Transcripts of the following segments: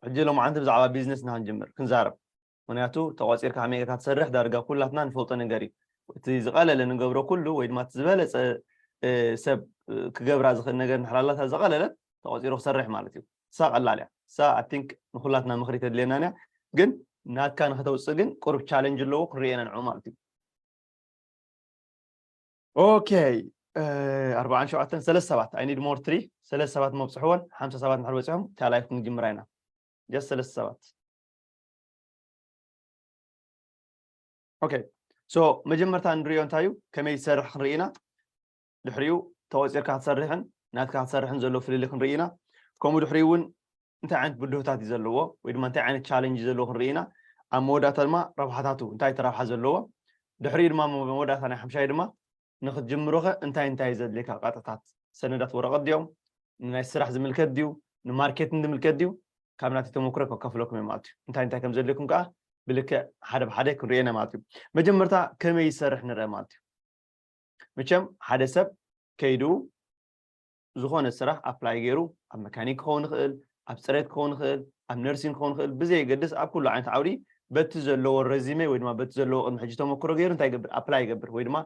ሕጂ ሎማዓንቲ ብዛዕባ ቢዝነስ ኢና ክንጅምር ክንዛረብ። ምክንያቱ ተቆፂርካ ከመይ ጌርካ ትሰርሕ ዳርጋ ኩላትና ንፈልጦ ነገር እዩ። እቲ ዝቐለለ ንገብሮ ኩሉ ወይ ድማ እቲ ዝበለፀ ሰብ ክገብራ ዝኽእል ነገር ንሕራላታ ዝቐለለት ተቆፂሩ ክሰርሕ ማለት እዩ። እሳ ቀላል እያ። እሳ ኣይ ቲንክ ንኩላትና ምኽሪ ተድልየና እያ። ግን ናትካ ንክተውፅእ ግን ቁሩብ ቻለንጅ ኣለዎ ክንርእየና ንዑ ማለት እዩ። ኦኬ፣ ኣርባዓን ሸውዓተን ሰለስተ ሰባት፣ I need more three። ሰለስተ ሰባት መብፅሕዎን ሓምሳ ሰባት ንድሕር በፂሖም እታ ላይፍ ክንጅምራ ኢና። ጀስት ሰለስተ ሰባት። ኦኬ፣ ሶ መጀመርታ ንሪኦ እንታይ እዩ፣ ከመይ ዝሰርሕ ክንርኢ ኢና። ድሕሪኡ ተቆፂርካ ክትሰርሕን ናትካ ክትሰርሕን ዘሎ ፍልልይ ክንርኢ ኢና። ከምኡ ድሕሪኡ እውን እንታይ ዓይነት ብድሆታት እዩ ዘለዎ ወይ ድማ እንታይ ዓይነት ቻለንጅ እዩ ዘለዎ ክንርኢ ኢና። ኣብ መወዳእታ ድማ ረብሓታቱ እንታይ እቲ ረብሓ ዘለዎ። ድሕሪኡ ድማ መወዳእታ ናይ ሓምሻይ ድማ ንክትጅምሮኸ እንታይ እንታይ ዘድልየካ ቃጠታት፣ ሰነዳት ወረቐት ድዮም፣ ንናይ ስራሕ ዝምልከት ድዩ፣ ንማርኬቲንግ ዝምልከት ድዩ፣ ካብ ናተይ ተመክሮ ከካፍለኩም እየ ማለት እዩ። እንታይ እንታይ ከም ዘድልየኩም ከዓ ብልክዕ ሓደ ብሓደ ክንርእየና ማለት እዩ። መጀመርታ ከመይ ይሰርሕ ንርአ ማለት እዩ። መቸም ሓደ ሰብ ከይዱ ዝኾነ ስራሕ ኣፕላይ ገይሩ ኣብ መካኒክ ክኸውን ይኽእል፣ ኣብ ፅሬት ክኸውን ይኽእል፣ ኣብ ነርሲንግ ክኸውን ይኽእል፣ ብዘየገድስ ኣብ ኩሉ ዓይነት ዓውዲ በቲ ዘለዎ ረዚመ ወይ ድማ በቲ ዘለዎ ቅድሚ ሕጂ ተመክሮ ገይሩ እንታይ ይገብር? ኣፕላይ ይገብር ወይ ድማ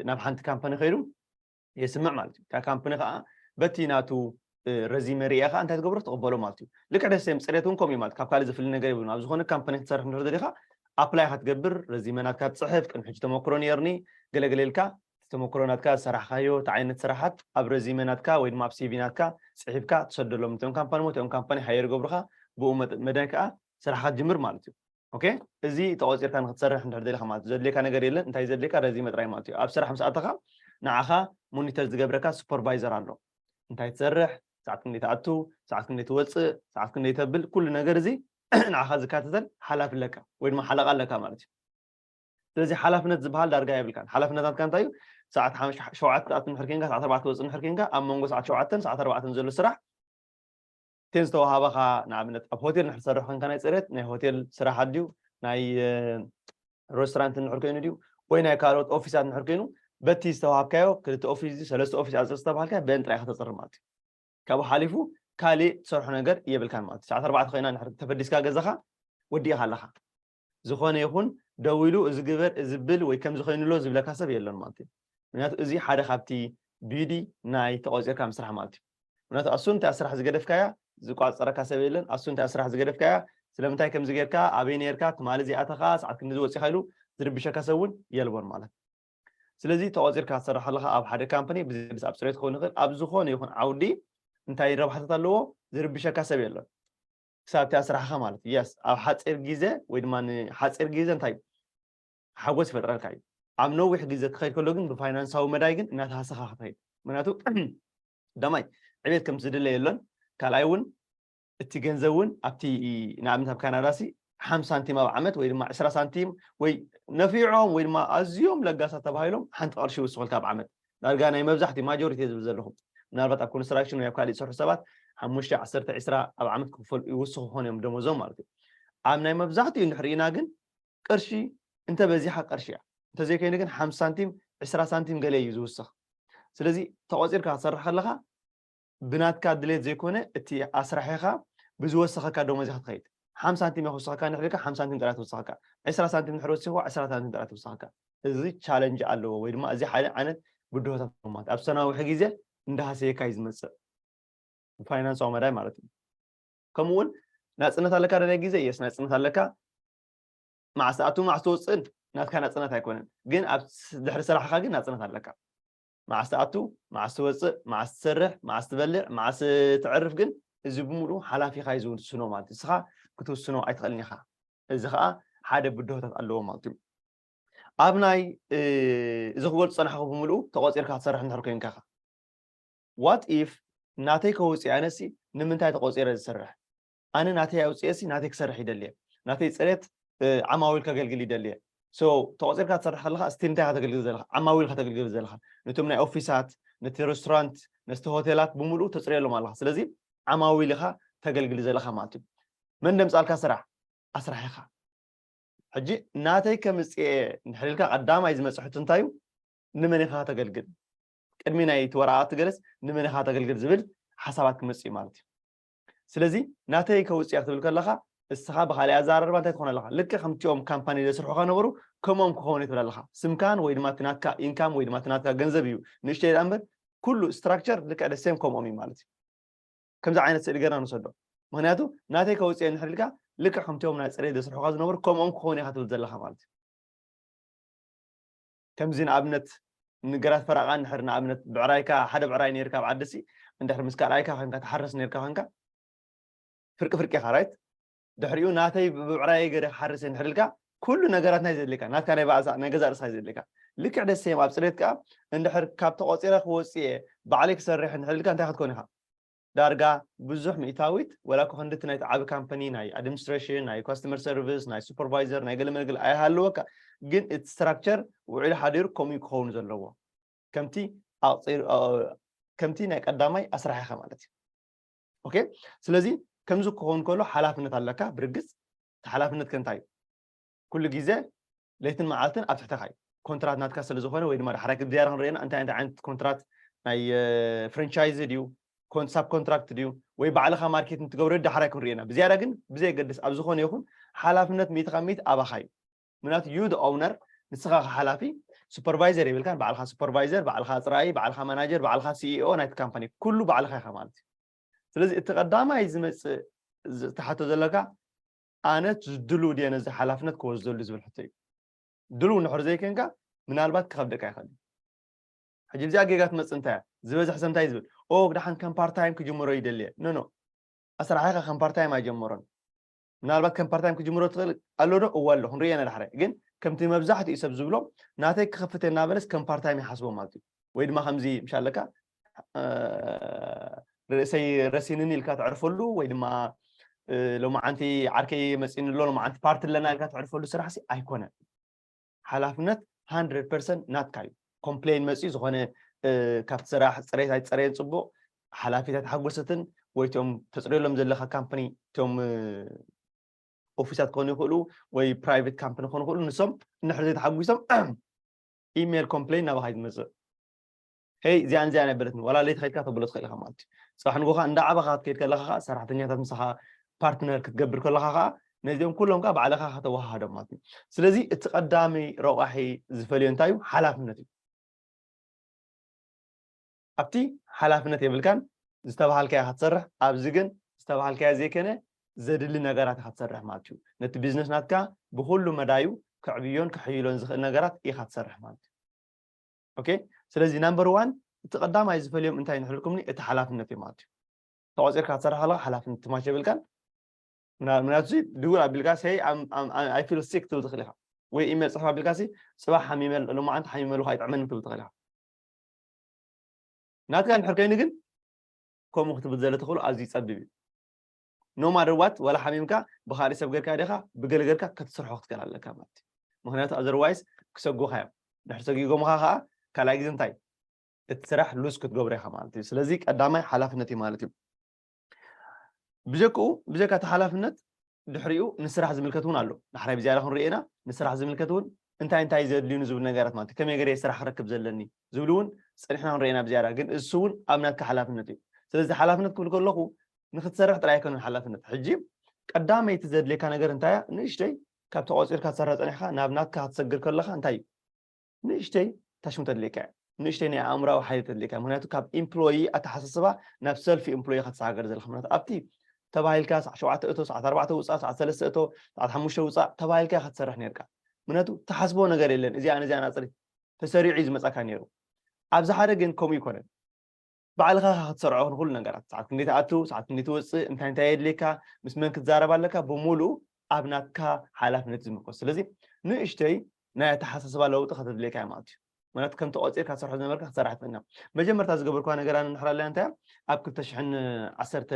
ናብ ሓንቲ ካምፓኒ ከይዱ የስምዕ ማለት እዩ። እታ ካምፓኒ ከዓ በቲ ናቱ ረዚመ ሪኣ ከዓ እንታይ ትገብሮ? ትቕበሎ ማለት እዩ። ልክዕ ደስ እዮም ፅሬት እውን ከምኡ እዩ ማለት ካብ ካልእ ዝፍሊ ነገር የብሉን። ኣብ ዝኾነ ካምፓኒ ክትሰርሕ እንድሕር ደሊኻ ኣፕላይ ክትገብር ረዚመ ናትካ ትፅሕፍ፣ ቅድሚ ሕጂ ተመክሮ ነይርኒ ገለገለ ኢልካ ተመክሮ ናትካ ዝሰራሕካዮ እቲ ዓይነት ስራሓት ኣብ ረዚመ ናትካ ወይ ድማ ኣብ ሲቪ ናትካ ፅሒፍካ ትሰደሎም እቶም ካምፓኒ ሞ እቶም ካምፓኒ ሃየር ገብሩካ ብኡ መዳይ ከዓ ስራሕካ ትጅምር ማለት እዩ። ኦኬ፣ እዚ ተቆፂርካ ንክትሰርሕ እንድሕር ደሊካ ማለት እዩ። ዘድልየካ ነገር የለን። እንታይ ዘድልየካ ረዚመ ጥራይ ማለት እዩ። ኣብ ስራሕ ምስ ኣተኻ ንዓኻ ሞኒተር ዝገብረካ ሱፐርቫይዘር ኣሎ። እንታይ ትሰርሕ፣ ሰዓት ክንደይ ትኣቱ፣ ሰዓት ክንደይ ትወፅእ፣ ሰዓት ክንደይ ተብል፣ ኩሉ ነገር እዚ ንዓኻ ዝካተተል ሓላፊ ኣለካ ወይ ድማ ሓለቃ ኣለካ ማለት እዩ። ስለዚ ሓላፍነት ዝበሃል ዳርጋ የብልካን። ሓላፍነት ናትካ እንታይ እዩ? ሰዓት ሓምሽ- ሸውዓተ ትኣቱ እንድሕር ኮይንካ ሰዓት ኣርባዕተ ትወፅእ እንድሕር ኮይንካ ኣብ መንጎ ሰዓት ሸውዓተን ሰዓት ኣርባዕተን ዘሎ ስራሕ እተን ዝተዋሃባኻ ንኣብነት ኣብ ሆቴል እንድሕር ትሰርሕ ኮይንካ ናይ ፅሬት ናይ ሆቴል ስራሕ ኣድዩ ናይ ሬስቶራንት እንድሕር ኮይኑ ድዩ ወይ ናይ ካልኦት ኦፊሳት እንድሕር ኮይኑ በቲ ዝተዋሃብካዮ ክልተ ኦፊስ ድዩ ሰለስተ ኦፊስ ኣፅር ዝተባሃልካ በን ጥራይ ከተፅር ማለት እዩ። ካብኡ ሓሊፉ ካሊእ ትሰርሖ ነገር የብልካን ማለት እዩ። ሰዓት ኣርባዕተ ኮይና እንድሕር ተፈዲስካ ገዛኻ ወዲእኻ ኣለኻ። ዝኾነ ይኹን ደው ኢሉ እዚ ግበር እዚ ብል ወይ ከምዚ ኮይኑሎ ዝብለካ ሰብ የለን ማለት እዩ። ምክንያቱ እዚ ሓደ ካብቲ ቢዩቲ ናይ ተቆፂርካ ምስራሕ ማለት እዩ። ምክንያቱ ኣሱ እንታይ ስራሕ ዝገደፍካያ ዝቋፀረካ ሰብ የለን። ኣሱ እንታይ ስራሕ ዝገደፍካያ ስለምንታይ ከምዚ ጌርካ ኣበይ ነርካ ትማሊ እዚኣተኻ ሰዓት ክንዲ ዝወፂኻ ኢሉ ዝርብሸካ ሰብ እውን የልቦን ማለት። ስለዚ ተቆፂርካ ትሰርሕ ኣለካ ኣብ ሓደ ካምፓኒ ብዝግድስ ኣብ ፅሬት ክኸውን ይኽእል ኣብ ዝኾነ ይኹን ዓውዲ እንታይ ረብሓታት ኣለዎ? ዝርብሸካ ሰብ የለን። ክሳብ እቲኣ ስራሕኻ ማለት እዩ። የስ ኣብ ሓፂር ግዜ ወይ ድማ ንሓፂር ግዜ እንታይ ሓጎስ ይፈጥረልካ እዩ። ኣብ ነዊሕ ግዜ ክኸይድ ከሎ ግን ብፋይናንሳዊ መዳይ ግን እናተሃሰኻ ክትኸይድ። ምክንያቱ ቀዳማይ ዕቤት ከም ዝድለ የሎን፣ ካልኣይ እውን እቲ ገንዘብ እውን ኣብቲ ንኣብነት ኣብ ካናዳ ሲ ሓምሳ ሳንቲም ኣብ ዓመት ወይ ድማ ዕስራ ሳንቲም ወይ ነፊዖም ወይ ድማ ኣዝዮም ለጋሳት ተባሂሎም ሓንቲ ቅርሺ ይውስኹልካ ኣብ ዓመት። ዳርጋ ናይ መብዛሕትኡ ማጆሪቲ ዝብል ዘለኹም ምናልባት ኣብ ኮንስትራክሽን ወይ ኣብ ካልእ ዝሰርሑ ሰባት ሓሙሽተ ዓሰርተ ዕስራ ኣብ ዓመት ክፈል ይውስኹ ክኾኑ እዮም ደሞዞም ማለት እዩ። ኣብ ናይ መብዛሕትኡ እንድሕር ኢና ግን ቅርሺ እንተበዚሓ ቅርሺ እያ። እንተዘይኮይኑ ግን ሓምሳ ሳንቲም ዕስራ ሳንቲም ገለ እዩ ዝውስኽ። ስለዚ ተቆፂርካ ክትሰርሕ ከለካ ብናትካ ድሌት ዘይኮነ እቲ ኣስራሒኻ ብዝወሰኸካ ደሞዝ ኢኻ ትኸይድ። ሓምሳ ሳንቲም እያ ክውስኸካ እንድሕር ኢልካ ሓምሳ ሳንቲም ጥራይ ትውስኸካ። ዕስራ ሳንቲም እንድሕር ወሲኽዋ ዕስራ ሳንቲም ጥራይ ትውስኸካ። እዚ ቻለንጅ ኣለዎ ወይ ድማ እዚ ሓደ ዓይነት ብድሆታት ኣለዎ ማለት ኣብ ሰናውሒ ግዜ እንዳሃሰየካ እዩ ዝመፅእ። ብፋይናንሳዊ መዳይ ማለት እዩ። ከምኡ እውን ናፅነት ኣለካ ዶ ናይ ግዜ? የስ ናፅነት ኣለካ። መዓስ ትኣቱ መዓስ ትወፅእን ናትካ ናፅነት ኣይኮነን። ግን ኣብ ድሕሪ ስራሕኻ ግን ናፅነት ኣለካ። መዓስ ትኣቱ መዓስ ትወፅእ መዓስ ትሰርሕ መዓስ ትበልዕ መዓስ ትዕርፍ ግን እዚ ብምሉኡ ሓላፊኻ እዩ ዝውስኖ ማለት እዩ። ንስኻ ክትውስኖ ኣይትኽእልን ኢኻ። እዚ ከዓ ሓደ ብድሆታት ኣለዎ ማለት እዩ። ኣብ ናይ እዚ ክገልፁ ፀናሕኩ ብምሉኡ ተቆፂርካ ክትሰርሕ እንድሕር ኮይንካ ኢኻ። ዋት ኢፍ ናተይ ከውፅእ ኣነሲ ንምንታይ ተቆፂረ ዝሰርሕ? ኣነ ናተይ ኣውፅኤሲ ናተይ ክሰርሕ ይደልየ። ናተይ ፅሬት ዓማዊል ከገልግል ይደልየ። ሶ ተቆፂርካ ትሰርሕ ከለካ እስቲ እንታይ ከተገልግል ዘለካ? ዓማዊል ከተገልግል ዘለካ። ነቶም ናይ ኦፊሳት ነቲ ሬስቶራንት ነቲ ሆቴላት ብምሉእ ተፅርየሎም ኣለካ። ስለዚ ዓማዊል ኢካ ተገልግል ዘለካ ማለት እዩ። መን ደምፃልካ ስራሕ? ኣስራሒኻ። ሕጂ ናተይ ከምፅኤ እንድሕር ኢልካ ቀዳማይ ዝመፅእ ሕቶ እንታይ እዩ? ንመን ኢኻ ከተገልግል? ቅድሚ ናይ እቲ ወረቓቕቲ ገለስ ንመን ኢኻ ከተገልግል ዝብል ሓሳባት ክመፅእ እዩ ማለት እዩ። ስለዚ ናተይ ከውፅያ ክትብል ከለካ እስኻ ብካሊእ ኣዘራርባ እንታይ ትኾን ኣለካ? ልክዕ ከምቲኦም ካምፓኒ ዘስርሑካ ነበሩ ከምኦም ክኸውን ትብል ኣለካ። ስምካን ወይ ድማ እቲ ናትካ ኢንካም ወይ ድማ እቲ ናትካ ገንዘብ እዩ ንእሽተይ ደኣ እምበር ኩሉ ስትራክቸር ልክዕ ደሴም ከምኦም እዩ ማለት እዩ። ከምዚ ዓይነት ስእሊ ገርና ንሰዶ። ምክንያቱ ናተይ ከውፅየ ንሕር ኢልካ ልክዕ ከምቲኦም ናይ ፅሬት ዘስርሑካ ዝነበሩ ከምኦም ክኾኑ ኢካ ትብል ዘለካ ማለት እዩ። ከምዚ ንኣብነት ንገራት ፈራቃ እንድሕር ንኣብነት ብዕራይካ ሓደ ብዕራይ ነርካ ኣብ ዓድሲ እንድሕር ምስ ካልኣይካ ኮንካ ትሓርስ ነርካ ኮንካ ፍርቂ ፍርቂ ኢኻ ራይት። ድሕሪኡ ናተይ ብብዕራይ ገረ ክሓርስ እንድሕር ኢልካ ኩሉ ነገራት ናይ ዘድልካ ናትካ ናይ ባእሳ ናይ ገዛ ርእስካ ዘድልካ ልክዕ ደስ እዮም ኣብ ፅሬት ከዓ እንድሕር ካብ ተቆፂረ ክወፅእ እየ ባዕለይ ክሰርሕ እንድሕር ኢልካ እንታይ ክትኮን ኢኻ? ዳርጋ ብዙሕ ሚእታዊት ወላ እኮ ክንድቲ ናይቲ ዓቢ ካምፓኒ ናይ ኣድሚኒስትሬሽን ናይ ካስተመር ሰርቪስ ናይ ሱፐርቫይዘር ናይ ገለመለገል ኣይሃለወካ። ግን እቲ ስትራክቸር ውዒሉ ሓዲሩ ከምኡ ክኸውን ዘለዎ ከምቲ ኣቕፂሩ ከምቲ ናይ ቀዳማይ ኣስራሒኻ ማለት እዩ። ኦኬ። ስለዚ ከምዚ ክኸውን ከሎ ሓላፍነት ኣለካ ብርግፅ። እቲ ሓላፍነት ከ እንታይ እዩ? ኩሉ ግዜ ለይትን መዓልትን ኣብ ትሕተኻ እዩ። ኮንትራት ናትካ ስለ ዝኾነ ወይ ድማ ዳሕራይ ክዝያረ ክንርእየና እንታይ እንታይ ዓይነት ኮንትራት ናይ ፍራንቻይዝ ድዩ ሳብ ኮንትራክት ድዩ ወይ ባዕልኻ ማርኬት እንትገብረ ዳሕራይ ክንርእየና ብዝያዳ ግን ብዘየገድስ ኣብ ዝኾነ ይኹን ሓላፍነት ሚእቲ ካብ ሚእቲ ኣባኻ እዩ። ምክንያቱ ዩ ኦውነር ንስኻ ሓላፊ ሱፐርቫይዘር የብልካን ባዕልኻ ሱፐርቫይዘር ባዕልኻ ፅራይ ባዕልኻ ማናጀር ባዕልኻ ሲኢኦ ናይቲ ካምፓኒ ኩሉ ባዕልኻ ኢኻ ማለት እዩ። ስለዚ እቲ ቀዳማይ ዝመፅእ ዝተሓቶ ዘለካ ኣነ ድሉ ድየ ነዚ ሓላፍነት ክወስደሉ ዝብል ሕቶ እዩ። ድሉ ንሕር ዘይኮንካ ምናልባት ክኸብደካ ይኽእል እዩ። ሕጂ ብዚኣ ጌጋ ትመፅእ እንታይ ዝበዝሕ ሰብ እንታይ ዝብል ኦ ግዳሓን ከም ፓርታይም ክጅምሮ ይደልየ ኖ ኖ ኣስራሒኻ ከም ፓርታይም ኣይጀመሮን። ምናልባት ከም ፓርታይም ክጅምሮ ትኽእል ኣሎ ዶ እዋ ኣሎ ክንርእየና ዳሕራይ ግን ከምቲ መብዛሕትኡ ሰብ ዝብሎ ናተይ ክኸፍት እናበለስ ከም ፓርታይም ይሓስቦ ማለት እዩ። ወይ ድማ ከምዚ ምሻለካ ርእሰይ ረሲንኒ ኢልካ ተዕርፈሉ ወይ ድማ ሎማዓንቲ ዓርከይ መፂኒ ኣሎ ሎማዓንቲ ፓርቲ ኣለና ኢልካ ተዕርፈሉ ስራሕ ሲ ኣይኮነን። ሓላፍነት ሃንድረድ ፐርሰንት ናትካ እዩ። ኮምፕሌን መፂኡ ዝኾነ ካብቲ ስራሕ ፅሬት ኣይፀረየን ፅቡቕ ሓላፊት ኣይተሓጎሰትን ወይ እቲኦም ተፅርየሎም ዘለካ ካምፓኒ እቲኦም ኦፊሳት ክኾኑ ይኽእሉ ወይ ፕራይቬት ካምፓኒ ክኾኑ ይኽእሉ ንሶም እንድሕር ዘይተሓጒሶም ኢሜል ኮምፕሌን ናባኻ እዩ ዝመፅእ። ሄይ እዚኣን እዚኣን ኣይበለትን ዋላ ለይቲ ከድካ ተብሎ ትኽእል ኢኻ ማለት እዩ። ፅባሕ ንጎኻ እንዳ ዓባኻ ክትከይድ ከለኻ ከዓ ሰራሕተኛታት ምሳኻ ፓርትነር ክትገብር ከለኻ ከዓ ነዚኦም ኩሎም ከዓ ባዕልኻ ከተወሃሃዶም ማለት እዩ። ስለዚ እቲ ቀዳሚ ረቋሒ ዝፈልዮ እንታይ እዩ? ሓላፍነት እዩ። ኣብቲ ሓላፍነት የብልካን ዝተባሃልካዮ ክትሰርሕ ኣብዚ ግን ዝተባሃልካዮ ዘይከነ ዘድሊ ነገራት ኢኻ ትሰርሕ ማለት እዩ። ነቲ ቢዝነስ ናትካ ብኩሉ መዳዩ ክዕብዮን ክሕይሎን ዝኽእል ነገራት ኢኻ ትሰርሕ ማለት እዩ። ኦኬ ስለዚ ናምበር ዋን እቲ ቀዳማይ ዝፈልዮም እንታይ ንሕልኩምኒ እቲ ሓላፍነት እዩ ማለት እዩ። ተቆፂርካ ትሰርሕ ከለካ ሓላፍነት ትማሽ የብልካን። ምክንያቱ ድውል ኣቢልካ ሰይ ኣይ ፊል ሲክ ትብል ትኽእል ኢኻ ወይ ኢሜል ፅሕፍ ኣቢልካ ሲ ፅባሕ ሓሚመ ሎማዓንቲ ሓሚመ ኣለኹ ኣይጥዕመኒ ትብል ትኽእል ኢኻ። ናትካ እንድሕር ኮይኑ ግን ከምኡ ክትብል ዘለ ተኽእሎ ኣዝዩ ይፀብብ እዩ። ኖ ማደር ዋት ዋላ ሓሚምካ ብካሊእ ሰብ ገርካ ዲኻ ብገለ ገርካ ክትስርሖ ክትክእል ኣለካ ማለት እዩ። ምክንያቱ ኣዘርዋይስ ክሰጉኻ እዮም። ድሕር ሰጊጎምኻ ከዓ ካልኣይ ግዜ እንታይ እቲ ስራሕ ሉዝ ክትገብሮ ኢኻ ማለት እዩ። ስለዚ ቀዳማይ ሓላፍነት እዩ ማለት እዩ። ብጀክኡ ብጀካ እቲ ሓላፍነት ድሕሪኡ ንስራሕ ዝምልከት እውን ኣሎ። ዳሕራይ ብዝያዳ ክንሪኦ ኢና ንስራሕ ዝምልከት እውን እንታይ እንታይ ዘድልዩኒ ዝብል ነገራት ማለት እዩ። ከመይ ገይረ ስራሕ ክረክብ ዘለኒ ዝብል እውን ፀኒሕና ክንሪኦ ኢና ብዝያዳ ግን እሱ እውን ኣብ ናትካ ሓላፍነት እዩ። ስለዚ ሓላፍነት ክብል ከለኹ ንክትሰርሕ ጥራይ ኣይኮነን ሓላፍነት። ሕጂ ቀዳመይቲ ዘድልየካ ነገር እንታይ እያ? ንእሽተይ ካብ ተቆፂርካ ትሰርሕ ፀኒሕካ ናብ ናትካ ክትሰግር ከለካ እንታይ እዩ ንእሽተይ ታሽሙ ተድልየካ እያ። ንእሽተይ ናይ ኣእምራዊ ሓይሊ ተድልየካ ምክንያቱ ካብ ኢምፕሎይ ኣተሓሳስባ ናብ ሰልፊ ኢምፕሎይ ኢካ ትሰጋገር ዘለካ ምክንያቱ ኣብቲ ተባሂልካ ሰዓት ሸውዓተ እቶ ሰዓት ኣርባዕተ ውፃእ ሰዓት ሰለስተ እቶ ሰዓት ሓሙሽተ ውፃእ ተባሂልካ ኢካ ትሰርሕ ነርካ ምክንያቱ ትሓስቦ ነገር የለን እዚኣ ነዚኣ ናፅሪ ተሰሪዑ እዩ ዝመፃካ ነይሩ። ኣብዚ ሓደ ግን ከምኡ ይኮነን። ባዕልኻ ኢኻ ክትሰርዖ ንኹሉ ነገራት ሰዓት ክንደይ ትኣቱ ሰዓት ክንደይ ትወፅእ እንታይ እንታይ የድልየካ ምስ መን ክትዛረብ ኣለካ ብምሉኡ ኣብ ናትካ ሓላፍነት ዝምርኮስ ስለዚ ንእሽተይ ናይ ኣተሓሳስባ ለውጢ ከተድልየካ እያ ማለት እዩ። ምክንያቱ ከምቲ ቆፂርካ ትሰርሖ ዝነበርካ ክትሰርሕ ትኽእል ኢና። መጀመርታ ዝገበርኳ ነገር ኣነ ንሕር ኣለያ እንታይ ኣብ ክልተ ሽሕን ዓሰርተ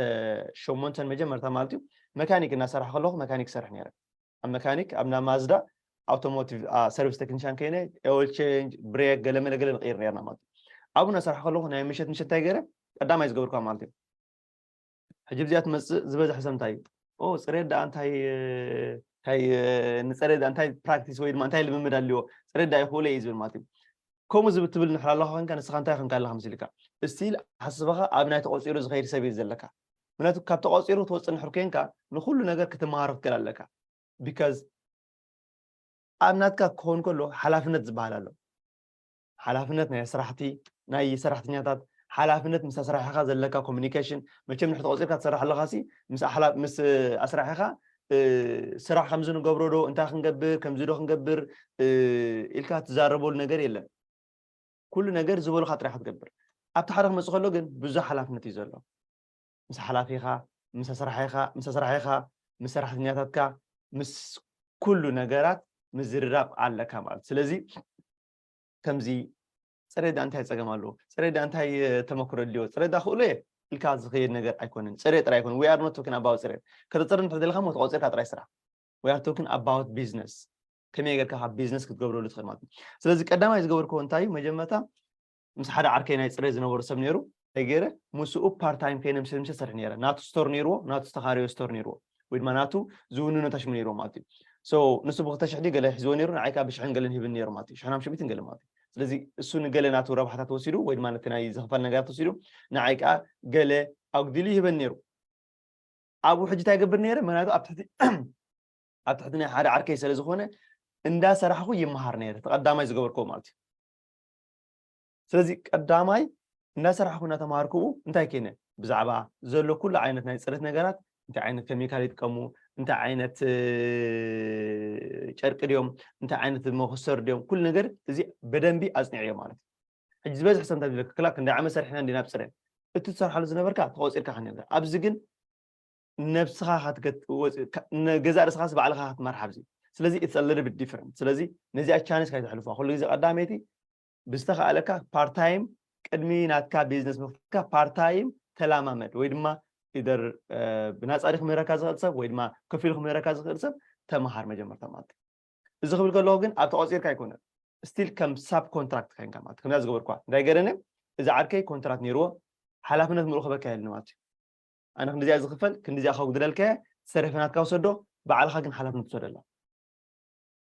ሸሞንተን መጀመርታ ማለት እዩ መካኒክ እናሰራሕ ከለኹ መካኒክ ሰርሕ ነይረ ኣብ መካኒክ ኣብ ናብ ማዝዳ ኣውቶሞቲቭ ሰርቪስ ቴክኒሻን ከይነ ኦይል ቼንጅ ብሬክ ገለመለ ገለ ንቅይር ነርና ማለት እዩ። ኣብኡ እናሰርሐ ከለኹ ናይ ምሸት ምሸት እንታይ ገይረ ቀዳማይ ዝገበርኳ ማለት እዩ። ሕጂ ብዚኣ ትመፅእ ዝበዝሐ ሰብ እንታይ እዩ ኦ ፅሬት ደኣ እንታይ እንታይ ንፀሬት ደኣ እንታይ ፕራክቲስ ወይ ድማ እንታይ ልምምድ ኣልዎ ፅሬት ደኣ ይኽእሎ እዩ ዝብል ማለት እዩ። ከምኡ ዝብል ትብል ንሕር ኣለኻ ኮንካ ንስኻ እንታይ ኮንካ ኣለኻ መሲልካ ስቲል ሓስበኻ ኣብ ናይ ተቆፂሩ ዝኸይድ ሰብ እዩ ዘለካ። ምክንያቱ ካብ ተቆፂሩ ክትወፅእ ንድሕር ኮንካ ንኩሉ ነገር ክትመሃሮ ክትክእል ኣለካ። Because ኣብ ናትካ ክኸውን ከሎ ሓላፍነት ዝበሃል ኣሎ። ሓላፍነት ናይ ኣስራሕቲ፣ ናይ ሰራሕተኛታት ሓላፍነት፣ ምስ ኣስራሒኻ ዘለካ ኮሚኒኬሽን። መቸም ንድሕር ተቆፂርካ ትሰርሕ ኣለኻ ሲ ምስ ኣሕላ- ምስ ኣስራሒኻ እ፣ ስራሕ ከምዚ ንገብሮ ዶ፣ እንታይ ክንገብር፣ ከምዚ ዶ ክንገብር እ፣ ኢልካ ትዛረበሉ ነገር የለን። ኩሉ ነገር ዝበሉካ ጥራሕ ክትገብር። ኣብቲ ሓደ ክመፅእ ከሎ ግን ብዙሕ ሓላፍነት እዩ ዘሎ። ምስ ሓላፊኻ፣ ምስ ኣስራሒኻ፣ ምስ ኣስራሒኻ፣ ምስ ሰራሕተኛታትካ፣ ምስ ኩሉ ነገራት ምዝርራብ ኣለካ ማለት። ስለዚ ከምዚ ፅሬት ዳ እንታይ ፀገም ኣለዎ፣ ፅሬት ዳ እንታይ ተመክሮ ድልዮ፣ ፅሬት ዳ ክእሎ እየ ኢልካ ዝኸየድ ነገር ኣይኮነን። ፅሬት ጥራይ ኣይኮነን። We are not talking about ፅሬት። ከተፅሪ እንተ ደለካ ሞ ተቆፂርካ ጥራይ ስራሕ። We are talking about business። ከመይ ጌርካ ካብ ቢዝነስ ክትገብረሉ ትኽእል ማለት እዩ። ስለዚ ቀዳማይ ዝገበርክዎ እንታይ እዩ? መጀመርታ ምስ ሓደ ዓርከይ ናይ ፅሬት ዝነበሩ ሰብ ነይሩ። እንታይ ገይረ? ምስኡ ፓርታይም ከይነ ምስ ምሸ ሰርሕ ነይረ። ናቱ ስቶር ነይርዎ፣ ናቱ ዝተኻረዮ ስቶር ነይርዎ፣ ወይ ድማ ናቱ ዝውንኖ ታሽሙ ነይርዎ ማለት እዩ። So ንሱ ብክልተ ሽሕ ድዩ ገለ ሒዝዎ ነይሩ፣ ንዓይ ከዓ ብሽሕን ገለን ሂብን ነይሩ ማለት እዩ። ሽሕን ሓሙሽተ ሚእትን ገለ ማለት እዩ። ስለዚ እሱ ንገለ ናቱ ረብሓታት ወሲዱ ወይ ድማ ነቲ ናይ ዝኽፈል ነገራት ወሲዱ ንዓይ ከዓ ገለ ኣጉዲሉ ይህበን ነይሩ። ኣብኡ ሕጂ እንታይ ይገብር ነይረ? ምክንያቱ ኣብ ትሕቲ ኣብ ትሕቲ ናይ ሓደ ዓርከይ ስለ ዝኾነ እንዳሰራሕኹ ይመሃር ነይረ። እቲ ቀዳማይ ዝገበርክዎ ማለት እዩ። ስለዚ ቀዳማይ እንዳሰራሕኹ እናተማሃርኩ እንታይ ከይነ ብዛዕባ ዘሎ ኩሉ ዓይነት ናይ ፅሬት ነገራት፣ እንታይ ዓይነት ኬሚካል ይጥቀሙ፣ እንታይ ዓይነት እ፣ ጨርቂ ድዮም፣ እንታይ ዓይነት መኮስተር ድዮም፣ ኩሉ ነገር እዚ በደንቢ ኣፅኒዐዮ ማለት እዩ። ሕጂ ዝበዝሕ ሰብ እንታይ ዝብለካ ክላ ክንደይ ዓመት ሰሪሕና እንዲና ኣብ ፅሬት፣ እቲ ትሰርሓሉ ዝነበርካ ተቆፂርካ ከነገር ኣብዚ ግን ነብስኻ ክትገት- ወፂ- ካ- ነ- ገዛእ ርእስኻስ ባዕልኻ ክትመርሕ ኣብዚ። ስለዚ it's a little bit different። ስለዚ ነዚኣ ቻንስ ካይተሕልፋ። ኩሉ ግዜ ቀዳመይቲ ብዝተኻእለካ ፓርታይም ቅድሚ ናትካ ቢዝነስ ምክትካ ፓርታይም ተላማመድ ወይ ድማ ኢደር ብናፃ ዲ ክምህረካ ዝኽእል ሰብ ወይ ድማ ከፊሉ ክምህረካ ዝኽእል ሰብ ተምሃር መጀመርታ ማለት እዩ። እዚ ክብል ከለኹ ግን ኣብ ተቆፂርካ ኣይኮነን። ስቲል ከም ሳብ ኮንትራክት ካይንካ ማለት ከምዛ ዝገበርኳ እንታይ ገረነ እዚ ዓርከይ ኮንትራት ነይርዎ ሓላፍነት ምልኡ ክበካ የለን ማለት እዩ። ኣነ ክንዲዚኣ ዝኽፈል ክንዲዚኣ ከጉድለልካ እየ፣ ሰሪፈ ናትካ ውሰዶ፣ ባዕልኻ ግን ሓላፍነት ትወስደላ።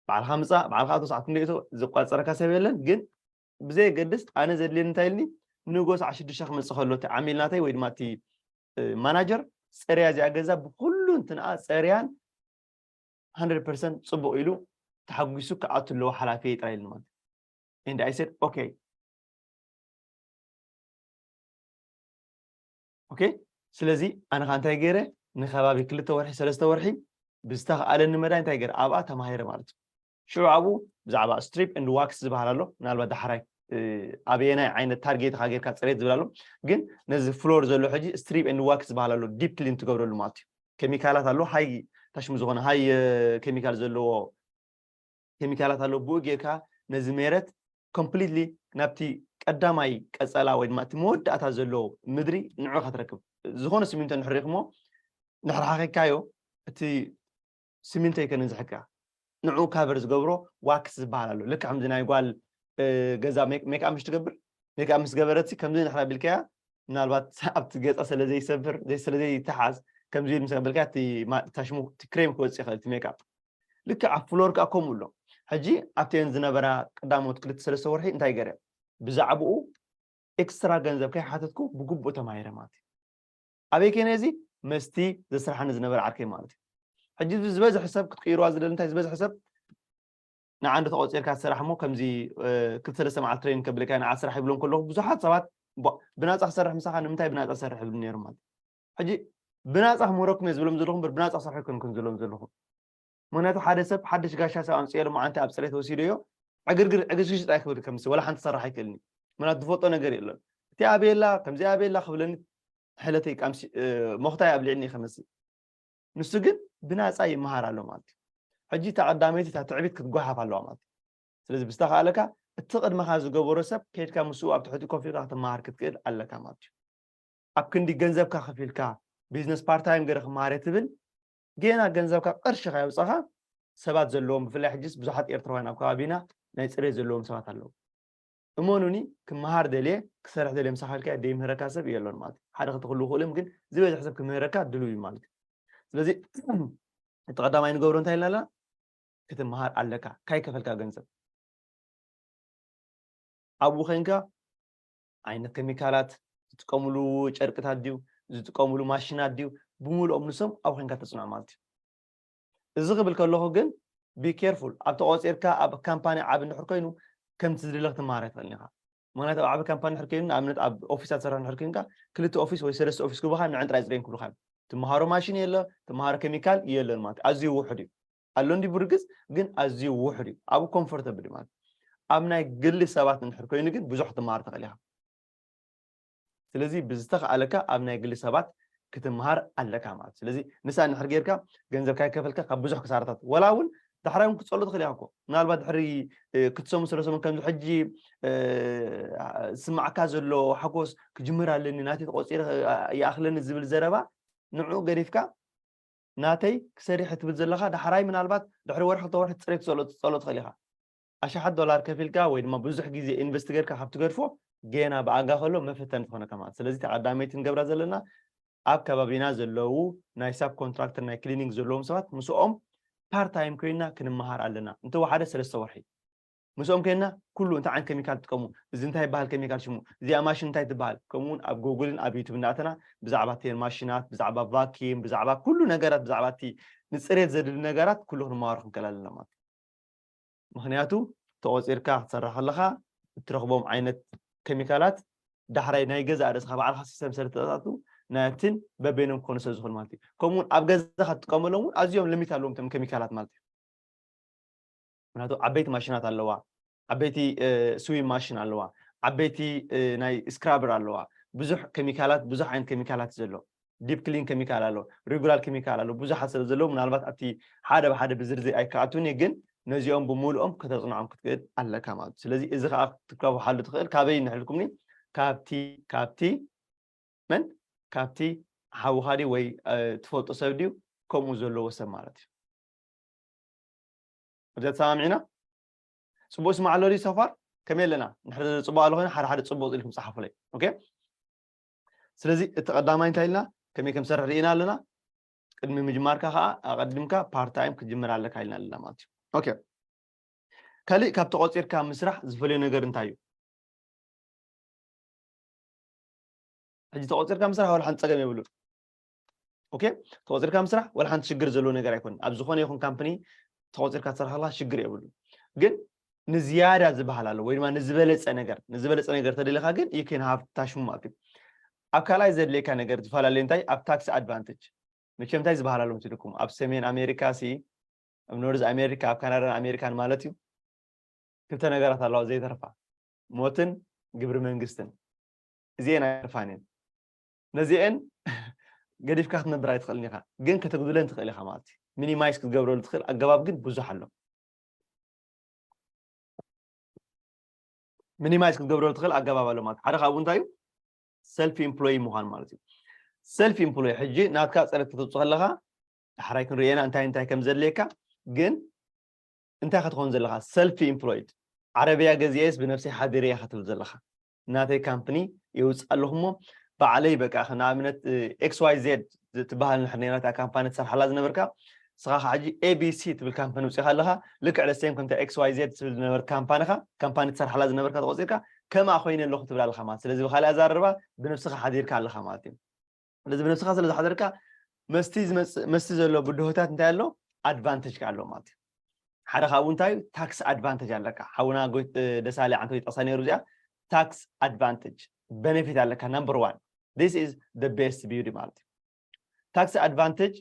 ባዕልኻ ምፃእ፣ ባዕልኻ ኣቶ ሰዓት ክንደይ እቶ ዝቋፀረካ ሰብ የለን። ግን ብዘየገድስ ኣነ ዘድልየኒ እንታይ ኢልኒ ንጎ ሰዓት ሽዱሽተ ክመፅእ ከሎ እቲ ዓሚል ናተይ ወይ ድማ እቲ ማናጀር ፀርያ እዚኣ ገዛ ብኩሉ እንትንኣ ፀርያን hundred percent ፅቡቕ ኢሉ ተሓጒሱ ክኣቱ ኣለዎ ሓላፊ ጥራይ ኢልኒ ማለት and I said okay okay ስለዚ ኣነ ከዓ እንታይ ገይረ ንከባቢ ክልተ ወርሒ ሰለስተ ወርሒ ብዝተኽኣለኒ መዳይ እንታይ ገይረ ኣብኣ ተማሂረ ማለት እዩ ሽዑ ኣብኡ ብዛዕባ strip and wax ዝበሃል ኣሎ ምናልባት ዳሕራይ ኣበየናይ ዓይነት ታርጌት ካ ጌርካ ፅሬት ዝብል ኣሎ ግን ነዚ ፍሎር ዘሎ ሕጂ strip and wax ዝበሃል ኣሎ ዲፕ ክሊን ትገብረሉ ማለት እዩ ኬሚካላት ኣሎ ሃይ ታሽሙ ዝኾነ ሃይ ኬሚካል ዘለዎ ኬሚካላት ኣሎ ብኡ ጌርካ ነዚ ሜረት ኮምፕሊትሊ ናብቲ ቀዳማይ ቀፀላ ወይ ድማ እቲ መወዳእታ ዘሎ ምድሪ ንዑ ክትረክብ ዝኾነ ሲሚንቶ ንሕሪኽሞ ንሕርሓኺካዮ እቲ ሲሚንቶ ይከነን ዝሕካ ንዑ ካቨር ዝገብሮ ዋክስ ዝበሃል ኣሎ ልክዕ ከምዚ ናይ ጓል ገዛ ሜክኣፕ ምሽ ትገብር ሜክኣፕ ምስ ገበረት ከምዚ ንሕራ ቢልካያ ምናልባት ኣብቲ ገፃ ስለ ዘይሰብር ስለ ዘይተሓዝ ከምዚ ኢሉ ምስ በልካ እቲ ታሽሙ ክሬም ክወፅእ ይኽእል እቲ ሜክኣፕ ልክዕ ኣብ ፍሎር ከዓ ከምኡ ኣሎ ሕጂ ኣብተን ዝነበራ ቀዳሞት ክልተ ሰለስተ ወርሒ እንታይ ገረ ብዛዕባኡ ኤክስትራ ገንዘብ ከይሓተትኩ ብግቡእ ተማሂረ ማለት እዩ ኣበይ ከነ እዚ መስቲ ዘስራሓኒ ዝነበረ ዓርከይ ማለት እዩ ሕጂ ዝበዝሕ ሰብ ክትቅይርዋ ዝደሊ እንታይ ዝበዝሕ ሰብ ንዓንዲ ተቆፂርካ ትሰራሕ እሞ ከምዚ ክልተ ሰለስተ መዓልቲ ትሬኒንግ ከብልካ ንዓ ስራሕ ይብሎም ከለኹ ብዙሓት ሰባት ብናፃ ክሰርሕ ምሳኻ ንምንታይ ብናፃ ሰርሕ ይብሉ ነይሮም ማለት ሕጂ ብናፃ ክምህረኩም እየ ዝብሎም ዘለኹ እምበር ብናፃ ክሰርሑ ኣይኮንኩን ዝብሎም ዘለኹ ምክንያቱ ሓደ ሰብ ሓድሽ ጋሻ ሰብ ኣምፅኦ ሎማዓንቲ ኣብ ፅሬት ወሲደዮ ዕግርግር ዕግሽግሽ ጥራይ ክብል ከምስ ወላ ሓንቲ ሰራሕ ኣይክእልኒ ምክንያቱ ዝፈልጦ ነገር የለን እቲ ኣበየላ ከምዚ ኣበየላ ክብለኒ ሕለተይ ቃምሲ ሞኽታይ ኣብሊዕኒ ከመስል ንሱ ግን ብናፃ ይመሃር ኣሎ ማለት እዩ ሕጂ እታ ቀዳመይቲ እታ ትዕቢት ክትጓሓፍ ኣለዋ ማለት እዩ ስለዚ ብዝተኻእለካ እቲ ቅድመኻ ዝገበሮ ሰብ ከይድካ ምስኡ ኣብ ትሕቲ ኮፍ ኢልካ ክትመሃር ክትክእል ኣለካ ማለት እዩ ኣብ ክንዲ ገንዘብካ ከፊልካ ቢዝነስ ፓርታይም ገረ ክመሃር ትብል ጌና ገንዘብካ ቅርሺ ከየውፀኻ ሰባት ዘለዎም ብፍላይ ሕጅስ ብዙሓት ኤርትራውያን ኣብ ከባቢና ናይ ፅሬት ዘለዎም ሰባት ኣለዉ እመኑኒ ክመሃር ደልየ ክሰርሕ ደልየ ምሳኻ ኢልካ ደይምህረካ ሰብ የሎን ማለት ሓደ ክልተ ክህሉ ክእልም ግን ዝበዝሕ ሰብ ክምህረካ ድልው እዩ ማለት እዩ ስለዚ እቲ ቀዳማይ ንገብሮ እንታይ ኢልና ኣለና ክትመሃር ኣለካ ካይከፈልካ ገንዘብ ኣብኡ ኸንካ ዓይነት ኬሚካላት ዝጥቀምሉ ጨርቅታት ድዩ ዝጥቀምሉ ማሽናት ድዩ፣ ብምሉኦም ንሶም ኣብኡ ኮይንካ ተፅንዖ ማለት እዩ። እዚ ክብል ከለኹ ግን be careful፣ ኣብ ተቆፂርካ ኣብ ካምፓኒ ዓብ እንድሕር ኮይኑ ከምቲ ዝደለክ ትመሃር ኣይትኽእልን ኢኻ። ምክንያቱ ኣብ ዓቢ ካምፓኒ እንድሕር ኮይኑ፣ ንኣብነት ኣብ ኦፊሳት ትሰርሕ እንድሕር ኮይንካ፣ ክልተ ኦፊስ ወይ ሰለስተ ኦፊስ ክብኻ ንዕን ጥራይ ፅሬን ክብሉካ እዮም። ትመሃሮ ማሽን የለ፣ ትመሃሮ ኬሚካል የለን ማለት እዩ። ኣዝዩ ውሑድ እዩ። ኣሎ እንዲ ብርግፅ ግን ኣዝዩ ውሑድ እዩ። ኣብኡ ኮምፎርተብል ማለት እዩ። ኣብ ናይ ግሊ ሰባት እንድሕር ኮይኑ ግን ብዙሕ ክትመሃር ትኽእል ኢኻ። ስለዚ ብዝተኽኣለካ ኣብ ናይ ግሊ ሰባት ክትምሃር ኣለካ ማለት። ስለዚ ንሳ እንድሕር ጌርካ ገንዘብ ካይከፈልካ ካብ ብዙሕ ክሳራታት፣ ወላ እውን ዳሕራይ እውን ክትጸሎ ትኽእል ኢኻ እኮ። ምናልባት ድሕሪ ክትሰሙ ስለ ሰሙን ከምዚ ሕጂ ስማዕካ ዘሎ ሓጎስ ክጅምር ኣለኒ፣ ናተይ ተቆፂረ ይኣኽለኒ ዝብል ዘረባ ንዑ ገዲፍካ ናተይ ክሰሪሕ ትብል ዘለኻ ዳሕራይ ምናልባት ድሕሪ ወርሒ ክልተ ወርሒ ትፅሬት ትጸሎ ትኽእል ኢኻ። ኣሽሓት ዶላር ከፊልካ ወይ ድማ ብዙሕ ግዜ ኢንቨስት ጌርካ ካብ ትገድፎ ጌና ብኣጋ ከሎ መፈተኒ ትኾነካ ማለት። ስለዚ ተቐዳመይቲ ንገብራ ዘለና ኣብ ከባቢና ዘለዉ ናይ ሳብ ኮንትራክተር ናይ ክሊኒንግ ዘለዎም ሰባት ምስኦም ፓርት ታይም ኮይና ክንመሃር ኣለና። እንተወሓደ ሰለስተ ወርሒ ምስኦም ኮይና ኩሉ እንታይ ዓይነት ኬሚካል ትጥቀሙ፣ እዚ እንታይ ይበሃል ኬሚካል ሽሙ፣ እዚኣ ማሽን እንታይ ትበሃል፣ ከምኡውን ኣብ ጉግልን ኣብ ዩቱብ እናእተና ብዛዕባ ቴን ማሽናት፣ ብዛዕባ ቫኪም፣ ብዛዕባ ኩሉ ነገራት፣ ብዛዕባ እቲ ንፅሬት ዘድሊ ነገራት ኩሉ ክንመሃሮ ክንክእል ኣለና ማለት እዩ። ምክንያቱ ተቆፂርካ ክትሰርሕ ከለካ እትረክቦም ዓይነት ኬሚካላት ዳሕራይ ናይ ገዛእ ርእስካ ባዕልካ ሲስተም ስለ እተኣቱ ናትን በበይኖም ክኾኑ ስለ ዝኽእሉ ማለት እዩ። ከምኡውን ኣብ ገዛካ ትጥቀመሎም እውን ኣዝዮም ሊሚት ኣለዎም እቶም ኬሚካላት ማለት እዩ። ምክንያቱ ዓበይቲ ማሽናት ኣለዋ፣ ዓበይቲ ስዊም ማሽን ኣለዋ፣ ዓበይቲ ናይ ስክራበር ኣለዋ፣ ብዙሕ ኬሚካላት፣ ብዙሕ ዓይነት ኬሚካላት ዘሎ ዲፕ ክሊን ኬሚካል ኣሎ፣ ሬጉላር ኬሚካል ኣሎ፣ ብዙሓት ስለ ዘለዉ ምናልባት ኣብቲ ሓደ ብሓደ ብዝርዝር ኣይከኣቱን እየ፣ ግን ነዚኦም ብምሉኦም ከተፅንዖም ክትክእል ኣለካ ማለት እዩ። ስለዚ እዚ ከዓ ክትከብሓሉ ትኽእል ካበይ ንሕልኩምኒ ካብቲ ካብቲ መን ካብቲ ሓውኻ ድዩ ወይ ትፈልጦ ሰብ ድዩ ከምኡ ዘለዎ ሰብ ማለት እዩ። ኣብዚኣ ተሰማሚዕና? ፅቡቅ ስማዕ ኣሎ ድዩ ሶፋር? ከመይ ኣለና? ንሕሪ ፅቡቅ ኣሎ ኮይኑ ሓደ ሓደ ፅቡቅ ኢልኩም ፀሓፉለይ። ኦኬ፣ ስለዚ እቲ ቀዳማይ እንታይ ኢልና ከመይ ከም ሰርሕ ርኢና ኣለና። ቅድሚ ምጅማርካ ከዓ ኣቐድምካ ፓርት ታይም ክትጅምር ኣለካ ኢልና ኣለና ማለት እዩ። ኦኬ፣ ካሊእ ካብ ተቆፂርካ ምስራሕ ዝፈልዮ ነገር እንታይ እዩ? ሕጂ ተቆፂርካ ምስራሕ ዋላ ሓንቲ ፀገም የብሉን። ኦኬ፣ ተቆፂርካ ምስራሕ ዋላ ሓንቲ ሽግር ዘለዎ ነገር ኣይኮነን። ኣብ ዝኾነ ይኹን ካምፕኒ ተቆፂርካ ትሰርሕ ከለካ ሽግር የብሉን። ግን ንዝያዳ ዝበሃል ኣሎ ወይ ድማ ንዝበለፀ ነገር ንዝበለፀ ነገር ተደሊካ ግን you can have ታሽሙ ማለት እዩ። ኣብ ካልኣይ ዘድልየካ ነገር ዝፈላለዩ እንታይ ኣብ ታክስ ኣድቫንቴጅ መቸም እንታይ ዝበሃል ኣሎ መስልኩም ኣብ ሰሜን ኣሜሪካ ሲ ኣብ ኖርዝ ኣሜሪካ ኣብ ካናዳን ኣሜሪካን ማለት እዩ ክልተ ነገራት ኣለዋ ዘይተርፋ ሞትን ግብሪ መንግስትን እዚኤን ኣይተርፋን እየን ነዚኤን ገዲፍካ ክትነብር ኣይትኽእልን ኢኻ ግን ከተጉድለን ትኽእል ኢኻ ማለት እዩ ሚኒማይዝ ክትገብረሉ ትኽእል ኣገባብ ግን ብዙሕ ኣሎ ሚኒማይዝ ክትገብረሉ ትኽእል ኣገባብ ኣሎ ማለት ሓደ ካብኡ እንታይ እዩ ሰልፍ ኢምፕሎይ ምዃን ማለት እዩ ሰልፍ ኢምፕሎይ ሕጂ ናትካ ፀረት ክትውፅእ ከለካ ዳሕራይ ክንርእየና እንታይ እንታይ ከም ዘድልየካ ግን እንታይ ክትኾን ዘለካ ሰልፍ ኢምፕሎይድ ዓረብያ ገዚኤስ ብነብሰይ ሓዲረያ ክትብል ዘለካ ናተይ ካምፕኒ የውፅእ ኣለኹ እሞ ባዕለይ በቃ ንኣብነት ኤክስ ዋይ ዜድ ትበሃል ንሕር ነይራታ ካምፓኒ ትሰርሓላ ዝነበርካ ንስኻ ከዓ ሕጂ ኤቢሲ ትብል ካምፓኒ ውፅኢኻ ኣለኻ ልክዕ ደሴም ከምታ ኤክስ ዋይ ዜድ ትብል ዝነበርት ካምፓኒኻ ካምፓኒ ትሰርሓላ ዝነበርካ ተቆፂርካ ከምኣ ኮይነ ኣለኹ ትብል ኣለኻ ማለት ስለዚ ብካሊእ ኣዛርባ ብነብስኻ ሓዲርካ ኣለኻ ማለት እዩ ስለዚ ብነብስኻ ስለ ዝሓደርካ መስቲ ዝመፅእ መስቲ ዘሎ ብድሆታት እንታይ ኣሎ ኣድቫንቴጅ ኣሎ ማለት እዩ ሓደ ካብኡ እንታይ ታክስ ኣድቫንቴጅ ኣለካ ሓውና ደሳለ ዓንተ ይጠቅሳ ነይሩ እዚኣ ታክስ ኣድቫንቴጅ ቤኔፊት ኣለካ number one this is the best beauty ማለት እዩ ታክስ ኣድቫንቴጅ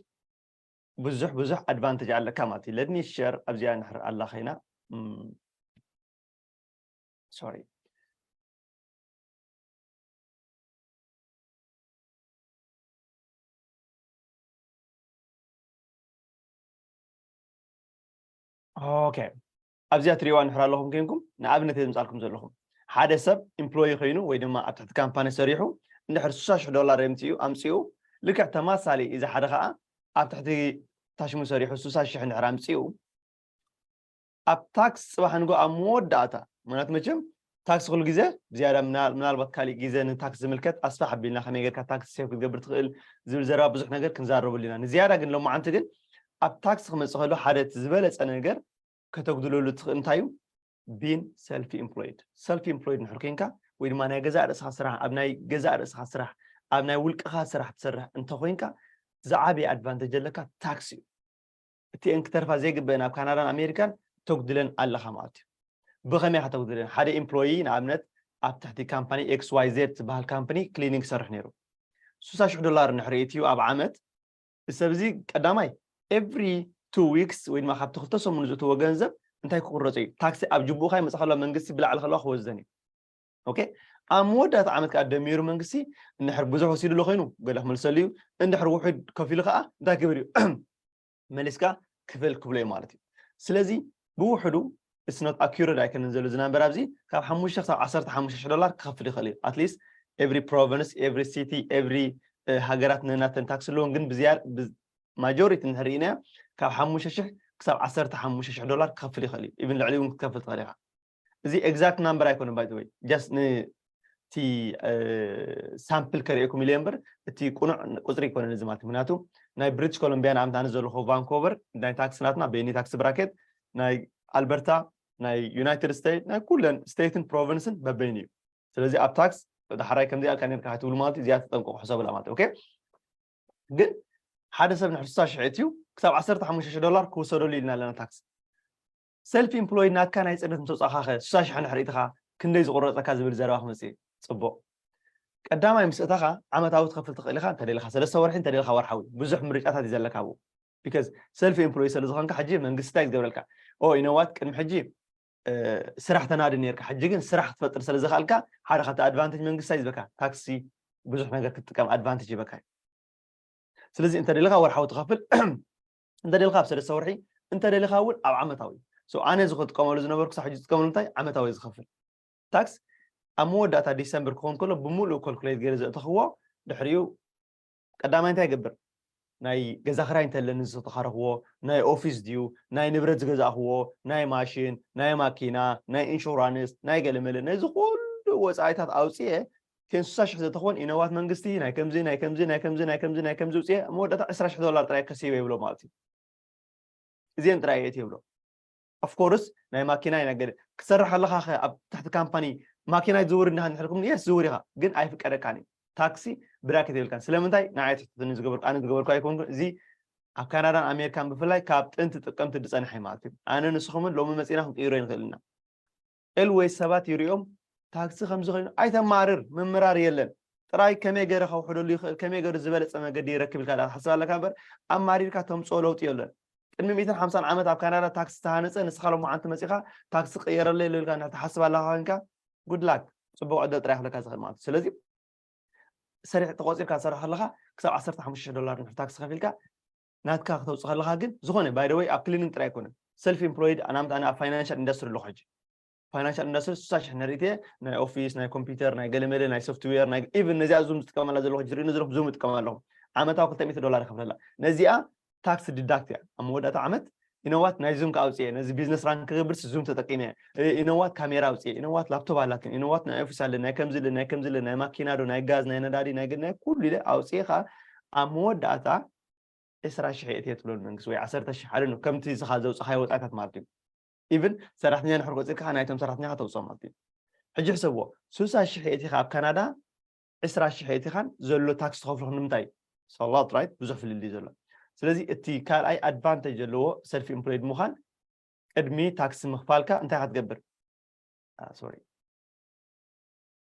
ብዙሕ ብዙሕ ኣድቫንቴጅ ኣለካ ማለት እዩ let me share ኣብዚኣ ንሕር ኣላ ከይና sorry ኦኬ ኣብዚኣ ትሪእዋ ንሕር ኣለኹም ኮንኩም ንኣብነት የምፃልኩም ዘለኹም ሓደ ሰብ ኢምፕሎይ ኮይኑ ወይ ድማ ኣብ ትሕቲ ካምፓኒ ሰሪሑ እንድሕር ስሳ ሽሕ ዶላር የምፅኡ ኣምፅኡ ልክዕ ተማሳሊ እዚ ሓደ ከዓ ኣብ ትሕቲ ታሽሙ ሰሪሑ ስሳ ሽሕ እንድሕር ኣምፅኡ ኣብ ታክስ ፅባሕ ንጎ ኣብ መወዳእታ ምክንያቱ መቸም ታክስ ኩሉ ግዜ ብዝያዳ ምናልባት ካሊእ ግዜ ንታክስ ዝምልከት ኣስፋሕ ኣቢልና ከመይ ጌርካ ታክስ ሴፍ ክትገብር ትኽእል ዝብል ዘረባ ብዙሕ ነገር ክንዛረበሉ ኢና ንዝያዳ ግን ሎማዓንቲ ግን ኣብ ታክስ ክመፅእ ከሎ ሓደ እቲ ዝበለፀ ነገር ከተጉድለሉ ትኽእል እንታይ እዩ being self employed self employed ንሕር ኮይንካ ወይ ድማ ናይ ገዛእ ርእስኻ ስራሕ ኣብ ናይ ገዛእ ርእስኻ ስራሕ ኣብ ናይ ውልቅኻ ስራሕ ትሰርሕ እንተኮይንካ ዝዓበየ ኣድቫንቴጅ ዘለካ ታክስ እዩ። እቲአን ክተርፋ ዘይግበአን ኣብ ካናዳን ኣሜሪካን ተጉድለን ኣለኻ ማለት እዩ። ብኸመይ ከተጉድለን? ሓደ ኤምፕሎይ ንኣብነት ኣብ ትሕቲ ካምፓኒ ኤክስ ዋይ ዜድ ዝበሃል ካምፓኒ ክሊኒንግ ይሰርሕ ነይሩ። ስሳ ሽሕ ዶላር እንድሕር የእትዩ ኣብ ዓመት፣ እዚ ሰብ እዚ ቀዳማይ ኤቭሪ ቱ ዊክስ ወይ ድማ ካብቲ ክልተ ሰሙን ዝእትዎ ገንዘብ እንታይ ክቁረፅ እዩ? ታክሲ ኣብ ጅቡኡ ካይ መፅእ ከለዋ መንግስቲ ብላዕሊ ከለዋ ክወስደን እዩ። ኦኬ፣ ኣብ መወዳእታ ዓመት ከዓ ደሚሩ መንግስቲ እንድሕር ብዙሕ ወሲዱ ኣሎ ኮይኑ ገለ ክመልሰሉ እዩ። እንድሕር ውሑድ ከፊሉ ከዓ እንታይ ክብል እዩ? መሊስካ ክፈል ክብሎ እዩ ማለት እዩ። ስለዚ ብውሕዱ it's not accurate ኣይኮነን ዘሎ ዝናንበር ኣብዚ ካብ ሓሙሽተ ክሳብ ዓሰርተ ሓሙሽተ ሽሕ ዶላር ክኸፍል ይኽእል እዩ። At least every province, every city, every ሃገራት ነናተን ታክስ ኣለዎን፣ ግን ብዝያድ ማጆሪቲ እንድሕር ርኢናዮ ካብ ሓሙሽተ ሽሕ ክሳብ ዓሰርተ ሓሙሽተ ሽሕ ዶላር ክኸፍል ይኽእል እዩ። ኢቭን ልዕሊ እውን ክትከፍል ትኽእል ኢኻ። እዚ ኤግዛክት ናምበር ኣይኮነን ባይ ዘ ወይ፣ ጀስት ንቲ ሳምፕል ከርእየኩም ኢለ እምበር እቲ ቁኑዕ ቁፅሪ ኣይኮነን እዚ ማለት። ምክንያቱ ናይ ብሪቲሽ ኮሎምቢያ ንኣብነት ኣነ ዘለኹ ቫንኮቨር ናይ ታክስ ናትና በይኒ ታክስ ብራኬት ናይ ኣልበርታ ናይ ዩናይትድ ስቴትስ ናይ ኩለን ስቴትን ፕሮቨንስን በበይኑ እዩ። ስለዚ ኣብ ታክስ ዳሕራይ ከምዚ ኣልካ ነርካ ትብሉ ማለት እዚኣ ተጠንቀቁ ሕሰብላ ማለት ኦኬ። ግን ሓደ ሰብ ንሕር ስሳ ሽሕ እትዩ ክሳብ ዓሰርተ ሓሙሽተ ሽሕ ዶላር ክውሰደሉ ኢልና ኣለና ታክስ። ሰልፍ ኢምፕሎይድ ናትካ ናይ ፅነት ምስ ወፃእካ ከ ስሳ ሽሕ ንሕር ኢትኻ ክንደይ ዝቁረፀካ ዝብል ዘረባ ክመፅእ እዩ። ፅቡቅ ቀዳማይ ምስ እተኻ ዓመታዊ ትኸፍል ትኽእል ኢኻ እንተደሊኻ ሰለስተ ወርሒ እንተደሊኻ ወርሓዊ ብዙሕ ምርጫታት እዩ ዘለካ ብኡ። ቢካዝ ሰልፍ ኤምፕሎይ ስለ ዝኾንካ ሕጂ መንግስቲ እንታይ ዝገብረልካ? ኦ ኢነዋት ቅድሚ ሕጂ ስራሕ ተናዲ ነርካ፣ ሕጂ ግን ስራሕ ክትፈጥር ስለ ዝኽኣልካ ሓደ ካብቲ ኣድቫንቴጅ መንግስቲ እንታይ ዝበካ? ታክሲ ብዙሕ ነገር ክትጥቀም ኣድቫንቴጅ ይበካ እዩ። ስለዚ እንተደሊኻ ወርሓዊ ትኸፍል እንተደሊኻ ኣብ ሰለስተ ወርሒ እንተደሊኻ እውን ኣብ ዓመታዊ። ኣነ እዚ ክጥቀመሉ ዝነበርኩ ሳብ ሕጂ ዝጥቀመሉ እንታይ ዓመታዊ ዝኸፍል ታክስ ኣብ መወዳእታ ዲሰምበር ክኸውን ከሎ ብምሉእ ኮልኩሌት ገይረ ዘእተኽዎ ድሕሪኡ ቀዳማይ እንታይ ይገብር? ናይ ገዛ ክራይ እንተለኒ ዝተኻረኽዎ ናይ ኦፊስ ድዩ ናይ ንብረት ዝገዛእኽዎ ናይ ማሽን ናይ ማኪና ናይ ኢንሹራንስ ናይ ገለመለ ነዚ ኩሉ ወፃኢታት ኣውፅኤ ቴን ስሳ ሽሕ ዘተኾን ኢነዋት መንግስቲ ናይ ከምዚ ናይ ከምዚ ናይ ከምዚ ናይ ከምዚ ናይ ከምዚ ውፅኤ መወዳእታ ዕስራ ሽሕ ዶላር ጥራይ ከሲበ ይብሎ ማለት እዩ። እዚአን ጥራይ እየ ትብሎ። ኦፍኮርስ ናይ ማኪና ኢና ገለ ክትሰርሕ ኣለካ ኣብ ትሕቲ ካምፓኒ ማኪና ዝውር እንዳ ንሕልኩም የስ ዝውር ኢኻ ግን ኣይፍቀደካን እዩ። ታክሲ ብራኬት የብልካን። ስለምንታይ ንዓይ ትሕትኒ ዝገበርኩ ኣነ ዝገበርኩ ኣይኮንኩን። እዚ ኣብ ካናዳን ኣሜሪካን ብፍላይ ካብ ጥንቲ ጥቀምቲ ዝፀንሐ ማለት እዩ። ኣነ ንስኹምን ሎሚ መፂና ክንቅይሮ ይንኽእል ኢና። ኤልወይ ሰባት ይሪኦም ታክሲ ከምዚ ኮይኑ ኣይተማርር ምምራር የለን። ጥራይ ከመይ ገይረ ከውሕደሉ ይኽእል ከመይ ገይሩ ዝበለፀ መገዲ ይረክብ ኢልካ ዳ ትሓስብ ኣለካ እምበር ኣማሪርካ ተምፅኦ ለውጢ የለን። ቅድሚ ሚእትን ሓምሳን ዓመት ኣብ ካናዳ ታክሲ ዝተሃነፀ ንስኻ ሎማዓንቲ መፂኻ ታክሲ ቀየረለይ ኢልካ እንድሕር ትሓስብ ኣለካ ኮይንካ ጉድ ላክ ፅቡቅ ዕድል ጥራይ ክብለካ ዝኽእል ማለት እዩ። ስለዚ ሰሪሕ ተቆፂርካ ትሰርሕ ከለካ ክሳብ ዓሰርተ ሓሙሽተ ሽሕ ዶላር እንድሕር ታክሲ ከፊልካ ናትካ ክተውፅእ ከለካ ግን ዝኾነ ባይ ዘ ወይ ኣብ ክሊኒንግ ጥራይ ኣይኮነን ሰልፍ ኢምፕሎይድ ኣናምት ኣነ ኣብ ፋይናንሻል ኢንዳስትሪ ኣለኹ ሕጂ ፋይናንሻል ኢንዳስትሪ ስሳ ሽሕ ንርኢት ናይ ኦፊስ ናይ ኮምፒውተር ናይ ገለመለ ናይ ሶፍትዌር ናይ ኢቭን ነዚኣ ዙም ዝጥቀመላ ዘለኹ ሕጂ ሪእኒ ዘለኹ ዙም ይጥቀም ኣለኹ ዓመታዊ ክልተ ሚእቲ ዶላር ይኸፍለላ ነዚኣ ታክስ ዲዳክት እያ ኣብ መወዳእታ ዓመት ኢነዋት ናይ ዙም ከኣውፅየ ነዚ ቢዝነስ ራን ክገብርስ ዙም ተጠቂመ ኢነዋት ካሜራ ኣውፅየ ኢነዋት ላፕቶፕ ኣላትን ኢነዋት ናይ ኦፊስ ኣለ ናይ ከምዚ ለ ናይ ከምዚ ለ ናይ ማኪና ዶ ናይ ጋዝ ናይ ነዳዲ ናይ ገ- ናይ ኩሉ ኢለ ኣውፅየ ከዓ ኣብ መወዳእታ ዕስራ ሽሕ እየ ትብሎ መንግስቲ ወይ ዓሰርተ ሽሕ ሓደ ነው ከምቲ ዝኻ ዘውፅኻዮ ወፃኢታት ማለት እዩ ኢቭን ሰራሕተኛ ንሕር ቆፂርካ ናይቶም ሰራሕተኛ ከተውፅኦም ማለት እዩ ሕጂ ሕሰብዎ ስሳ ሽሕ እቲኻ ኣብ ካናዳ ዕስራ ሽሕ እቲኻን ዘሎ ታክስ ትኸፍልኹ ንምንታይ ሰላት ራይት ብዙሕ ፍልልይ ዘሎ ስለዚ እቲ ካልኣይ ኣድቫንቴጅ ዘለዎ ሰልፍ ኢምፕሎይድ ምዃን ቅድሚ ታክስ ምኽፋልካ እንታይ ክትገብር ሶሪ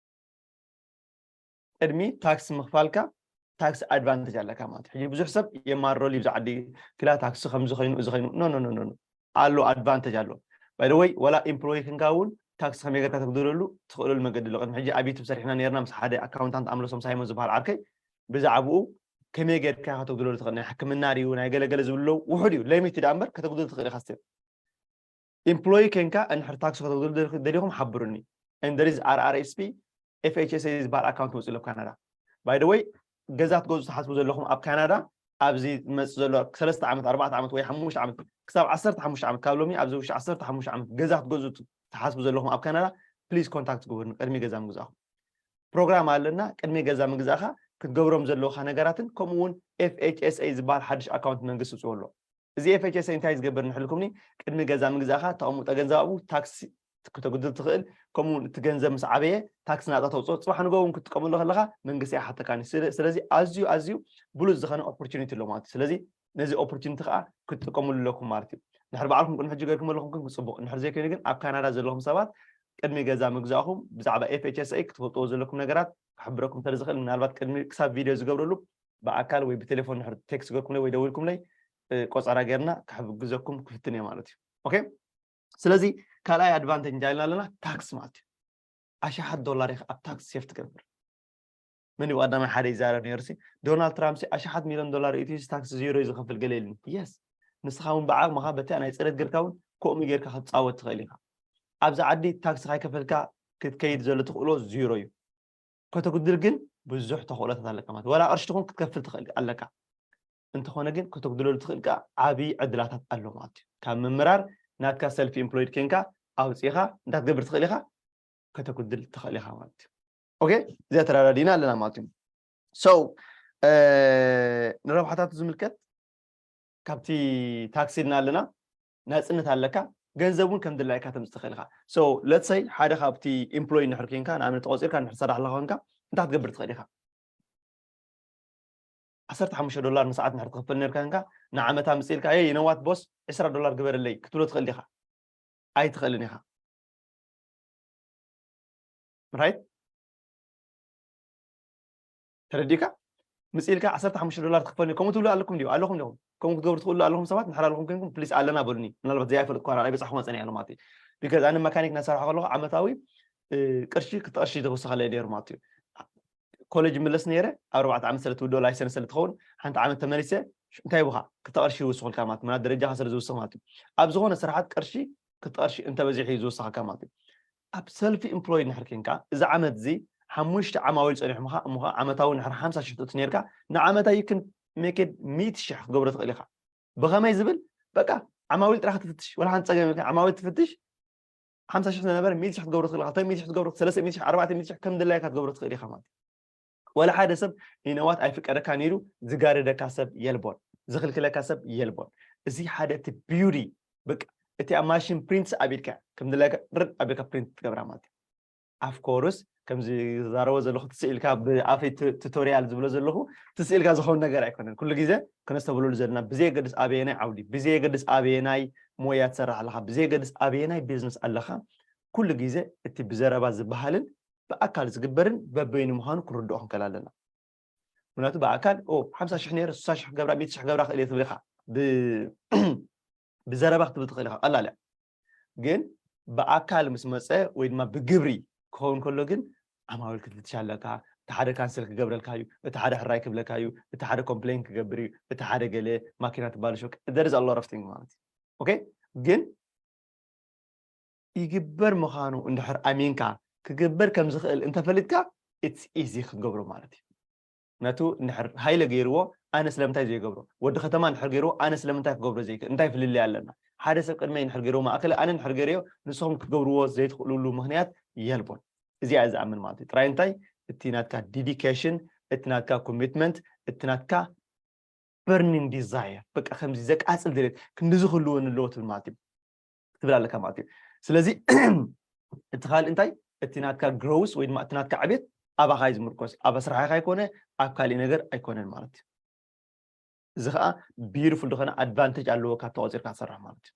ቅድሚ ታክስ ምኽፋልካ ታክስ ኣድቫንቴጅ ኣለካ ማለት ሕጂ ብዙሕ ሰብ የማርረሉ እዩ ብዛዕዲ ክላ ታክሲ ከምዚ ኮይኑ እዚ ኮይኑ ኖ ኖ ኖ ኣሎ ኣድቫንቴጅ ኣሎ ባይ ወይ ወላ ኢምፕሎይ ክንካ እውን ታክሲ ከመይ ጌርካ ተግድለሉ ትኽእለሉ መገዲ ኣሎ ቅድሚ ሕጂ ኣብ ዩቱብ ሰሪሕና ነርና ምስ ሓደ ኣካውንታንት ኣምለሶም ሳይሞን ዝበሃል ዓርከይ ብዛዕባኡ ከመይ ጌርካ ከተግድለሉ ትኽእል ናይ ሕክምና ድዩ ናይ ገለገለ ዝብሉ ውሑድ እዩ ለሚትድ እምበር ከተግድሉ ትኽእል ኢኻ ስቲል ኢምፕሎይ ኮንካ እንድሕር ታክሲ ከተውፅሉ ደሊኹም ሓብሩኒ there is R R S P F H S A ዝበሃል ኣካውንት መፅኡ ኣሎ ኣብ ካናዳ by the way ገዛ ትገዝኡ ትሓስቡ ዘለኹም ኣብ ካናዳ ኣብዚ ዝመፅእ ዘሎ ሰለስተ ዓመት ኣርባዕተ ዓመት ወይ ሓሙሽተ ዓመት ክሳብ ዓሰርተ ሓሙሽተ ዓመት ካብ ሎሚ ኣብዚ ውሽጢ ዓሰርተ ሓሙሽተ ዓመት ገዛ ክትገዝኡ ትሓስቡ ዘለኹም ኣብ ካናዳ please contact ግበሩኒ ቅድሚ ገዛ ምግዛእኹም ፕሮግራም ኣለና ቅድሚ ገዛ ምግዛእኻ ክትገብሮም ዘለውኻ ነገራትን ከምኡ እውን F H S A ዝበሃል ሓድሽ ኣካውንት መንግስቲ ውፅኡ ኣሎ እዚ F H S A እንታይ ዝገብር ንሕልኩምኒ ቅድሚ ገዛ ምግዛእኻ ተቐምጦ ገንዘብ ኣብኡ ታክሲ ክተጉድል ትኽእል። ከምኡ እውን እቲ ገንዘብ ምስ ዓበየ ታክስ ናፃ ተውፅኦ፣ ፅባሕ ንጎ እውን ክትጥቀመሉ ከለካ መንግስቲ ኣይሓተካን እዩ። ስለ- ስለዚ ኣዝዩ ኣዝዩ ብሉፅ ዝኾነ ኦፖርቹኒቲ ኣሎ ማለት እዩ። ስለዚ ነዚ ኦፖርቹኒቲ ከዓ ክትጥቀምሉ ኣለኩም ማለት እዩ። እንድሕር ባዕልኩም ቅድሚ ሕጂ ገርኩም ኣለኹም ግን ፅቡቅ፣ እንድሕር ዘይኮይኑ ግን ኣብ ካናዳ ዘለኹም ሰባት ቅድሚ ገዛ ምግዛእኹም ብዛዕባ ኤፍ ኤች ኤስ ኤ ክትፈልጥዎ ዘለኩም ነገራት ክሕብረኩም ስለ ዝኽእል፣ ምናልባት ቅድሚ ክሳብ ቪድዮ ዝገብረሉ ብኣካል ወይ ብቴሌፎን እንድሕር ቴክስት ገርኩምለይ ወይ ደዊልኩምለይ፣ እ፣ ቆፀራ ጌርና ክሕግዘኩም ክፍትን እየ ማለት እዩ። ኦኬ፣ ስለዚ ካልኣይ ኣድቫንቴጅ እንታይ ኢልና ኣለና? ታክስ ማለት እዩ። ኣሽሓት ዶላር ኢኻ ኣብ ታክስ ሴፍ ትገብር። መን እዩ ቀዳማይ ሓደ ይዛረብ ነይሩ ሲ፣ ዶናልድ ትራምፕ ሲ ኣሽሓት ሚሊዮን ዶላር ኢትዩስ ታክስ ዜሮ እዩ ዝኸፍል ገለ ኢሉኒ። የስ፣ ንስኻ እውን ብዓቕምኻ በቲ ናይ ፅሬት ጌርካ እውን ከምኡ ጌርካ ክትፃወት ትኽእል ኢኻ። ኣብዚ ዓዲ ታክስ ካይከፈልካ ክትከይድ ዘሎ ትኽእሎ ዜሮ እዩ። ከተጉድል ግን ብዙሕ ተኽእሎታት ኣለካ ማለት እዩ። ዋላ ቅርሺ ትኹን ክትከፍል ትኽእል ኣለካ። እንተኾነ ግን ከተጉድለሉ ትኽእል ከዓ ዓብዪ ዕድላታት ኣሎ ማለት እዩ። ካብ ምምራር ናትካ ሰልፍ ኢምፕሎይድ ኬንካ ኣውፂእኻ እንታይ ክትገብር ትኽእል ኢኻ? ከተጉድል ትኽእል ኢኻ ማለት እዩ። ኦኬ፣ እዚኣ ተረዳዲና ኣለና ማለት እዩ። So ንረብሓታቱ ዝምልከት ካብቲ ታክሲ ኢልና ኣለና፣ ናፅነት ኣለካ። ገንዘብ እውን ከም ድላይካ ተምፅእ ትኽእል ኢኻ። So let's say ሓደ ካብቲ ኢምፕሎይ እንድሕር ኮንካ፣ ንኣብነት ተቆፂርካ እንድሕር ትሰርሕ ኣለኻ ኮንካ እንታይ ክትገብር ትኽእል ኢኻ? ዓሰርተ ሓሙሽተ ዶላር ንሰዓት እንድሕር ትኽፈል ነርካ ኮንካ፣ ንዓመታ ምፅእ ኢልካ፣ ይ ነዋት ቦስ ዕስራ ዶላር ግበረለይ ክትብሎ ትኽእል ዲኻ? ኣይትኽእልን ኢኻ። ራይት፣ ተረዲእካ? ምፅእ ኢልካ ዓሰርተ ሓሙሽተ ዶላር ትኽፈልኒ ከምኡ ትብሉ ኣለኩም ድዩ? ኣለኹም ዲኹም? ከምኡ ክትገብሩ ትኽእሉ ኣለኹም ሰባት? እንድሕር ኣለኹም ኮንኩም ፕሊስ ኣለና በሉኒ። ምናልባት ዘይኣይፈልጥ እኳ ናይ በፃሕኩም ኣፀኒ ኣሎ ማለት እዩ። ቢካዝ ኣነ መካኒክ እናሰርሐ ከለኹ ዓመታዊ እ፣ ቅርሺ ክልተ ቅርሺ ተወሰኸለይ ነይሩ ማለት እዩ። ኮሌጅ ምለስ ነይረ፣ ኣብ ኣርባዕተ ዓመት ስለ ትውድኦ ላይሰንስ ስለ ትኸውን ሓንቲ ዓመት ተመሊሰ፣ እንታይ ይብኻ? ክልተ ቅርሺ ይውስኹልካ ማለት እዩ። ምናት ደረጃኻ ስለ ዝውስኽ ማለት እዩ። ኣብ ዝኾነ ስራሓት ቅርሺ ክልተ ቅርሺ እንተበዚሑ እዩ ዝውስኸካ ማለት እዩ። ኣብ ሰልፊ ኢምፕሎይድ እንድሕር ኮንካ እዚ ዓመት እዚ ሓሙሽተ ዓማዊል ፀኒሖምኻ እሞ ከዓ ዓመታዊ እንድሕር ሓምሳ ሽሕ ትእቱ ነርካ፣ ንዓመታዊ ክን ሜክ ኢት ሚእቲ ሽሕ ክትገብሮ ትኽእል ኢኻ። ብኸመይ ዝብል በቃ ዓማዊል ጥራሕ ትፍትሽ፣ ወላ ሓንቲ ፀገም የብልካ። ዓማዊል ትፍትሽ ሓምሳ ሽሕ ዝነበረ ሚእቲ ሽሕ ክትገብሮ ትኽእል ኢኻ። ክልተ ሚእቲ ሽሕ ትገብሮ፣ ሰለስተ ሚእቲ ሽሕ፣ ኣርባዕተ ሚእቲ ሽሕ ከም ድላይካ ክትገብሮ ትኽእል ኢኻ ማለት እዩ። ወላ ሓደ ሰብ ንነዋት ኣይፍቀደካን ኢሉ ዝጋርደካ ሰብ የልቦን፣ ዝኽልክለካ ሰብ የልቦን። እዚ ሓደ እቲ ቢዩቲ በቃ እቲ ኣብ ማሽን ፕሪንት ኣቢልካ ከም ድላይካ ርድ ኣቢልካ ፕሪንት ትገብራ ማለት እዩ። ኣፍኮርስ ከምዚ ዝዛረቦ ዘለኹ ትስኢልካ ብኣፈይ ቱ- ቱቶሪያል ዝብሎ ዘለኹ ትስኢልካ ዝኸውን ነገር ኣይኮነን። ኩሉ ግዜ ክነስተብህለሉ ዘለና ብዘየገድስ ኣበየናይ ዓውዲ፣ ብዘየገድስ ኣበየናይ ሞያ ትሰርሕ ኣለኻ፣ ብዘየገድስ ኣበየናይ ቢዝነስ ኣለኻ፣ ኩሉ ግዜ እቲ ብዘረባ ዝበሃልን ብኣካል ዝግበርን በበይኑ ምዃኑ ክንርድኦ ክንክእል ኣለና። ምክንያቱ ብኣካል ኦ ሓምሳ ሽሕ ነይረ ስሳ ሽሕ ክገብራ ሚእቲ ሽሕ ክገብራ ክእል እየ ትብል ኢኻ። ብ- ብዘረባ ክትብል ትኽእል ኢኻ፣ ቀላል እያ። ግን ብኣካል ምስ መፀ ወይ ድማ ብግብሪ ክኸውን ከሎ ግን ዓማዊል ክትፍትሽ ኣለካ። እቲ ሓደ ካንስል ክገብረልካ እዩ፣ እቲ ሓደ ሕራይ ክብለካ እዩ፣ እቲ ሓደ ኮምፕሌን ክገብር እዩ፣ እቲ ሓደ ገለ ማኪና ትባልሾ there is a lot of thing ማለት እዩ። ኦኬ፣ ግን ይግበር ምዃኑ እንድሕር ኣሚንካ ክግበር ከም ዝኽእል እንተፈሊጥካ it's easy ክትገብሮ ማለት እዩ። ነቱ እንድሕር ሃይለ ገይርዎ ኣነ ስለምንታይ ዘይገብሮ፣ ወዲ ከተማ እንድሕር ገይርዎ ኣነ ስለምንታይ ክገብሮ ዘይክእል፣ እንታይ ፍልልይ ኣለና? ሓደ ሰብ ቅድመይ እንድሕር ገይርዎ ማእከለ ኣነ እንድሕር ገይርዮ ንስኹም ክትገብርዎ ዘይትኽእልሉ ምኽንያት የልቦን። እዚኣ እየ ዝኣምን ማለት እዩ። ጥራይ እንታይ እቲ ናትካ ዲዲኬሽን፣ እቲ ናትካ ኮሚትመንት፣ እቲ ናትካ በርኒንግ ዲዛየር በቃ ከምዚ ዘቃፅል ድሌት ክንድዚ ክህልወኒ ኣለዎ ትብል ማለት እዩ። ክትብል ኣለካ ማለት እዩ። ስለዚ እቲ ካልእ እንታይ እቲ ናትካ ግሮውስ ወይ ድማ እቲ ናትካ ዕቤት ኣባኻ እዩ ዝምርኮስ፣ ኣብ ስራሕኻ ኣይኮነ ኣብ ካሊእ ነገር ኣይኮነን ማለት እዩ። እዚ ከዓ ቢዩቲፉል ዝኾነ ኣድቫንቴጅ ኣለዎ ካብ ተቆፂርካ ትሰርሕ ማለት እዩ።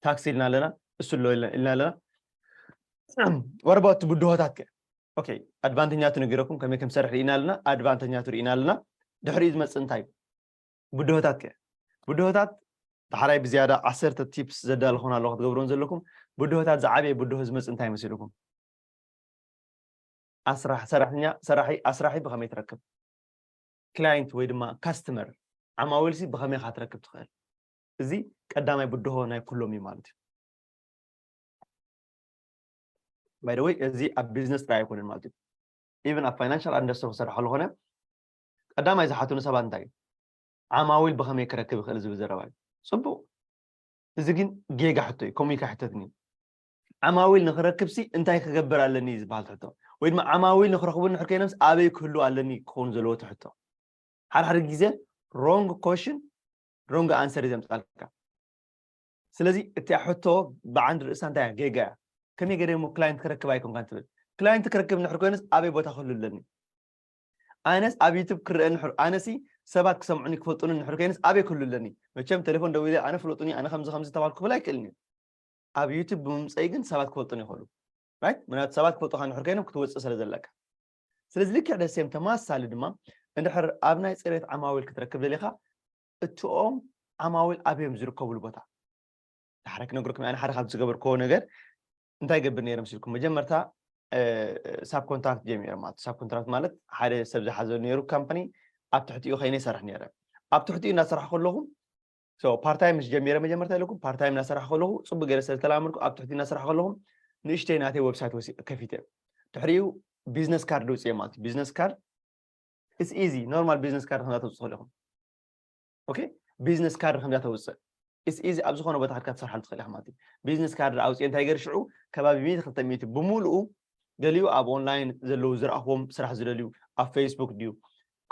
ታክሲ ኢልና ኣለና፣ እሱ ኣሎ ኢልና ኣለና። ወረባውት ብድሆታት ከ ኦኬ፣ ኣድቫንቴጅ ናቱ ነጊረኩም ከመይ ከም ዝሰርሕ ርኢና ኣለና፣ ኣድቫንቴጅ ናቱ ርኢና ኣለና። ድሕሪኡ ዝመፅእ እንታይ እዩ? ብድሆታት ከ ብድሆታት ዳሕራይ ብዝያዳ ዓሰርተ ቲፕስ ዘዳለኹን ኣለኹ ክትገብርዎን ዘለኩም። ብድሆታት ዝዓበየ ብድሆ ዝመፅእ እንታይ መሲልኩም? ኣስራሕ ሰራሕተኛ ሰራሒ ኣስራሒ ብኸመይ ትረክብ? ክላይንት ወይ ድማ ካስተመር ዓማዊልሲ ብኸመይ ኢኻ ትረክብ ትኽእል? እዚ ቀዳማይ ብድሆ ናይ ኩሎም እዩ ማለት እዩ። ባይ ወይ እዚ ኣብ ቢዝነስ ጥራይ ኣይኮነን ማለት እዩ። ኢቨን ኣብ ፋይናንሻል ኣንደስትሪ ክሰርሕ ከለኾነ ቀዳማይ ዝሓቱኒ ሰባት እንታይ እዩ? ዓማዊል ብኸመይ ክረክብ ይኽእል ዝብል ዘረባ እዩ። ፅቡቕ። እዚ ግን ጌጋ ሕቶ እዩ። ከምኡ ኢልካ ሕተትኒ። ዓማዊል ንክረክብሲ እንታይ ክገብር ኣለኒ ዝበሃል ሕቶ ወይ ድማ ዓማዊል ንክረኽቡ እንድሕር ኮይኖምስ ኣበይ ክህሉ ኣለኒ ክኸውን ዘለዎ እቲ ሕቶ። ሓደ ሓደ ግዜ ሮንግ ኮሽን ሮንግ ኣንሰር እዩ ዘምፃልካ። ስለዚ እቲኣ ሕቶ ብዓንዲ ርእሳ እንታይ እያ? ጌጋ እያ። ከመይ ገይረ እሞ ክላይንት ክረክብ ኣይኮንካን ትብል። ክላይንት ክረክብ እንድሕር ኮይነስ ኣበይ ቦታ ክህሉ ኣለኒ? ኣነስ ኣብ ዩቱብ ክረአ እንድሕር፣ ኣነሲ ሰባት ክሰምዑኒ ክፈልጡኒ እንድሕር ኮይነስ ኣበይ ክህሉ ኣለኒ? መቸም ቴሌፎን ደዊለ ኣነ ፍለጡኒ፣ ኣነ ከምዚ ከምዚ ተባልኩ ክብል ኣይክእልን እዩ። ኣብ ዩቱብ ብምምፀይ ግን ሰባት ክፈልጡኒ ይኽእሉ። ራይት? ምክንያቱ ሰባት ክፈልጡካ እንድሕር ኮይኖም ክትወፅእ ስለ ዘለካ። ስለዚ ልክዕ ደሴም ተማሳሊ ድማ እንድሕር ኣብ ናይ ፅሬት ዓማዊል ክትረክብ ደሊኻ እትኦም ዓማዊል ኣበዮም ዝርከብሉ ቦታ ዳሕረ ክነግርኩም። ኣነ ሓደ ካብ ዝገበርክዎ ነገር እንታይ ገብር ነይረ ምስልኩም? መጀመርታ ሳብ ኮንትራክት ጀሚረ ማለት ሳብ ኮንትራክት ማለት ሓደ ሰብ ዝሓዘ ነይሩ ካምፓኒ ኣብ ትሕቲኡ ከይነ ይሰርሕ ነይረ። ኣብ ትሕቲኡ እናሰራሕ ከለኹ ፓርታይም ምስ ጀሚረ መጀመርታ ኢለኩም ፓርታይም እናሰራሕ ከለኹ ፅቡቅ ገይረ ስለዝተላመድኩ ኣብ ትሕቲ እናሰራሕ ከለኹ ንእሽተይ ናተይ ዌብሳይት ወሲ ከፊተ ድሕሪኡ ቢዝነስ ካርድ ውፅየ ማለት ቢዝነስ ካርድ ኢስ ኢዚ ኖርማል ቢዝነስ ካርድ ከምዛ ተውፅእ ትኽእል ኢኹም። ኦኬ ቢዝነስ ካርድ ከምዛ ተውፅእ ኢስ ኢዚ ኣብ ዝኾነ ቦታ ከድካ ትሰርሓሉ ትኽእል ኢኻ ማለት እዩ። ቢዝነስ ካርድ ኣውፅኤ እንታይ ገር ሽዑ ከባቢ ሚእቲ ክልተ ሚእቲ ብምሉኡ ገሊኡ ኣብ ኦንላይን ዘለዉ ዝረኣኽዎም ስራሕ ዝደልዩ ኣብ ፌስቡክ ድዩ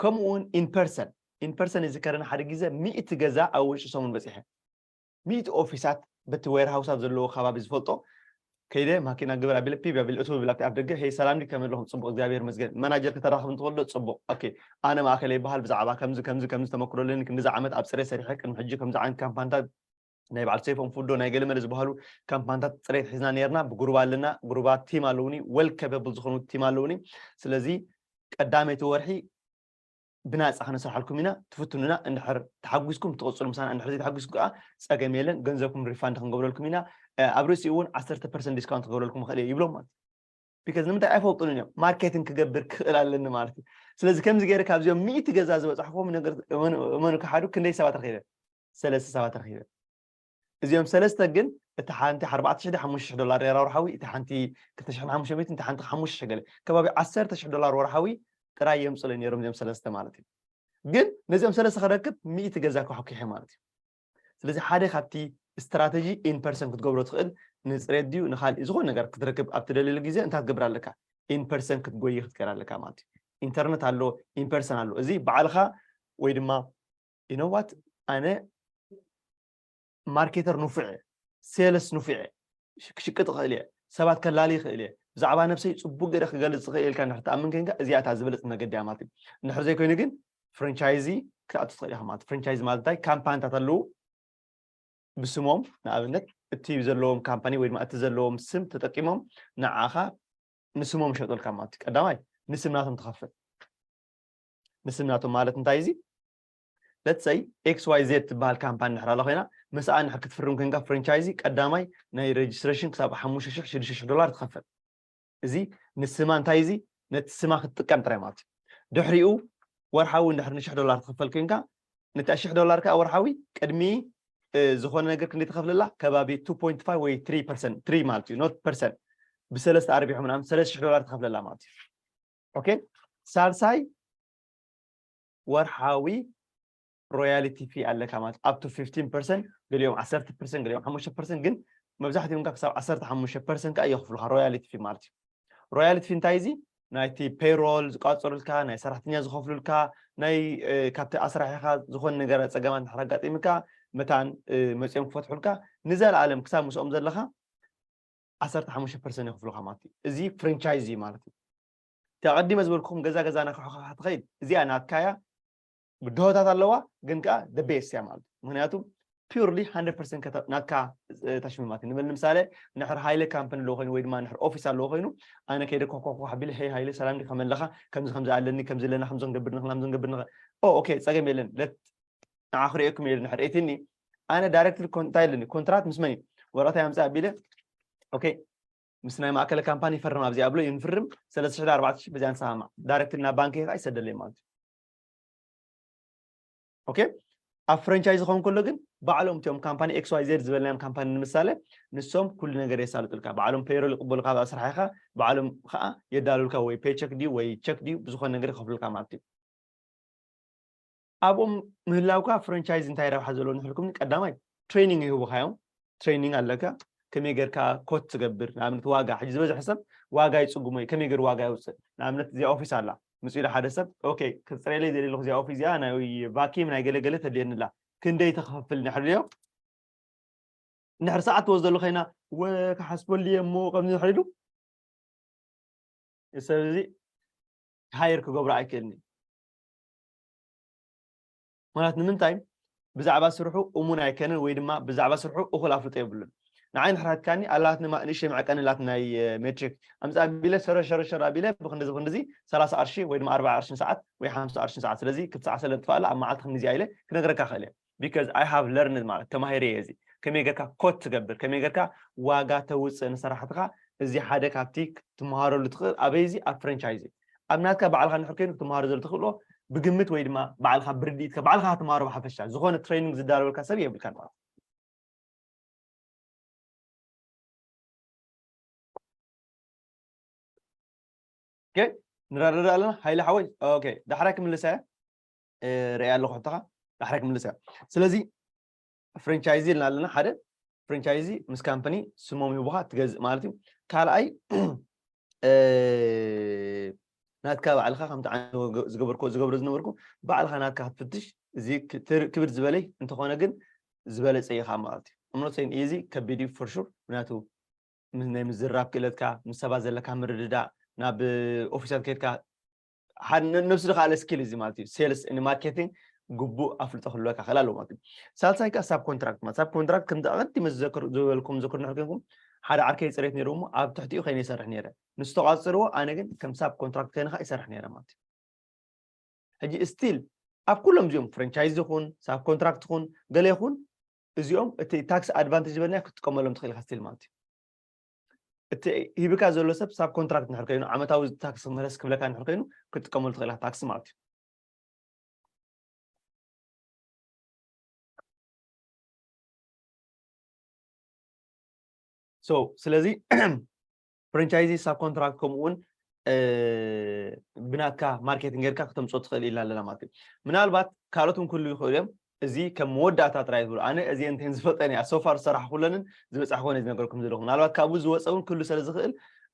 ከምኡ እውን ኢንፐርሰን ኢንፐርሰን ይዝከረኒ ሓደ ግዜ ሚእቲ ገዛ ኣብ ውሽጢ ሰሙን በፂሐ ሚእቲ ኦፊሳት በቲ ዌርሃውሳት ዘለዎ ከባቢ ዝፈልጦ ከይደ ማኪና ግበር ኣቢለ ፒብ ኣቢለ እቱ ብላቲ ኣብ ደገ ሄይ ሰላም ዲ ከመይ ኣለኹም ፅቡቅ እግዚኣብሔር መስገን መናጀር ከተራኽብ እንትኽእሎ ፅቡቅ ኦኬ ኣነ ማእከለ ይበሃል ብዛዕባ ከምዚ ከምዚ ከምዚ ተመክሮ ኣለኒ ክንዲዚ ዓመት ኣብ ፅሬት ሰሪሐ ቅድሚ ሕጂ ከምዚ ዓይነት ካምፓንታት ናይ በዓል ሰይፎም ፉዶ ናይ ገለመለ ዝበሃሉ ካምፓንታት ፅሬት ሒዝና ነርና ብጉሩባ ኣለና ጉሩባ ቲም ኣለውኒ ወል ኬፐብል ዝኾኑ ቲም ኣለውኒ ስለዚ ቀዳመይቲ ወርሒ ብናፃ ከነስርሓልኩም ኢና ትፍትኑና እንድሕር ተሓጒስኩም ትቕፅሉ ምሳና እንድሕር ዘይተሓጒስኩም ከዓ ፀገም የለን ገንዘብኩም ሪፋንድ ክንገብረልኩም ኢና ኣብ ርእሲኡ እውን ዓሰርተ ፐርሰንት ዲስካውንት ክገብረልኩም ይኽእል እየ ይብሎም ማለት ቢካዝ ንምንታይ ኣይፈልጡን እዮም ማርኬቲንግ ክገብር ክኽእል ኣለኒ ማለት እዩ ስለዚ ከምዚ ገይረ ካብዚኦም ሚእቲ ገዛ ዝበፃሕኩም ነገር እመኑ ክሓዱ ክንደይ ሰባት ረኪበ ሰለስተ ሰባት ረኪበ እዚኦም ሰለስተ ግን እቲ ሓንቲ ኣርባዕተ ሽሕ ሓሙሽተ ሽሕ ዶላር ነራ ወርሓዊ እቲ ሓንቲ ክልተ ሽሕን ሓሙሽተ ሚእትን እቲ ሓንቲ ሓሙሽተ ሽሕ ገለ ከባቢ ዓሰርተ ሽሕ ዶላር ወርሓዊ ጥራይ የምፅሉ ነይሮም እዚኦም ሰለስተ ማለት እዩ ግን ነዚኦም ሰለስተ ክረክብ ሚእቲ ገዛ ክሕኩሐ ማለት እዩ ስለዚ ሓደ ካብቲ ስትራተጂ ኢንፐርሰን ክትገብሮ ትኽእል ንፅሬት ድዩ ንካልእ ዝኾነ ነገር ክትረክብ ኣብ ትደልየሉ ግዜ እንታይ ክትገብር ኣለካ ኢንፐርሰን ክትጎይ ክትከር ኣለካ ማለት እዩ ኢንተርነት ኣሎ ኢንፐርሰን ኣሎ እዚ ባዕልካ ወይ ድማ ኢኖዋት ኣነ ማርኬተር ንፉዕ እየ ሴልስ ንፉዕ እየ ክሽቅጥ እኽእል እየ ሰባት ከላሊ ይኽእል እየ ብዛዕባ ነብሰይ ፅቡቅ ገደ ክገልፅ ዝኽእል ኢልካ ንድሕር ትኣምን ከንካ እዚኣ እታ ዝበለፅ መገዲ እያ ማለት እዩ እንድሕር ዘይኮይኑ ግን ፍራንቻይዚ ክትኣቱ ትኽእል ኢኻ ማለት ፍራንቻይዚ ማለት እንታይ ካምፓኒታት ኣለዉ ብስሞም ንኣብነት እቲ ዘለዎም ካምፓኒ ወይ ድማ እቲ ዘለዎም ስም ተጠቂሞም ንዓኻ ንስሞም ይሸጡልካ ማለት እዩ ቀዳማይ ንስም ናቶም ትኸፍል ንስም ናቶም ማለት እንታይ እዚ let's say X Y Z ትበሃል ካምፓኒ ንሕር ኣላ ኮይና ምስኣ ንሕር ክትፍርም ኮንካ ፍራንቻይዚ ቀዳማይ ናይ ሬጅስትሬሽን ክሳብ ሓሙሽተ ሽሕ ሽዱሽተ ሽሕ ዶላር ትኸፍል እዚ ንስማ እንታይ እዚ ነቲ ስማ ክትጥቀም ጥራይ ማለት እዩ ድሕሪኡ ወርሓዊ እንድሕር ንሽሕ ዶላር ትኽፈል ኮንካ ነቲ ሽሕ ዶላር ከዓ ወርሓዊ ቅድሚ ዝኾነ ነገር ክንደይ ትኸፍለላ ከባቢ two point five ወይ three percent three ማለት እዩ not percent ብሰለስተ ኣርቢሑ ምናምን ሰለስተ ሽሕ ዶላር ትኸፍለላ ማለት እዩ okay ሳልሳይ ወርሓዊ royalty fee ኣለካ ማለት up to fifteen percent ገሊኦም ዓሰርተ percent ገሊኦም ሓሙሽተ percent ግን መብዛሕትኦም ካብ ክሳብ ዓሰርተ ሓሙሽተ percent ከዓ የኽፍሉካ royalty fee ማለት እዩ royalty fee እንታይ እዚ ናይቲ payroll ዝቋፀሩልካ ናይ ሰራሕተኛ ዝኸፍሉልካ ናይ ካብቲ ኣስራሒኻ ዝኾነ ነገር ፀገማት እንድሕር ኣጋጢምካ መታን መፂኦም ክፈትሑልካ ንዘለኣለም ክሳብ ምስኦም ዘለካ ዓሰርተ ሓሙሽተ percent የኽፍሉካ ማለት እዩ እዚ franchise እዩ ማለት እዩ ተቐዲመ ዝበልኩኹም ገዛ ገዛ ናክሕኻ ትኸይድ እዚኣ ናትካያ ብድሆታት ኣለዋ ግን ከዓ the best እያ ማለት እዩ ምክንያቱ purely hundred percent ናትካ ታሽሚ ማለት እዩ ንበል ንምሳሌ ንሕር ሃይለ ካምፓኒ ኣለዎ ኮይኑ ወይ ድማ ንሕር ኦፊስ ኣለዎ ኮይኑ ኣነ ከይደ ኮኮኮ ሓቢለ ሄይ ሃይለ ሰላም ዲ ከመለኻ ከምዚ ከምዚ ኣለኒ ከምዚ ኣለና ከምዚ ክንገብር ንኽእል ከምዚ ክንገብር ንኽእል ኦ ኦኬ ፀገም የለን ለት ንዓ ክርእየኩም እየ ድንሕር ኤትኒ ኣነ ዳይሬክትሊ እንታይ ኣለኒ ኮንትራት ምስ መን እዩ ወረቀት ኣምፅእ ኣቢለ ኦኬ ምስ ናይ ማእከለ ካምፓኒ ይፈርም ኣብዚኣ ብሎ እዩ ንፍርም ሰለስተ ሽሕ ኣርባዕተ ሽሕ በዚኣ ንሰማማዕ ዳይሬክትሊ ናብ ባንክ ከዓ ይሰደለይ ማለት እዩ ኦኬ ኣብ ፍረንቻይዝ ዝኸውን ከሎ ግን ባዕሎም እቲኦም ካምፓኒ ኤክስ ዋይ ዜድ ዝበልናዮም ካምፓኒ ንምሳሌ ንሶም ኩሉ ነገር የሳልጡልካ ባዕሎም ፔሮል ይቅበሉካ ኣብ ስራሕ ኢኻ ባዕሎም ከዓ የዳሉልካ ወይ ፔቸክ ድዩ ወይ ቸክ ድዩ ብዝኾነ ነገር ይኸፍሉልካ ማለት እዩ ኣብኦም ምህላውካ ፍረንቻይዝ እንታይ ረብሓ ዘለዎ ንሕልኩም ቀዳማይ ትሬኒንግ ይህቡካ እዮም ትሬኒንግ ኣለካ ከመይ ጌርካ ኮት ትገብር ንኣብነት ዋጋ ሕጂ ዝበዝሐ ሰብ ዋጋ ይፅጉሞ እዩ ከመይ ገይሩ ዋጋ የውፅእ ንኣብነት እዚኣ ኦፊስ ኣላ ምስ ኢሉ ሓደ ሰብ ኦኬ ክፅረየለይ ዘለ ኣለኩ እዚኣ ኦፊስ እዚኣ ናይ ቫኪም ናይ ገለገለ ተድልየኒ ኣላ ክንደይ ተክፍል ንሕልዮ እንድሕር ሰዓት ትወስደሉ ኮይና፣ ወ ክሓስበሉ እየ እሞ ከምዚ ድሕር ኢሉ፣ እዚ ሰብ እዚ ሃየር ክገብሮ ኣይክእልን እዩ። ማለት ንምንታይ? ብዛዕባ ስርሑ እሙን ኣይከነን ወይ ድማ ብዛዕባ ስርሑ እኹል ኣፍልጦ የብሉን። ንዓይ እንድሕር ሃትካኒ፣ ኣላትኒ ማ-፣ ንእሽተይ መዐቀኒ ኣላትኒ ናይ ሜትሪክ ኣምጻ ኣቢለ፣ ሸረ ሸረ ሸረ ኣቢለ ብክንድዚ ብክንድዚ ሰላሳ ቅርሺ ወይ ድማ ኣርባዓ ቅርሺ ንሰዓት ወይ ሓምሳ ቅርሺ ንሰዓት፣ ስለዚ ክትሰዓ ስለ ንጥፋኣላ ኣብ መዓልቲ ክንድዚ ኢለ ክነግረካ ክእል እየ። Because I have learned፣ ማለት ተማሂረ እየ። እዚ ከመይ ጌርካ ኮት ትገብር፣ ከመይ ጌርካ ዋጋ ተውፅእ ንሰራሕትኻ፣ እዚ ሓደ ካብቲ ክትመሃረሉ ትኽእል። ኣበይ? እዚ ኣብ ፍራንቻይዝ። ኣብ ናትካ ባዕልኻ እንድሕር ኮይኑ ክትመሃሮ ዘሎ ትኽእሎ ብግምት ወይ ድማ ባዕልኻ ብርድኢትካ ባዕልኻ ክትመሃሮ ብሓፈሻ ዝኾነ ትሬኒንግ ዝዳለወልካ ሰብ የብልካን ማለት እዩ። ኦኬ፣ ንረዳዳእ ኣለና። ሃይለ ሓወይ፣ ኦኬ፣ ዳሕራይ ክምልሳ እየ። እ፣ ርእየ ኣለኹ ሕቶኻ፣ ዳሕራይ ክምልሳ እየ። ስለዚ ፍራንቻይዚ ኢልና ኣለና። ሓደ፣ ፍራንቻይዚ ምስ ካምፓኒ ስሞም ሂቡኻ ትገዝእ ማለት እዩ። ካልኣይ፣ እ፣ ናትካ ባዕልኻ ከምቲ ዓነ ዝገበርኩ፣ ዝገብሮ ዝነበርኩ፣ ባዕልኻ ናትካ ክትፍትሽ፣ እዚ ክብድ ዝበለይ እንተኾነ ግን ዝበለጸ ኢኻ ማለት እዩ። I'm not saying easy፣ ከቢድ እዩ for sure፣ ምክንያቱ ምስ ናይ ምዝራብ ክእለትካ፣ ምስ ሰባት ዘለካ ምርድዳእ፣ ናብ ኦፊሳት ከድካ፣ ሓደ ነ-፣ ነብሱ ዝኸኣለ ስኪል እዚ ማለት እዩ። ሴልስ ን ማርኬቲንግ ግቡእ ኣፍልጦ ክህልወካ ክእል ኣለዎ ማለት እዩ። ሳልሳይ ከኣ ሳብ ኮንትራክት ማለት፣ ሳብ ኮንትራክት ከምቲ ኣቐዲመ ዝዘክር-፣ ዝበልኩም ዝክር ንሕር ኮንኩም፣ ሓደ ዓርከይ ጽሬት ነይሩ እሞ ኣብ ትሕቲኡ ከይነ ይሰርሕ ነይረ። ንሱ ተቋጽርዎ፣ ኣነ ግን ከም ሳብ ኮንትራክት ከይነ ከኣ ይሰርሕ ነይረ ማለት እዩ። ሕጂ ስቲል ኣብ ኩሎም እዚኦም ፍራንቻይዝ ይኹን፣ ሳብ ኮንትራክት ይኹን፣ ገለ ይኹን፣ እዚኦም እቲ ታክስ ኣድቫንቴጅ ዝበልና ክትጥቀመሎም ትኽእል ኢኻ ስቲል ማለት እዩ። እቲ ሂብካ ዘሎ ሰብ ሳብ ኮንትራክት እንድሕር ኮይኑ፣ ዓመታዊ ታክስ ክመለስ ክብለካ እንድሕር ኮይኑ፣ ክትጥቀመሉ ትኽእል ኢኻ ታክስ ማለት እዩ። So፣ ስለዚ ፍራንቻይዚ ሳብ ኮንትራክት ከምኡ እውን፣ እ፣ ብናትካ ማርኬቲንግ ጌርካ ክተምጽኦ ትኽእል ኢልና ኣለና ማለት እዩ። ምናልባት ካልኦት እውን ክህልዉ ይኽእሉ እዮም። እዚ ከም መወዳእታ ጥራይ ትብሉ። ኣነ እዚ እንተን ዝፈልጠን እያ። So far ዝሰራሕኩለንን ዝበጻሕኩዎን እየ ዝነገርኩም ዘለኹ። ምናልባት ካብኡ ዝወጸ እውን ክህሉ ስለ ዝኽእል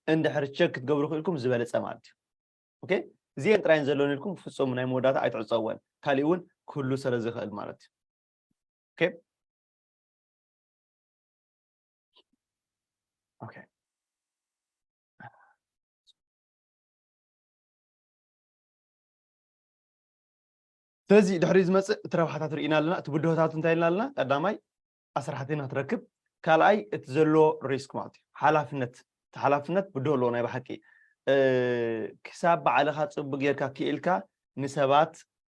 እንድሕር ቸክ ክትገብሩ ክኢልኩም ዝበለጸ ማለት እዩ። ኦኬ? እዚኤን ጥራይ ዘለውን ኢልኩም ፍጹም ናይ መወዳእታ ኣይትዕጸወን። ካሊእ እውን ክህሉ ስለ ዝኽእል ማለት እዩ። ኦኬ? ኦኬ። ስለዚ ድሕሪ ዝመጽእ እቲ ረብሓታት ርኢና ኣለና። እቲ ብድሆታት እንታይ ኢልና ኣለና? ቀዳማይ ኣስራሕቲ ንክትረክብ፣ ካልኣይ እቲ ዘሎ ሪስክ ማለት እዩ። ሓላፍነት፣ እቲ ሓላፍነት ብድሆ ኣለዎ ናይ ብሓቂ። እ፣ ክሳብ ባዕልኻ ጽቡቅ ጌርካ ክኢልካ ንሰባት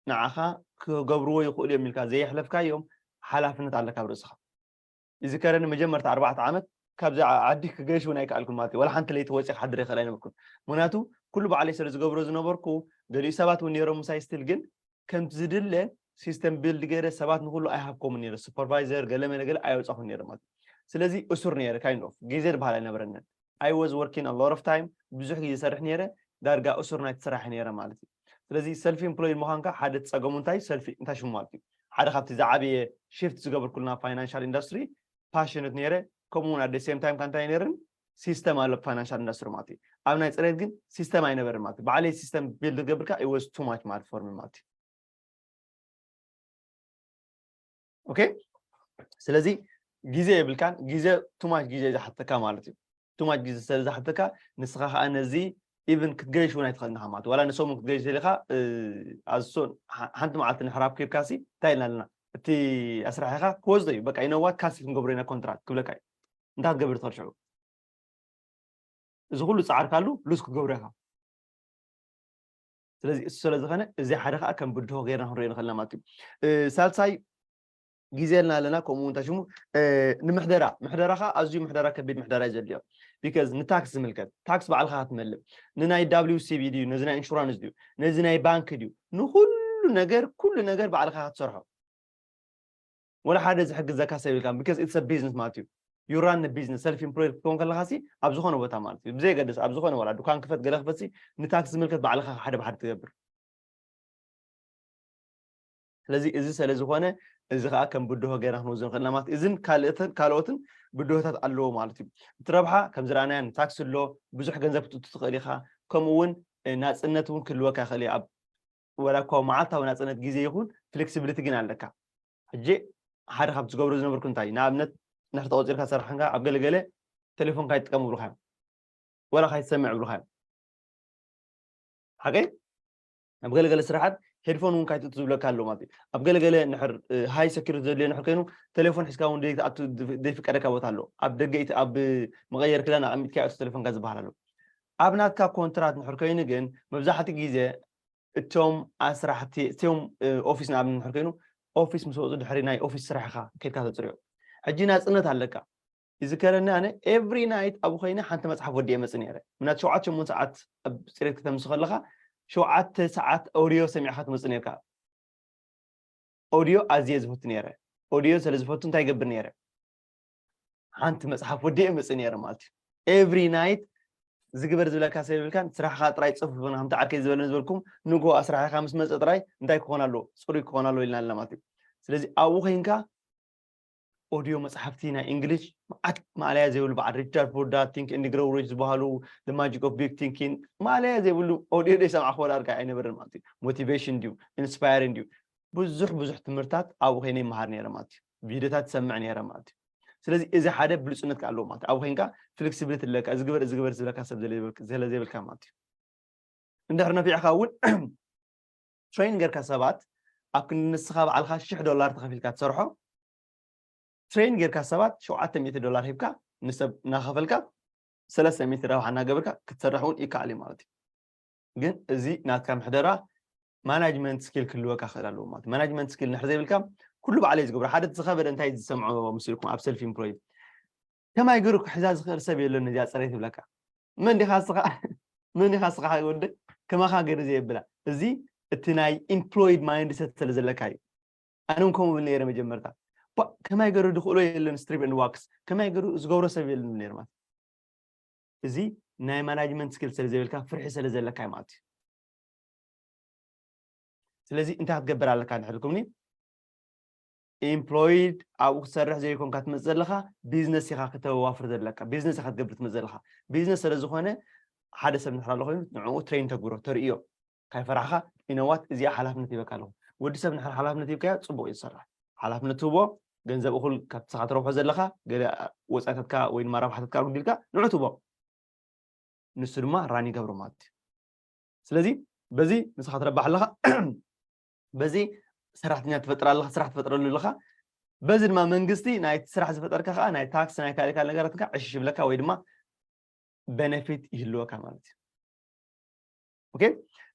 ንዓኻ ክገብርዎ ይኽእሉ እዮም ኢልካ ዘየሕለፍካዮም ሓላፍነት ኣለካ ኣብ ርእስኻ። ይዝከረኒ መጀመርታ ኣርባዕተ ዓመት ካብዚ ዓ-፣ ዓዲ ክገይሽ እውን ኣይከኣልኩን ማለት እዩ። ዋላ ሓንቲ ለይቲ ወፂእ ክሓድር ይኽእል ኣይነበርኩን። ምክንያቱ ኩሉ ባዕለይ ስለ ዝገብሮ ዝነበርኩ፣ ገሊኡ ሰባት እውን ነይሮም ምሳይ ስቲል፣ ግን ከምቲ ዝድለ ሲስተም ቢልድ ገይረ ሰባት ንኩሉ ኣይሃብኮምን ነይረ። ሱፐርቫይዘር ገለ መለ ገለ ኣየውፃኹን ነይረ ማለት እዩ። ስለዚ እሱር ነይረ፣ kind of ግዜ ዝበሃል ኣይነበረንን። I was working a lot of time፣ ብዙሕ ግዜ ይሰርሕ ነይረ፣ ዳርጋ እሱር ናይቲ ስራሕ ነይረ ማለት እዩ። ስለዚ ሰልፍ ኢምፕሎይድ ምዃንካ ሓደ ጸገሙ እንታይ ሰልፊ እንታይ ሽሙ ማለት እዩ። ሓደ ካብቲ ዝዓበየ ሽፍት ዝገበርኩልና ፋይናንሻል ኢንዱስትሪ ፓሽነት ነይረ፣ ከምኡ እውን ኣደ ሴም ታይም ካንታይ ነይርን ሲስተም ኣሎ ፋይናንሻል ኢንዱስትሪ ማለት እዩ። ኣብ ናይ ጽሬት ግን ሲስተም ኣይነበርን ማለት እዩ። ባዕለይ ሲስተም ቢልድ ገብርካ it was too much ማለት ፎርም ማለት እዩ። ኦኬ፣ ስለዚ ግዜ የብልካን። ግዜ ቱማች ግዜ ዝሓተካ ማለት እዩ። ቱማች ግዜ ስለ ዝሓተካ ንስኻ ከዓ ነዚ ኢቭን ክትገይሽ እውን ኣይትኽእልን ኢኻ ማለት እዩ። ዋላ ንሰሙን ክትገይሽ ደሊኻ፣ እ፣ ኣዝሶ ሓ-፣ ሓንቲ መዓልቲ ንሕራብ ኪርካሲ እንታይ ኢልና ኣለና? እቲ ኣስራሒኻ ክወስዶ እዩ። በቃ፣ you know what፣ ካንስል ክንገብሮ ኢና ኮንትራክት ክብለካ እዩ። እንታይ ክትገብር ትኽእል ሽዑ? እዚ ኩሉ ጻዕርካሉ ሉዝ ክትገብሮ ኢኻ። ስለዚ እሱ ስለ ዝኾነ እዚ ሓደ ከዓ ከም ብድሆ ጌርና ክንሪኦ ንኽእልና ማለት እዩ። እ፣ ሳልሳይ ግዜ ኢልና ኣለና፣ ከምኡ እውን እንታይ ሽሙ፣ እ፣ ንምሕደራ፣ ምሕደራ ከዓ ኣዝዩ ምሕደራ ከቢድ ምሕደራ እዩ ዘድልዮ። ቢካዝ ንታክስ ዝምልከት፣ ታክስ ባዕልኻ ክትመልእ፣ ንናይ W C B ድዩ፣ ነዚ ናይ ኢንሹራንስ ድዩ፣ ነዚ ናይ ባንክ ድዩ፣ ንኹሉ ነገር፣ ኩሉ ነገር ባዕልኻ ክትሰርሖ። ወላ ሓደ ዝሕግዘካ ሰብ የብልካን፣ because it's a business ማለት እዩ። You run the business፣ ሰልፍ ኢምፕሎይድ ክትከውን ከለኻ ሲ ኣብ ዝኾነ ቦታ ማለት እዩ፣ ብዘየገድስ ኣብ ዝኾነ ዋላ ዱካን ክፈት፣ ገለ ክፈት ሲ ንታክስ ዝምልከት ባዕልኻ ሓደ ብሓደ ትገብር። ስለዚ እዚ ስለ ዝኾነ እዚ ከዓ ከም ብድሆ ገይርና ክንወስዶ ንኽእል ኢና ማለት እዩ። እዝን ካልእትን፣ ካልኦትን ብድሆታት ኣለዎ ማለት እዩ። እቲ ረብሓ ከም ዝረኣናዮ ንታክስ ኣሎ፣ ብዙሕ ገንዘብ ክትእቱ ትኽእል ኢኻ፣ ከምኡ እውን፣ እ፣ ናጽነት እውን ክህልወካ ይኽእል እዩ። ኣብ ወላ እኳ መዓልታዊ ናጽነት ግዜ ይኹን ፍሌክሲቢሊቲ ግን ኣለካ። ሕጂ ሓደ ካብቲ ዝገብሮ ዝነበርኩ እንታይ፣ ንኣብነት እንድሕር ተቆፂርካ ሰራሕንካ ኣብ ገለገለ ቴሌፎን ካይትጥቀም ይብሉካ እዮም፣ ወላ ካይትሰምዕ ይብሉካ እዮም። ሓቀይ? ኣብ ገለገለ ስራሓት ሄድፎን እውን ካይትእቱ ዝብለካ ኣሎ ማለት እዩ። ኣብ ገለገለ ንሕር ሃይ ሰኪሪቲ ዘድልዮ ንሕር ኮይኑ ቴሌፎን ሒዝካ እውን ዘይትኣቱ ዘይፍቀደካ ቦታ ኣሎ። ኣብ ደገ ኢት- ኣብ መቐየር ክዳን ኣቐሚጥካ እቱ ቴሌፎንካ ዝበሃል ኣሎ። ኣብ ናትካ ኮንትራት ንሕር ኮይኑ ግን መብዛሕትኡ ግዜ እቶም ኣስራሕቲ እቶም ኦፊስ ንኣብነት ንሕር ኮይኑ ኦፊስ ምስ ወፁ ድሕሪ ናይ ኦፊስ ስራሕኻ ከድካ ተፅርዮ። ሕጂ ናፅነት ኣለካ። ይዝከረኒ ኣነ ኤቭሪ ናይት ኣብኡ ኮይነ ሓንቲ መፅሓፍ ወዲኤ መፅእ ነይረ። ምናት ሸውዓተ ሸሞንተ ሰዓት ኣብ ፅሬት ከተምስ ከለካ ሸውዓተ ሰዓት ኦዲዮ ሰሚዕካ ትመፅእ ነርካ። ኦዲዮ ኣዝየ ዝፈቱ ነይረ። ኦዲዮ ስለ ዝፈቱ እንታይ ይገብር ነይረ? ሓንቲ መፅሓፍ ወዲኤ መፅእ ነይረ ማለት እዩ። ኤቭሪ ናይት ዝግበር ዝብለካ ሰብ የብልካን። ስራሕካ ጥራይ ፅፉፍ ይኹን ከምቲ ዓርከይ ዝበለኒ ዝበልኩም ንጎ ስራሕካ ምስ መፀ ጥራይ እንታይ ክኾን ኣለዎ? ፅሩይ ክኾን ኣለዎ ኢልና ኣለና ማለት እዩ። ስለዚ ኣብኡ ኮይንካ ኦዲዮ መፅሓፍቲ ናይ እንግሊሽ መዓት ማእለያ ዘይብሉ በዓል ሪቻርድ ቦርዳ ቲንክ እንድ ግሮው ሪች ዝበሃሉ ማጂክ ኦፍ ቢግ ቲንኪን ማእለያ ዘይብሉ ኦዲዮ ደይ ሰማዕክዎ ዳርጋ ኣይነበርን ማለት እዩ። ሞቲቬሽን ድዩ ኢንስፓየሪን ድዩ ብዙሕ ብዙሕ ትምህርታት ኣብኡ ኮይነ ይመሃር ነይረ ማለት እዩ። ቪዲዮታት ይሰምዕ ነይረ ማለት እዩ። ስለዚ እዚ ሓደ ብሉፅነት ከ ኣለዎ ማለት ኣብኡ ኮይንካ ፍሌክሲብሊቲ ኣለካ። እዚ ግበር እዚ ግበር ዝብለካ ሰብ ስለ ዘይብልካ ማለት እዩ። እንድሕር ነፊዕካ እውን ትሬን ጌርካ ሰባት ኣብ ክንዲ ንስኻ ባዕልኻ ሽሕ ዶላር ተኸፊልካ ትሰርሖ ትሬን ጌርካ ሰባት ሸውዓተ ሚእቲ ዶላር ሂብካ ንሰብ እናኸፈልካ ሰለስተ ሚእቲ ረብሓ እናገበርካ ክትሰርሕ እውን ይከኣል እዩ ማለት እዩ። ግን እዚ ናትካ ምሕደራ ማናጅመንት ስኪል ክህልወካ ክእል ኣለዎ ማለት ማናጅመንት ስኪል ንሕር ዘይብልካ ኩሉ ባዕለይ ዝገብሮ ሓደ ዝኸበደ እንታይ ዝሰምዖ ምስልኩም ኣብ ሰልፍ ኢምፕሎይ ከማይ ገሩ ክሕዛ ዝኽእል ሰብ የለን ነዚኣ ፅሬት ይብለካ። መን ዲኻ ስኻ መን ዲኻ ስኻ ወደ ከማኻ ገሩ ዘየብላ እዚ እቲ ናይ ኢምፕሎይድ ማይንድሰት ስለ ዘለካ እዩ። ኣነ እውን ከምኡ ብል ነይረ መጀመርታ። ባ ከማይ ገሩ ድኽእሎ የለን ስትሪፕ ኤንድ ዋክስ ከማይ ገሩ ዝገብሮ ሰብ የለን ነይረ ማለት እዚ ናይ ማናጅመንት ስኪል ስለ ዘይብልካ ፍርሒ ስለ ዘለካ እዩ ማለት እዩ። ስለዚ እንታይ ክትገብር ኣለካ እንድሕር ኢልኩምኒ ኢምፕሎይድ ኣብኡ ክትሰርሕ ዘይኮንካ ትመፅእ ዘለካ ቢዝነስ ኢካ ክተዋፍር ዘለካ ቢዝነስ ኢካ ክትገብር ትመፅእ ዘለካ ቢዝነስ ስለ ዝኾነ ሓደ ሰብ ንሕር ኣሎ ኮይኑ ንዕኡ ትሬን ተግብሮ ተርእዮ ካይፈራሕካ ኢነዋት እዚኣ ሓላፍነት ይበካ ኣለኹ ወዲ ሰብ ንሕር ሓላፍነት ይብካዮ ፅቡቅ እዩ ዝሰርሕ ሓላፍነት ትህቦ ገንዘብ እኩል ካብቲ ስኻ ትረብሖ ዘለካ ገለ ወፃኢታትካ ወይ ድማ ረብሓታትካ ኣጉዲልካ ንዑ ትህቦ ንሱ ድማ ራን ይገብሮ ማለት እዩ ስለዚ በዚ ንስኻ ትረባሕ ኣለኻ በዚ ሰራሕተኛ ትፈጥር ኣለኻ ስራሕ ትፈጥረሉ ኣለኻ በዚ ድማ መንግስቲ ናይ ስራሕ ዝፈጠርካ ከዓ ናይ ታክስ ናይ ካልእ ካልእ ነገራትካ ዕሽሽ ይብለካ ወይ ድማ ቤነፊት ይህልወካ ማለት እዩ ኦኬ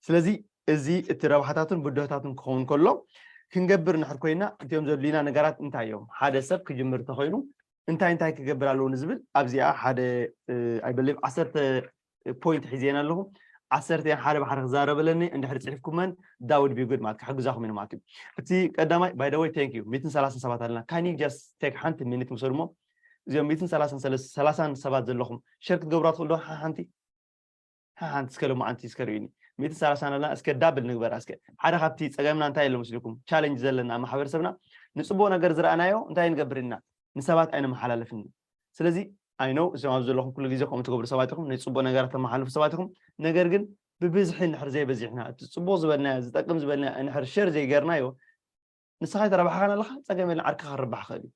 ስለዚ እዚ እቲ ረብሓታቱን ብድሆታቱን ክኸውን ከሎ ክንገብር ንሕር ኮይና እቲኦም ዘድልዩና ነገራት እንታይ እዮም ሓደ ሰብ ክጅምር እንተኮይኑ እንታይ እንታይ ክገብር ኣለዎ ንዝብል ኣብዚኣ ሓደ ኣይበልብ ዓሰርተ ፖይንት ሒዘን ኣለኹ ዓሰርተ ሓደ ብሓደ ክዛረበለኒ እንድሕር ፅሒፍኩመን ዳውድ ቢጉድ ማለት ክሕግዛኹም ኢነ ማለት እዩ እቲ ቀዳማይ ባይ ወይ ቴንክ ዩ ሚትን ሰላሳን ሰባት ኣለና ካን ዩ ጀስት ቴክ ሓንቲ ሚኒት ምሰዱ እሞ እዚኦም ሚትን ሰላሳን ሰባት ዘለኹም ሸር ክትገብሩ ትኽእሉ ዶ ሓንቲ ሓንቲ እስከ ሎማዓንቲ እስከ ርእዩኒ ሚእቲ ሰላሳ ኣለና እስከ ዳብል ንግበራ እስከ ሓደ ካብቲ ፀገምና እንታይ ኣሎ መስልኩም ቻለንጅ ዘለና ኣብ ማሕበረሰብና ንፅቡቅ ነገር ዝረኣናዮ እንታይ ንገብር ኢና ንሰባት ኣይነመሓላልፍን ስለዚ ኣይነው እዚም ኣብ ዘለኹም ኩሉ ግዜ ከምኡ ትገብሩ ሰባት ኢኹም ናይ ፅቡቅ ነገራት ተመሓልፉ ሰባት ኢኹም ነገር ግን ብብዝሒ እንድሕር ዘይበዚሕና እቲ ፅቡቅ ዝበልናዮ ዝጠቅም ዝበልናዮ እንድሕር ሸር ዘይገርናዮ ንስኻ ተረባሕኻን ኣለኻ ፀገም የለን ዓርክኻ ክርባሕ ክእል እዩ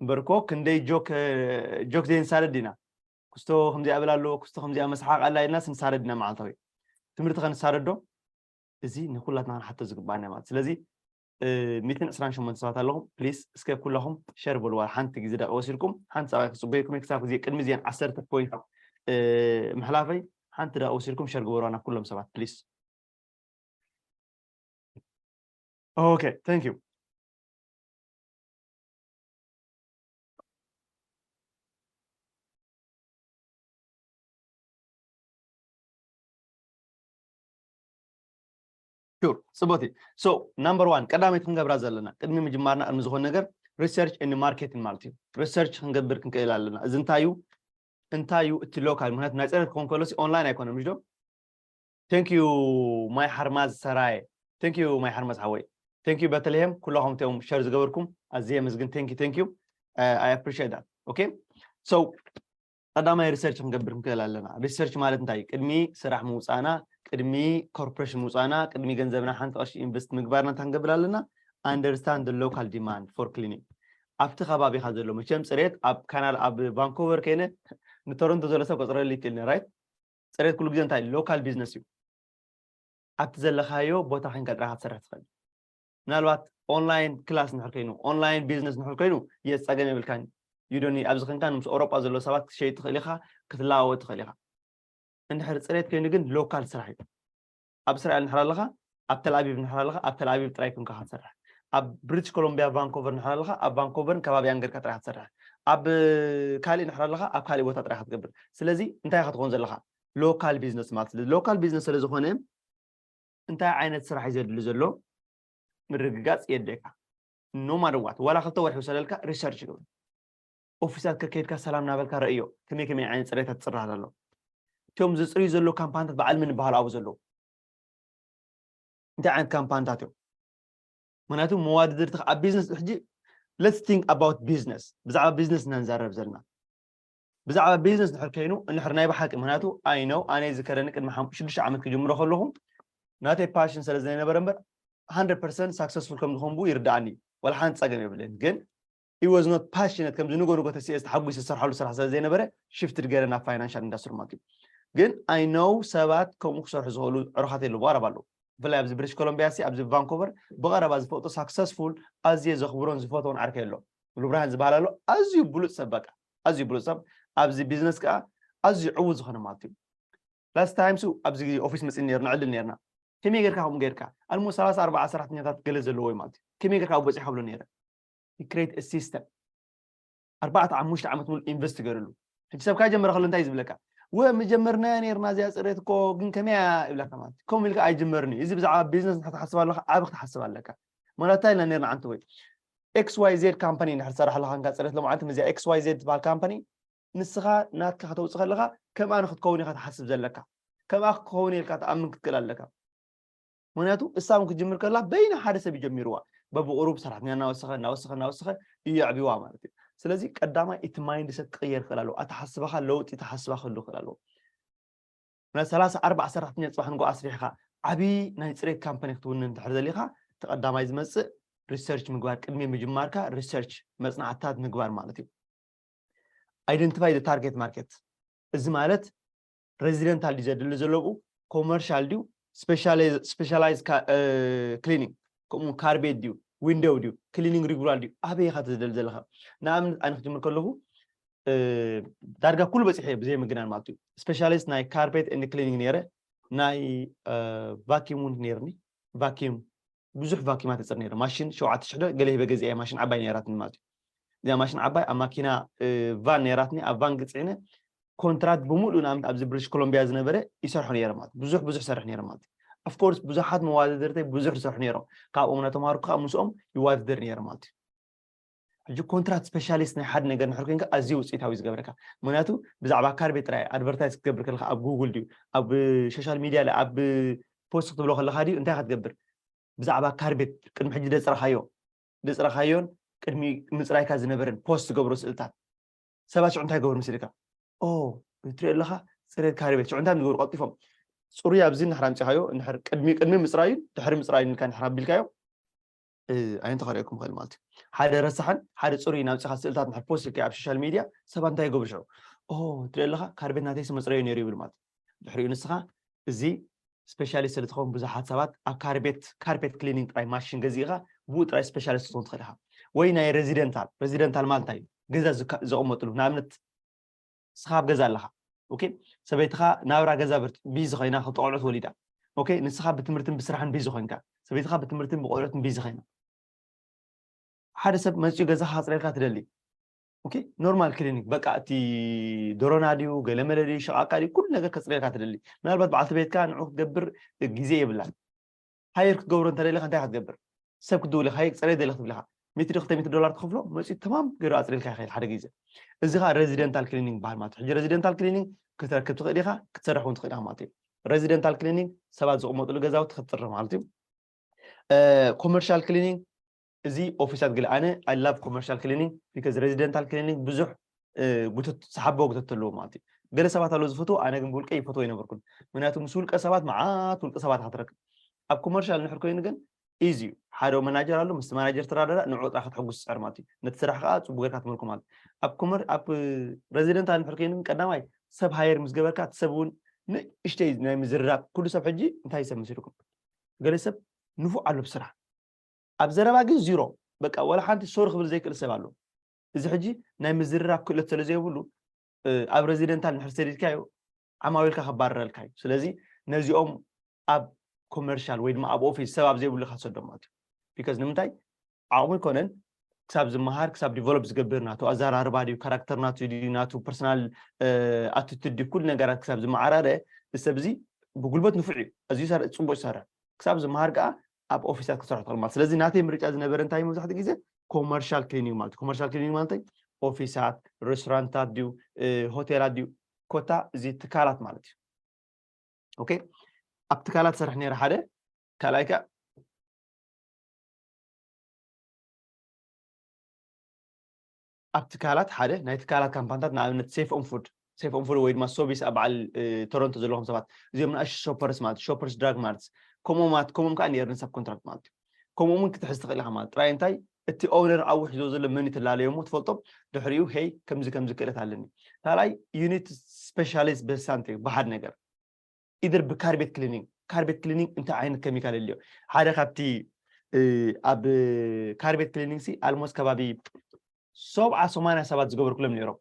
እምበርኮ ክንደይ ጆክ ጆክ ዘይንሳደድ ኢና ክስቶ ከምዚኣ ብል ኣለዎ ክስቶ ከምዚኣ መስሓቅ ኣላ ኢልና ስንሳደድ ኢና መዓልታዊ ትምህርቲ ከንሳደዶ እዚ ንኩላትና ክንሓቶ ዝግባና ማለት ስለዚ ሚትን ዕስራን ሸሞንተ ሰባት ኣለኹም ፕሊስ እስከ ኩላኹም ሸር በልዋ ሓንቲ ግዜ ደቂ ወሲድኩም ሓንቲ ሰብኣይ ክፅበየኩም ክሳብ ግዜ ቅድሚ እዚአን ዓሰርተ ፖይንት ምሕላፈይ ሓንቲ ደቂ ወሲድኩም ሸር ግበርዋ ናብ ኩሎም ሰባት ፕሊስ Okay, thank you. Sure, ፅቡቅ so number one ቀዳመይቲ ክንገብራ ዘለና ቅድሚ ምጅማርና ቅድሚ ዝኾነ ነገር research and marketing ማለት እዩ research ክንገብር ክንክእል ኣለና እዚ እንታይ እዩ እንታይ እዩ እቲ local ምክንያቱ ናይ ፅሬት ክኾን ከሎ online ኣይኮነ ምሽ ዶ thank you ማይ ሓርማዝ ሰራየ thank you ማይ ሓርማዝ ሓወይ thank you በተልሄም ኩላኹም እቶም ሸር ዝገበርኩም ኣዝየ የመስግን thank you thank you I appreciate that okay so ቀዳማይ research ክንገብር ክንክእል ኣለና research ማለት እንታይ ቅድሚ ስራሕ ምውፃእና ቅድሚ corporation ምውፃእና ቅድሚ ገንዘብና ሓንቲ ቅርሺ invest ምግባርና እንታይ ክንገብር ኣለና understand the local demand for cleaning ኣብቲ ከባቢኻ ዘሎ። መቸም ጽሬት ኣብ ካናዳ፣ ኣብ ቫንኮቨር ከይነ ንቶሮንቶ ዘሎ ሰብ ከጽረሊ ይክእል ራይት። ጽሬት ኩሉ ግዜ እንታይ ሎካል ቢዝነስ እዩ። ኣብቲ ዘለኻዮ ቦታ ኮይንካ ጥራይ ክትሰርሕ ትኽእል። ምናልባት ኦንላይን ክላስ ንሕር ኮይኑ፣ ኦንላይን ቢዝነስ ንሕር ኮይኑ የስ ጸገም የብልካን። ዩዶኒ ኣብዚ ኾንካ ምስ ኤውሮጳ ዘሎ ሰባት ክትሸይጥ ትኽእል ኢኻ፣ ክትለዋወጥ ትኽእል ኢኻ። እንድሕር ጽሬት ኮይኑ ግን ሎካል ስራሕ እዩ። ኣብ እስራኤል ንሕር ኣለኻ፣ ኣብ ተልኣቢብ ንሕር ኣለኻ፣ ኣብ ተልኣቢብ ጥራይ ኮንካ ክትሰርሕ። ኣብ ብሪቲሽ ኮሎምቢያ ቫንኮቨር ንሕር ኣለኻ፣ ኣብ ቫንኮቨርን ከባቢያን ገርካ ጥራይ ክትሰርሕ። ኣብ ካሊእ ንሕር ኣለኻ፣ ኣብ ካሊእ ቦታ ጥራይ ክትገብር። ስለዚ እንታይ ኢኻ ትኾን ዘለኻ? ሎካል ቢዝነስ ማለት። ስለዚ ሎካል ቢዝነስ ስለ ዝኾነ እንታይ ዓይነት ስራሕ እዩ ዘድሊ ዘሎ ምርግጋጽ የድልየካ። ኖ ማተር ዋት፣ ዋላ ክልተ ወርሒ ውሰደልካ፣ ሪሰርች ግበር። ኦፊሳት ከከይድካ ሰላም ናበልካ ረእዮ፣ ከመይ ከመይ ዓይነት ጽሬታት ትጽራህ ዘሎ። እቶም ዝጽርዩ ዘለዉ ካምፓኒታት በዓል ምን ይበሃሉ ኣብኡ ዘለዉ? እንታይ ዓይነት ካምፓኒታት እዮም? ምክንያቱ መዋድድርትኻ ኣብ ቢዝነስ ሕጂ፣ let's think about business፣ ብዛዕባ ቢዝነስ ኢና ንዛረብ ዘለና። ብዛዕባ ቢዝነስ ድሕር ከይኑ እንድሕር ናይ ብሓቂ፣ ምክንያቱ ኣይ ነው ኣነ ዝከረኒ ቅድሚ ሓም- ሽዱሽተ ዓመት ክጅምሮ ከለኹ ናተይ ፓሽን ስለ ዘይነበረ እምበር፣ hundred percent ሳክሰስፉል ከም ዝኾንቡ ይርዳኣኒ እዩ። ዋላ ሓንቲ ጸገም የብለይን። ግን it was not passionate፣ ከምዚ ንጎ ንጎ ተሲኤ ዝተሓጒሰ ዝሰርሓሉ ስራሕ ስለ ዘይነበረ ሽፍት ገይረ ናብ ፋይናንሻል ኢንዳስትሪ ማለት እዩ። ግን ኣይ ነው ሰባት ከምኡ ክሰርሑ ዝኽእሉ ዕሩኻት የለዉ፣ ብቐረባ ኣለዉ። ብፍላይ ኣብዚ ብሪቲሽ ኮሎምቢያ ሲ፣ ኣብዚ ቫንኮቨር ብቐረባ ዝፈልጦ ሳክሰስፉል፣ ኣዝየ ዘኽብሮን ዝፈትዎን ዓርከይ ኣሎ። ሙሉብርሃን ዝበሃል ኣሎ። ኣዝዩ ብሉጽ ሰብ፣ በቃ ኣዝዩ ብሉጽ ሰብ፣ ኣብዚ ቢዝነስ ከኣ ኣዝዩ ዕዉት ዝኾነ ማለት እዩ። ላስት ታይም ሱ ኣብዚ ኦፊስ መጺእ ነይሩ፣ ንዕልል ነይርና። ከመይ ጌርካ ከምኡ ጌርካ? ኣልሞ ሰላሳ ኣርባዓ ሰራሕተኛታት ገለ ዘለዎ እዩ ማለት እዩ። ከመይ ጌርካ ኣብኡ በጺሕካ ብሎ ነይረ። ክሬት ሲስተም ኣርባዕተ ሓሙሽተ ዓመት ሙሉ ኢንቨስት ገይርሉ። ሕጂ ሰብ ካብ ጀመረ ከሎ እንታይ እዩ ዝብለካ? ወ መጀመርናያ ነይርና እዚኣ ጽሬት እኮ፣ ግን ከመይ እያ ይብለካ ማለት እዩ። ከምኡ ኢልካ ኣይጅመርን እዩ። እዚ ብዛዕባ ቢዝነስ ክትሓስብ ኣለካ፣ ዓቢ ክትሓስብ ኣለካ። ማለት እንታይ ኢልና ነይርና ዓንተ ወይ? ኤክስ ዋይ ዜድ ካምፓኒ እንድሕር ትሰርሕ ኣለካ፣ እንካ ጽሬት ሎምዓንቲ ምስዚኣ ኤክስ ዋይ ዜድ ትበሃል ካምፓኒ ንስኻ ናትካ ከተውጽእ ከለኻ ከምኣ ንክትከውን ኢኻ ትሓስብ ዘለካ። ከምኣ ክኸውን ኢልካ ትኣምን ክትክእል ኣለካ። ምክንያቱ እሳ እውን ክትጅምር ከላ በይና ሓደ ሰብ ይጀሚርዋ። በብቁሩብ ሰራሕተኛ እናወሰኸ እናወሰኸ እናወሰኸ እዩ የዕብዋ ማለት እዩ። ስለዚ ቀዳማይ እቲ ማይንድሰት ክቕየር ክእል ኣለዎ። ኣተሓስባኻ ለውጢ ተሓስባ ክህሉ ክእል ኣለዎ። ናይ ሰላሳ ኣርባዓ ሰራሕተኛ ጽባሕ ንጎ ኣስሪሕኻ ዓብዪ ናይ ጽሬት ካምፓኒ ክትውንን እንድሕር ዘሊኻ፣ እቲ ቀዳማይ ዝመጽእ ሪሰርች ምግባር፣ ቅድሚ ምጅማርካ ሪሰርች መጽናዕትታት ምግባር ማለት እዩ። Identify the target market። እዚ ማለት ሬዚደንታል ድዩ ዘድሊ ዘለብኡ፣ ኮመርሻል ድዩ፣ ስፔሻላይዝ ክሊኒንግ፣ ከምኡ ካርቤት ድዩ፣ ዊንዶው ድዩ፣ ክሊኒንግ ሪጉላር ድዩ፣ ኣበይ ኢኻ ትደሊ ዘለኻ? ንኣብነት ኣነ ክጅምር ከለኹ እ፣ ዳርጋ ኩሉ በፂሐ ብዘይ ምግናን ማለት እዩ። ስፔሻሊስት ናይ ካርፔት ኤንድ ክሊኒንግ ነይረ፣ ናይ ቫኪዩም እውን ነይርኒ። ቫኪዩም ብዙሕ ቫኪዩማት እፅር ነይረ። ማሽን ሸውዓተ ሽሕ ዶ ገለ ሂበ ገዚአ፣ ማሽን ዓባይ ነይራትኒ ማለት እዩ። እዚኣ ማሽን ዓባይ ኣብ ማኪና እ፣ ቫን ነይራትኒ። ኣብ ቫን ግፅዕነ ኮንትራት ብምሉእ ንኣብነት ኣብዚ ብሪቲሽ ኮሎምቢያ ዝነበረ ይሰርሖ ነይረ ማለት እዩ። ብዙሕ ብዙሕ ሰርሕ ነይረ ማለት እዩ። ኦፍኮርስ ብዙሓት መዋዳድርተይ ብዙሕ ዝሰርሑ ነይሮም። ካብኦም እናተምሃርኩ ከዓ ምስኦም ይዋዳደር ነይረ ማለት እዩ። ሕጂ ኮንትራት ስፔሻሊስት ናይ ሓደ ነገር እንድሕር ኮይንካ ኣዝዩ ውፅኢታዊ እዩ ዝገብረካ። ምክንያቱ ብዛዕባ ካርቤት ጥራይ ኣድቨርታይዝ ክትገብር ከለካ ኣብ ጉግል ድዩ ኣብ ሶሻል ሚድያ ኣብ ፖስት ክትብሎ ከለካ ድዩ እንታይ ኢካ ትገብር? ብዛዕባ ካርቤት ቅድሚ ሕጂ ደፅረካዮ ደፅረካዮን ቅድሚ ምፅራይካ ዝነበረን ፖስት ዝገብሮ ስእልታት ሰባት ሽዑ እንታይ ይገብሩ መሲልካ? ኦ ትሪኦ ኣለካ ፅሬት ካርቤት ሽዑ እንታይ እዮም ዝገብሩ ቀልጢፎም ፅሩይ ኣብዚ እንድሕር ኣምፂኻዮ እንድሕር ቅድሚ ቅድሚ ምፅራዩን ድሕሪ ምፅራዩን ኢልካ እንድሕር ኣቢልካዮ ኣይንተኸሪአኩም ኽእል ማለት እዩ። ሓደ ረሳሕን ሓደ ፅሩይ ናውፂኻ ስእልታት እንድሕር ፖስት ኢልካ ኣብ ሶሻል ሚድያ ሰባት እንታይ ይገብሩ ሽዑ? ኦ ትሪኦ ኣለካ ካርቤት ናተይሲ መፅረዩ ነይሩ ይብል ማለት እዩ። ድሕሪኡ ንስኻ እዚ ስፔሻሊስት ስለትኸውን ብዙሓት ሰባት ኣብ ካርቤት ካርፔት ክሊኒንግ ጥራይ ማሽን ገዚእኻ ብኡ ጥራይ ስፔሻሊስት ክትኾን ትኽእል ኢኻ። ወይ ናይ ሬዚደንታል ሬዚደንታል ማለት እንታይ እዩ? ገዛ ዝካ- ዘቐመጥሉ ንኣብነት ንስኻ ኣብ ገዛ ኣለኻ ኦኬ ሰበይትኻ ናብራ ገዛ ብር- ቢዚ ኮይና ክልተ ቆልዑት ወሊዳ ኦኬ ንስኻ ብትምህርትን ብስራሕን ቢዚ ኮይንካ ሰበይትኻ ብትምህርትን ብቆልዑትን ቢዚ ኮይና ሓደ ሰብ መፂኡ ገዛኻ ክፅረየልካ ትደሊ ኦኬ ኖርማል ክሊኒክ በቃ እቲ ዶሮና ድዩ ገለመለ ድዩ ሸቃቃ ድዩ ኩሉ ነገር ከፅረየልካ ትደሊ ምናልባት በዓልቲ ቤትካ ንዑ ክትገብር ግዜ የብላን ሃየር ክትገብሮ እንተደሊኻ እንታይ ክትገብር ሰብ ክትድውል ኢኻ ፅረይ ደሊ ክትብል ኢኻ ሚእቲ ዶ ክልተ ሚእቲ ዶላር ትኸፍሎ መፂኡ ተማም ገይሩ ኣፅሪልካ ይኽእል ሓደ ግዜ እዚ ኸዓ ሬዚደንታል ክሊኒንግ ይበሃል ማለት እዩ ሕጂ ሬዚደንታል ክሊኒንግ ክትረክብ ትኽእል ኢኻ ክትሰርሕ እውን ትኽእል ኢኻ ማለት እዩ ሬዚደንታል ክሊኒንግ ሰባት ዝቕመጥሉ ገዛውቲ ክትፅርይ ማለት እዩ ኮመርሻል ክሊኒንግ እዚ ኦፊሳት ገለ ኣነ I love commercial cleaning because residential cleaning ብዙሕ ጉተት ሰሓቦ ጉተት ኣለዎ ማለት እዩ ገለ ሰባት ኣለዉ ዝፈትዎ ኣነ ግን ብውልቀ ይፈትዎ ይነበርኩን ምክንያቱ ምስ ውልቀ ሰባት መዓት ውልቀ ሰባት ኢኻ ትረክብ ኣብ ኮመርሻል ንሕር ኮይኑ ግን ኢዚ እዩ። ሓደ መናጀር ኣሎ፣ ምስቲ ማናጀር ትራዳዳ ንዕኡ ጥራሕ ከተሐጉስ ትፅዕር ማለት እዩ። ነቲ ስራሕ ከዓ ፅቡቅ ጌርካ ትመልኮ ማለት እዩ። ኣብ ኮመር ኣብ ሬዚደንታል እንድሕር ኮይኑ ቀዳማይ ሰብ ሃየር ምስ ገበርካ እቲ ሰብ እውን ንእሽተይ ናይ ምዝርራብ ኩሉ ሰብ ሕጂ እንታይ ሰብ መሲልኩም ገለ ሰብ ንፉዕ ኣሎ ብስራሕ ኣብ ዘረባ ግን ዚሮ በቃ ወላ ሓንቲ ሶሪ ክብል ዘይክእል ሰብ ኣሎ። እዚ ሕጂ ናይ ምዝርራብ ክእለት ስለ ዘይብሉ ኣብ ሬዚደንታል እንድሕር ሰዲድካዮ ዓማዊልካ ከባረረልካ እዩ። ስለዚ ነዚኦም ኣብ ኮመርሻል ወይ ድማ ኣብ ኦፊስ ሰብ ኣብ ዘይብሉ ኢኻ ትሰዶም ማለት እዩ። ቢካዝ ንምንታይ ዓቕሙ ኣይኮነን ክሳብ ዝመሃር ክሳብ ዲቨሎፕ ዝገብር ናቱ ኣዘራርባ ድዩ ካራክተር ናቱ ድዩ ናቱ ፐርሰናል ኣቲቱድ ድዩ ኩሉ ነገራት ክሳብ ዝመዓራረ እዚ ሰብ እዚ ብጉልበት ንፉዕ እዩ ኣዝዩ ይሰርሕ ፅቡቅ ይሰርሕ ክሳብ ዝመሃር ከዓ ኣብ ኦፊሳት ክሰርሑ ትኽእል ማለት ስለዚ ናተይ ምርጫ ዝነበረ እንታይ መብዛሕትኡ ግዜ ኮመርሻል ክሊኒንግ ማለት ኮመርሻል ክሊኒንግ ማለት ኦፊሳት ሬስቶራንታት ድዩ ሆቴላት ድዩ ኮታ እዚ ትካላት ማለት እዩ ኦኬ ኣብ ትካላት ሰርሕ ነይረ ሓደ ካልኣይ ከዓ ኣብ ትካላት ሓደ ናይ ትካላት ካምፓንታት ንኣብነት ሴፍ ኦን ፉድ ሴፍ ኦን ፉድ ወይ ድማ ሶቢስ ኣብ በዓል ቶሮንቶ ዘለኹም ሰባት እዚኦም ንኣሽ ሾፐርስ ማለት ሾፐርስ ድራግ ማርትስ ከምኡማት ከምኡም ከዓ ነርኒ ሰብ ኮንትራክት ማለት እዩ ከምኡ እውን ክትሕዝ ትኽእል ኢኻ ማለት ጥራይ እንታይ እቲ ኦነር ኣብኡ ሒዞ ዘሎ መን ትላለዮ እሞ ትፈልጦም ድሕሪኡ ሄይ ከምዚ ከምዚ ክእለት ኣለኒ ካልኣይ ዩኒት ስፔሻሊስት በሳንት እዩ ብሓድ ነገር ኢደር ብካርቤት ክሊኒንግ ካርቤት ክሊኒንግ እንታይ ዓይነት ኬሚካል የድልዮ ሓደ ካብቲ ኣብ ካርቤት ክሊኒንግ ሲ ኣልሞስት ከባቢ ሰብዓ ሰማንያ ሰባት ዝገበርኩሎም ነይሮም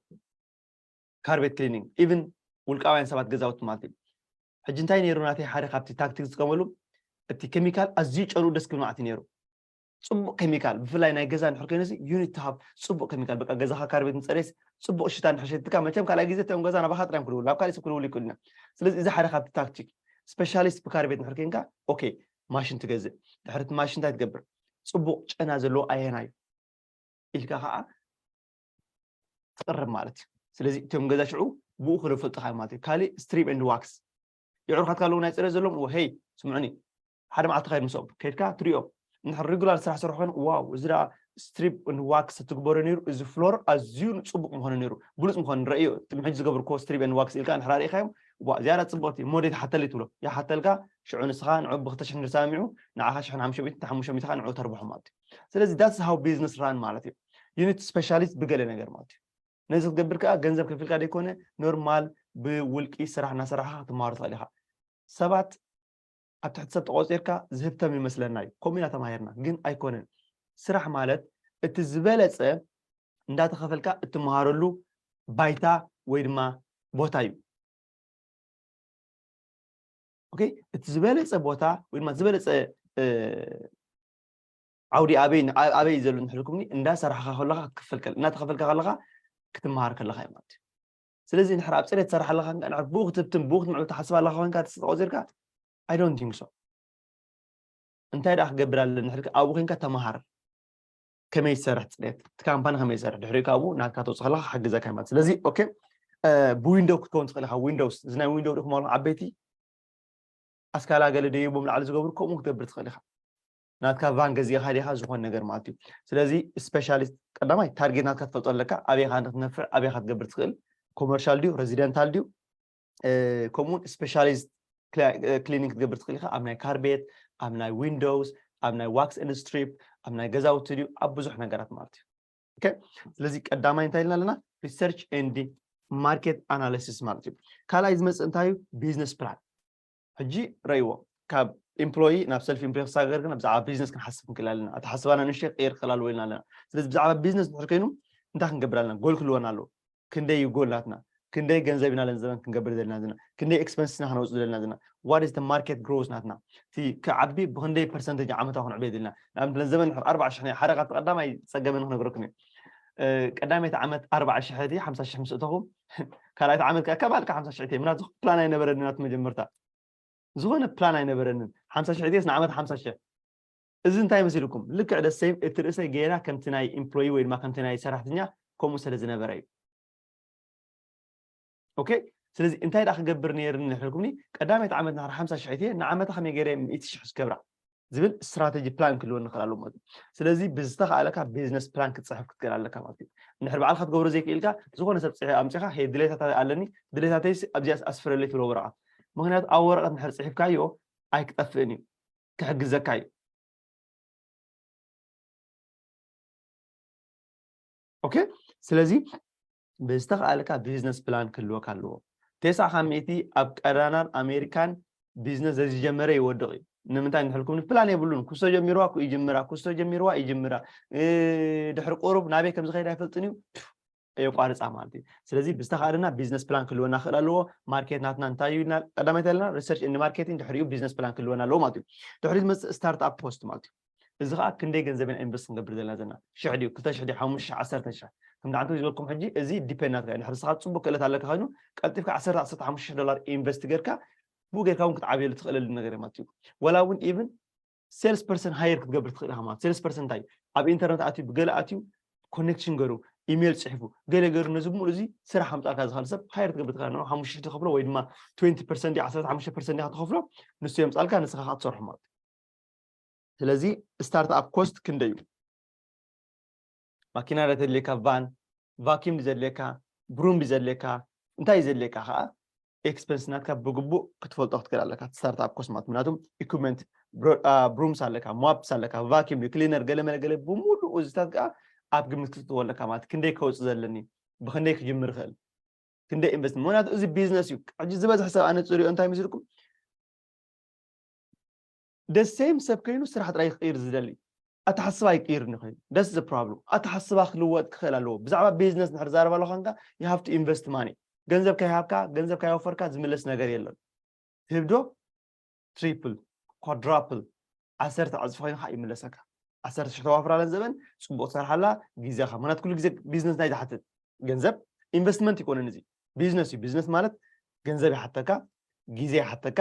ካርቤት ክሊኒንግ ኢቭን ውልቃውያን ሰባት ገዛውቲ ማለት እዩ ሕጂ እንታይ ነይሩ ናተይ ሓደ ካብቲ ታክቲክ ዝጥቀመሉ እቲ ኬሚካል ኣዝዩ ጨንኡ ደስ ክብል ማለት እዩ ነይሩ ፅቡቅ ኬሚካል ብፍላይ ናይ ገዛ እንድሕር ኮይኑ ዩኒት ትሃብ ፅቡቅ ኬሚካል በቃ ገዛኻ ካርቤት ንፀሬስ ፅቡቅ ሽታ እንድሕር ሸትካ መቸም ካልኣይ ግዜ እቶም ገዛ ናባኻ ጥራዮም ክድውሉ ኣብ ካልእ ሰብ ክድውሉ ይክእሉና ስለዚ እዚ ሓደ ካብቲ ታክቲክ ስፔሻሊስት ብካርቤት እንድሕር ኮንካ ኦኬ ማሽን ትገዝእ ድሕርቲ ማሽን እንታይ ትገብር ፅቡቅ ጨና ዘለዎ ኣየናዩ ኢልካ ከዓ ትቅርብ ማለት እዩ ስለዚ እቶም ገዛ ሽዑ ብኡ ክልፈልጥካ ማለት እዩ ካሊእ ስትሪፕ ኤንድ ዋክስ የዕሩኻትካ ኣለዉ ናይ ፅሬት ዘለዎም ሄይ ስምዑኒ ሓደ መዓልቲ ካይድ ምስኦም ከይድካ ትሪኦም እንድሕር ሪጉላር ስራሕ ሰርሑ ኮይኑ ዋው እዚ ደኣ ስትሪፕ ኤንድ ዋክስ ትግበሮ ነይሩ እዚ ፍሎር ኣዝዩ ፅቡቅ ምኾነ ነይሩ ብሉፅ ምኾነ ረእዮ ቅድሚ ሕጂ ዝገብርክዎ ስትሪፕ ኤንድ ዋክስ ኢልካ እንድሕር ኣርኢኻዮም ዋ ዝያዳ ፅቡቅቲ ሞዴት ሓተሊ ትብሎ ይሓተልካ ሽዑ ንስኻ ንዑ ብክልተ ሽሕ እንድር ሰማሚዑ ንዓኻ ሽሕን ሓሙሽተ ሚእትን ሓሙሽተ ሚእትኻ ንዑ ተርብሖ ማለት እዩ ስለዚ that's how business run ማለት እዩ ዩኒት ስፔሻሊስት ብገለ ነገር ማለት እዩ ነዚ ክትገብር ከዓ ገንዘብ ከፊልካ ዘይኮነ ኖርማል ብውልቂ ስራሕ እናሰራሕካ ክትመሃሮ ትኽእል ኢኻ ሰባት ኣብ ትሕቲ ሰብ ተቆፂርካ ዝህብተም ይመስለና እዩ ከምኡ ኢና ተማሂርና ግን ኣይኮነን ስራሕ ማለት እቲ ዝበለፀ እንዳተኸፈልካ እትመሃረሉ ባይታ ወይ ድማ ቦታ እዩ ኦኬ እቲ ዝበለፀ ቦታ ወይ ድማ ዝበለፀ ዓውዲ ኣበይ ኣበይ እዩ ዘሎ ንሕልኩምኒ እንዳሰራሕካ ከለካ ክትክፈል ከለ እናተኸፈልካ ከለካ ክትመሃር ከለካ እዩ ማለት እዩ ስለዚ ንሕር ኣብ ፅሬት ትሰርሕ ኣለካ ብኡ ክትብትን ብኡ ክትምዕብል ትሓስብ ኣለካ ኮይንካ ተቆፂርካ I don't think so እንታይ ደኣ ክገብር ኣለኒ ሕልካ ኣብኡ ኮይንካ ተመሃር ከመይ ዝሰርሕ ፅሬት እቲ ካምፓኒ ከመይ ዝሰርሕ ድሕሪ ካብኡ ናትካ ተውፅእ ከለካ ክሕግዘካ ማለት ስለዚ ኦኬ ብዊንዶው ክትከውን ትኽእል ኢኻ ዊንዶውስ እዚ ናይ ዊንዶው ዲኹም ኣለኹም ዓበይቲ ኣስካላ ገለ ደይቦም ላዕሊ ዝገብሩ ከምኡ ክትገብር ትኽእል ኢኻ ናትካ ቫን ገዚእኻ ዲኻ ዝኾን ነገር ማለት እዩ ስለዚ ስፔሻሊስት ቀዳማይ ታርጌት ናትካ ትፈልጦ ኣለካ ኣበይኻ ንክትነፍዕ ኣበይኻ ትገብር ትኽእል ኮመርሻል ድዩ ሬዚደንታል ድዩ ከምኡውን ስፔሻሊስት ክሊኒክ ክትገብር ትኽእል ኢኻ ኣብ ናይ ካርቤት ኣብ ናይ ዊንዶውስ ኣብ ናይ ዋክስ ን ስትሪፕ ኣብ ናይ ገዛውቲ ድዩ ኣብ ብዙሕ ነገራት ማለት እዩ ስለዚ ቀዳማይ እንታይ ኢልና ኣለና research and market analysis ማለት እዩ ካልኣይ ዝመፅእ እንታይ እዩ ቢዝነስ ፕላን ሕጂ ረእይዎ ካብ ኤምፕሎይ ናብ ሰልፍ ኤምፕሎይ ክሳገር ግን ብዛዕባ ቢዝነስ ክንሓስብ ክንክእል ኣለና ኣተሓስባና ንእሽተይ ክቀይር ክኽእል ኣለዎ ኢልና ኣለና ስለዚ ብዛዕባ ቢዝነስ ድሕር ኮይኑ እንታይ ክንገብር ኣለና ጎል ክህልወና ኣለዎ ክንደይ እዩ ጎል ናትና ክንደይ ገንዘብ ኢና ለንዘበን ክንገብር ዘለና ዘለና ክንደይ ኤክስፐንስና ክነውፅእ ዘለና ዘለና what is the market growth ናትና እቲ ክዓቢ ብክንደይ ፐርሰንቴጅ ዓመታዊ ክንዕበ የድልና ንኣብነት ለንዘበን ሓደ ካብ ቀዳማይ ፀገመን ክነግረኩም እዩ ቀዳመይቲ ዓመት ኣርባዓ ሽሕ እቲ ሓምሳ ሽሕ ምስ እተኹም ካልኣይቲ ዓመት ከዓ ከባልካ ሓምሳ ሽሕ እቲ ምናቱ ፕላን ኣይነበረኒ ናቱ መጀመርታ ዝኾነ ፕላን ኣይነበረንን ሓምሳ ሽሕ እትስ ንዓመት ሓምሳ ሽሕ እዚ እንታይ መሲልኩም ልክዕ ደሰይም እቲ ርእሰይ ገና ከምቲ ናይ ኤምፕሎይ ወይ ድማ ከምቲ ናይ ሰራሕተኛ ከምኡ ስለ ዝነበረ እዩ ኦኬ ስለዚ እንታይ ደኣ ክገብር ነይርኒ ንሕልኩምኒ ቀዳመይቲ ዓመት ንሕር ሓምሳ ሽሕ እትየ ንዓመታ ከመይ ገይረ ሚእቲ ሽሕ ዝገብራ ዝብል ስትራተጂ ፕላን ክህልወኒ ክእል ኣለዎ ማለት እዩ ስለዚ ብዝተኽኣለካ ቢዝነስ ፕላን ክትፅሕፍ ክትክእል ኣለካ ማለት እዩ እንድሕር በዓልካ ክትገብሮ ዘይክእልካ ዝኾነ ሰብ ፅሒ ኣምፂኻ ሄ ድሌታት ኣለኒ ድሌታተይስ ኣብዚኣስ ኣስፍረለይ ትብሎ ወረቐት ምክንያቱ ኣብ ወረቐት እንድሕር ፅሒፍካዮ ኣይክጠፍእን እዩ ክሕግዘካ እዩ okay? ስለዚ ብዝተኽኣለካ ቢዝነስ ፕላን ክህልወካ ኣለዎ። ተስዓ ካብ ሚእቲ ኣብ ቀዳናን ኣሜሪካን ቢዝነስ ዘይጀመረ ይወድቕ እዩ። ንምንታይ እንድሕልኩም ፕላን የብሉን። ኩስቶ ጀሚርዋ ይጅምራ፣ ኩስቶ ጀሚርዋ ይጅምራ፣ ድሕሪ ቁሩብ ናበይ ከም ዝኸይድ ኣይፈልጥን እዩ፣ የቋርፃ ማለት እዩ። ስለዚ ብዝተኻእለና ቢዝነስ ፕላን ክህልወና ክእል ኣለዎ። ማርኬት ናትና እንታይ እዩ ኢልና ቀዳማይ ተለና ሪሰርች ኤንድ ማርኬቲንግ፣ ድሕሪኡ ቢዝነስ ፕላን ክህልወና ኣለዎ ማለት እዩ። ድሕሪኡ ዝመፅእ ስታርት ኣፕ ኮስት ማለት እዩ። እዚ ከዓ ክንደይ ገንዘብ ኢና ኢንቨስት ክንገብር ዘለና ዘለና፣ ሽሕ ድዩ፣ ክልተ ሽሕ ድዩ፣ ሓሙሽተ ሽሕ፣ ዓሰርተ ሽሕ? ከምቲ ዓንተ ዝበልኩም ሕጂ እዚ ዲፔንድ ናትካ እዩ። ንስኻ ፅቡቅ ክእለት ኣለካ ኮይኑ ቀልጢፍካ ዓሰርተ ዓሰርተ ሓሙሽተ ሽሕ ዶላር ኢንቨስት ጌርካ ብኡ ጌርካ እውን ክትዓብየሉ ትኽእለሉ ነገር እዩ ማለት እዩ። ወላ እውን ኢቭን ሴልስ ፐርሰን ሃየር ክትገብር ትኽእል ኢኻ ማለት። ሴልስ ፐርሰን እንታይ ኣብ ኢንተርነት ኣትዩ ብገለ ኣትዩ ኮኔክሽን ገሩ ኢሜይል ፅሒፉ ገለ ገሩ ነዚ ሙሉ እዚ ስራሕ ኣምፃልካ ዝኽእል ሰብ ሃየር ክትገብር ትኽእል። ሓሙሽተ ሽሕ ትኸፍሎ ወይ ድማ ትወንቲ ፐርሰንት ዓሰርተ ሓሙሽተ ፐርሰንት ኢኻ ትኸፍሎ፣ ንሱ የምፃልካ ንስኻ ከዓ ትሰርሖ ማለት እዩ። ስለዚ ስታርት ኣፕ ኮስት ክንደይ እዩ? ማኪና ዶ ተድልየካ፣ ቫን ቫኪም ዘድልየካ፣ ብሩም ዘድልየካ፣ እንታይ ዘድልየካ ከዓ ኤክስፐንስ ናትካ ብግቡእ ክትፈልጦ ክትክእል ኣለካ። ስታርት ኣፕ ኮስት ማለት ምክንያቱም ኢኩፕመንት ብሩምስ ኣለካ፣ ሞፕስ ኣለካ፣ ቫኪም ክሊነር፣ ገለ መለ ገለ ብምሉኡ እዚታት ከዓ ኣብ ግምት ክትእትዎ ኣለካ ማለት ክንደይ ከውፅእ ዘለኒ፣ ብክንደይ ክጅምር ይኽእል፣ ክንደይ ኢንቨስት፣ ምክንያቱ እዚ ቢዝነስ እዩ። ሕጂ ዝበዝሕ ሰብ ኣነ ፅሪኦ እንታይ ምስልኩም ደሴም ሰብ ኮይኑ ስራሕ ጥራይ ክቅይር ዝደሊ ኣተሓስባ ይቅይር ኮይኑ ደስ ዘ ፕሮብለም ኣተሓስባ ክልወጥ ክኽእል ኣለዎ። ብዛዕባ ቢዝነስ ንሕር ዛረባ ኣለኳ ንካ you have to invest money። ገንዘብ ከይሃብካ ገንዘብ ከይወፈርካ ዝምለስ ነገር የለን። ትህብዶ ትሪፕል ኳድራፕል ዓሰርተ ዕፅፊ ኮይንካ ይምለሰካ። ዓሰርተ ሽሕ ተዋፍራለን ዘበን ፅቡቅ ትሰርሓላ ግዜኻ ምክንያት ኩሉ ግዜ ቢዝነስ ናይ ዝሓትት ገንዘብ ኢንቨስትመንት ይኮነን። እዚ ቢዝነስ እዩ። ቢዝነስ ማለት ገንዘብ ይሓተካ፣ ግዜ ይሓተካ፣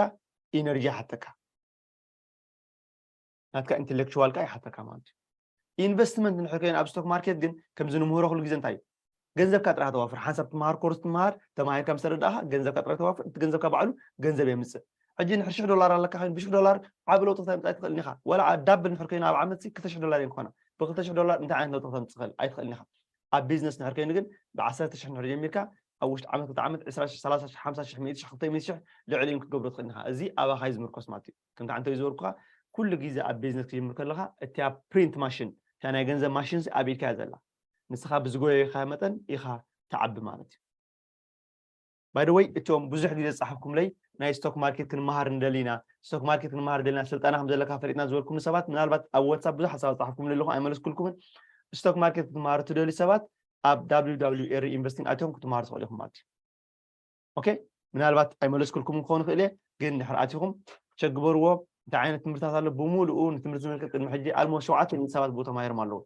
ኢነርጂ ይሓተካ፣ ናትካ ኢንቴሌክቹዋል ካ ይሓተካ ማለት እዩ። ኢንቨስትመንት ንድሕር ከይኑ ኣብ ስቶክ ማርኬት ግን ከምዚ ንምህሮ ኩሉ ግዜ እንታይ እዩ? ገንዘብካ ጥራሕ ተዋፍር። ሓንሳብ ትመሃር ኮርስ ትመሃር ተማሂርካ ምስ ተረዳእካ ገንዘብካ ጥራሕ ተዋፍር። እቲ ገንዘብካ ባዕሉ ገንዘብ የምፅእ። ሕጂ ንድሕር ሽሕ ዶላር ኣለካ ኮይኑ ብሽሕ ዶላር ዓቢ ለውጢ ክተምፅእ ኣይትኽእልን ኢኻ። ወላ ዳብል ንድሕር ከይኑ ኣብ ዓመት ክልተ ሽሕ ዶላር እዮም ክኾና። ብክልተ ሽሕ ዶላር እንታይ ዓይነት ለውጢ ክተምፅእ ትኽእል ኣይትኽእልን ኢኻ። ኣብ ቢዝነስ ንድሕር ከይኑ ግን ብዓሰርተ ሽሕ ንድሕር ጀሚርካ ኣብ ውሽጢ ዓመት ክልተ ዓመት ዕስራ ሽሕ ሰላሳ ሽሕ ሓምሳ ሽሕ ሚእቲ ሽሕ ክልተ ሚእቲ ሽሕ ልዕሊኡን ክትገብሮ ትኽእል ኢኻ። እዚ ኣባኻ እዩ ዝምርኮስ ማለት እዩ። ከምቲ ዓንተ ዝበልኩኻ ኩሉ ግዜ ኣብ ቢዝነስ ክጅምር ከለኻ እቲያ ፕሪንት ማሽን እቲያ ናይ ገንዘብ ማሽን ኣብ ኢድካ እያ ዘላ። ንስኻ ብዝጎየካ መጠን ኢኻ ትዓቢ ማለት እዩ። ባይ ወይ እቶም ብዙሕ ግዜ ዝፀሓፍኩምለይ ናይ ስቶክ ማርኬት ክንመሃር ንደሊና ስቶክ ማርኬት ክንመሃር ደሊና ስልጠና ከም ዘለካ ፈሊጥና ዝበልኩም ሰባት ምናልባት ኣብ ዋትሳፕ ብዙሕ ሓሳብ ዝፀሓፍኩም ኣለኹም ኣይመለስኩልኩምን። ስቶክ ማርኬት ክትመሃሩ ትደልዩ ሰባት ኣብ www ኤሪ ኢንቨስቲንግ ኣትዮም ክትመሃሩ ትኽእሉ ኢኹም ማለት እዩ። ኦኬ ምናልባት ኣይመለስኩልኩም ክኸውን ይኽእል እየ ግን ድሕር ኣትኹም ቸግበርዎ። እንታይ ዓይነት ትምህርታት ኣሎ ብምሉኡ ንትምህርቲ ዝምልከት ቅድሚ ሕጂ ኣልሞ ሸውዓተ ሚእቲ ሰባት ብኡ ተማሂሮም ኣለዉ።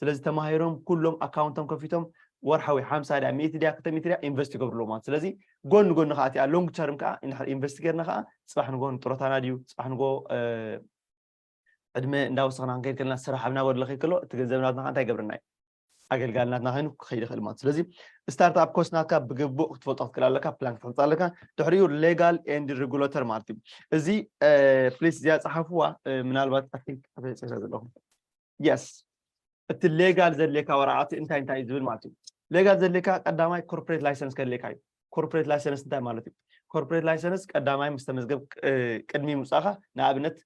ስለዚ ተማሂሮም ኩሎም ኣካውንቶም ከፊቶም ወርሓዊ ሓምሳ ድያ ሚእቲ ድያ ክልተ ሚእቲ ድያ ኢንቨስት ይገብርሉ ማለት ስለዚ ጎን ጎን ከዓ እቲኣ ሎንግ ተርም ከዓ ኢንቨስት ጌርና ከዓ ፅባሕ ንጎ ንጥሮታና ድዩ ፅባሕ ንጎ ዕድመ እንዳወሰኽና ክንከይድ ከለና ስራሕ ኣብ ናጎደለ ከይድ ከሎ እቲ ገንዘብ ናትና ከዓ እንታይ ይገብረና እዩ ኣገልጋሊ ናትና ኮይኑ ክኸይድ ይኽእል ማለት ስለዚ ስታርት ኣፕ ኮስት ናትካ ብግቡእ ክትፈልጦ ክትክእል ኣለካ ፕላን ክትፈልጥ ኣለካ። ድሕሪኡ ሌጋል ኤንድ ሬጉሌተር ማለት እዩ። እዚ ፕሊስ እዚኣ ፀሓፍዋ ምናልባት ኣይ ቲንክ ኣበይ ፅሕፈ ዘለኹም የስ እቲ ሌጋል ዘድልየካ ወረቃቅቲ እንታይ እንታይ እዩ ዝብል ማለት እዩ። ሌጋል ዘድልየካ ቀዳማይ ኮርፖሬት ላይሰንስ ከድልየካ እዩ። ኮርፖሬት ላይሰንስ እንታይ ማለት እዩ? ኮርፖሬት ላይሰንስ ቀዳማይ ምስ ተመዝገብ ቅድሚ ምውፃእካ ንኣብነት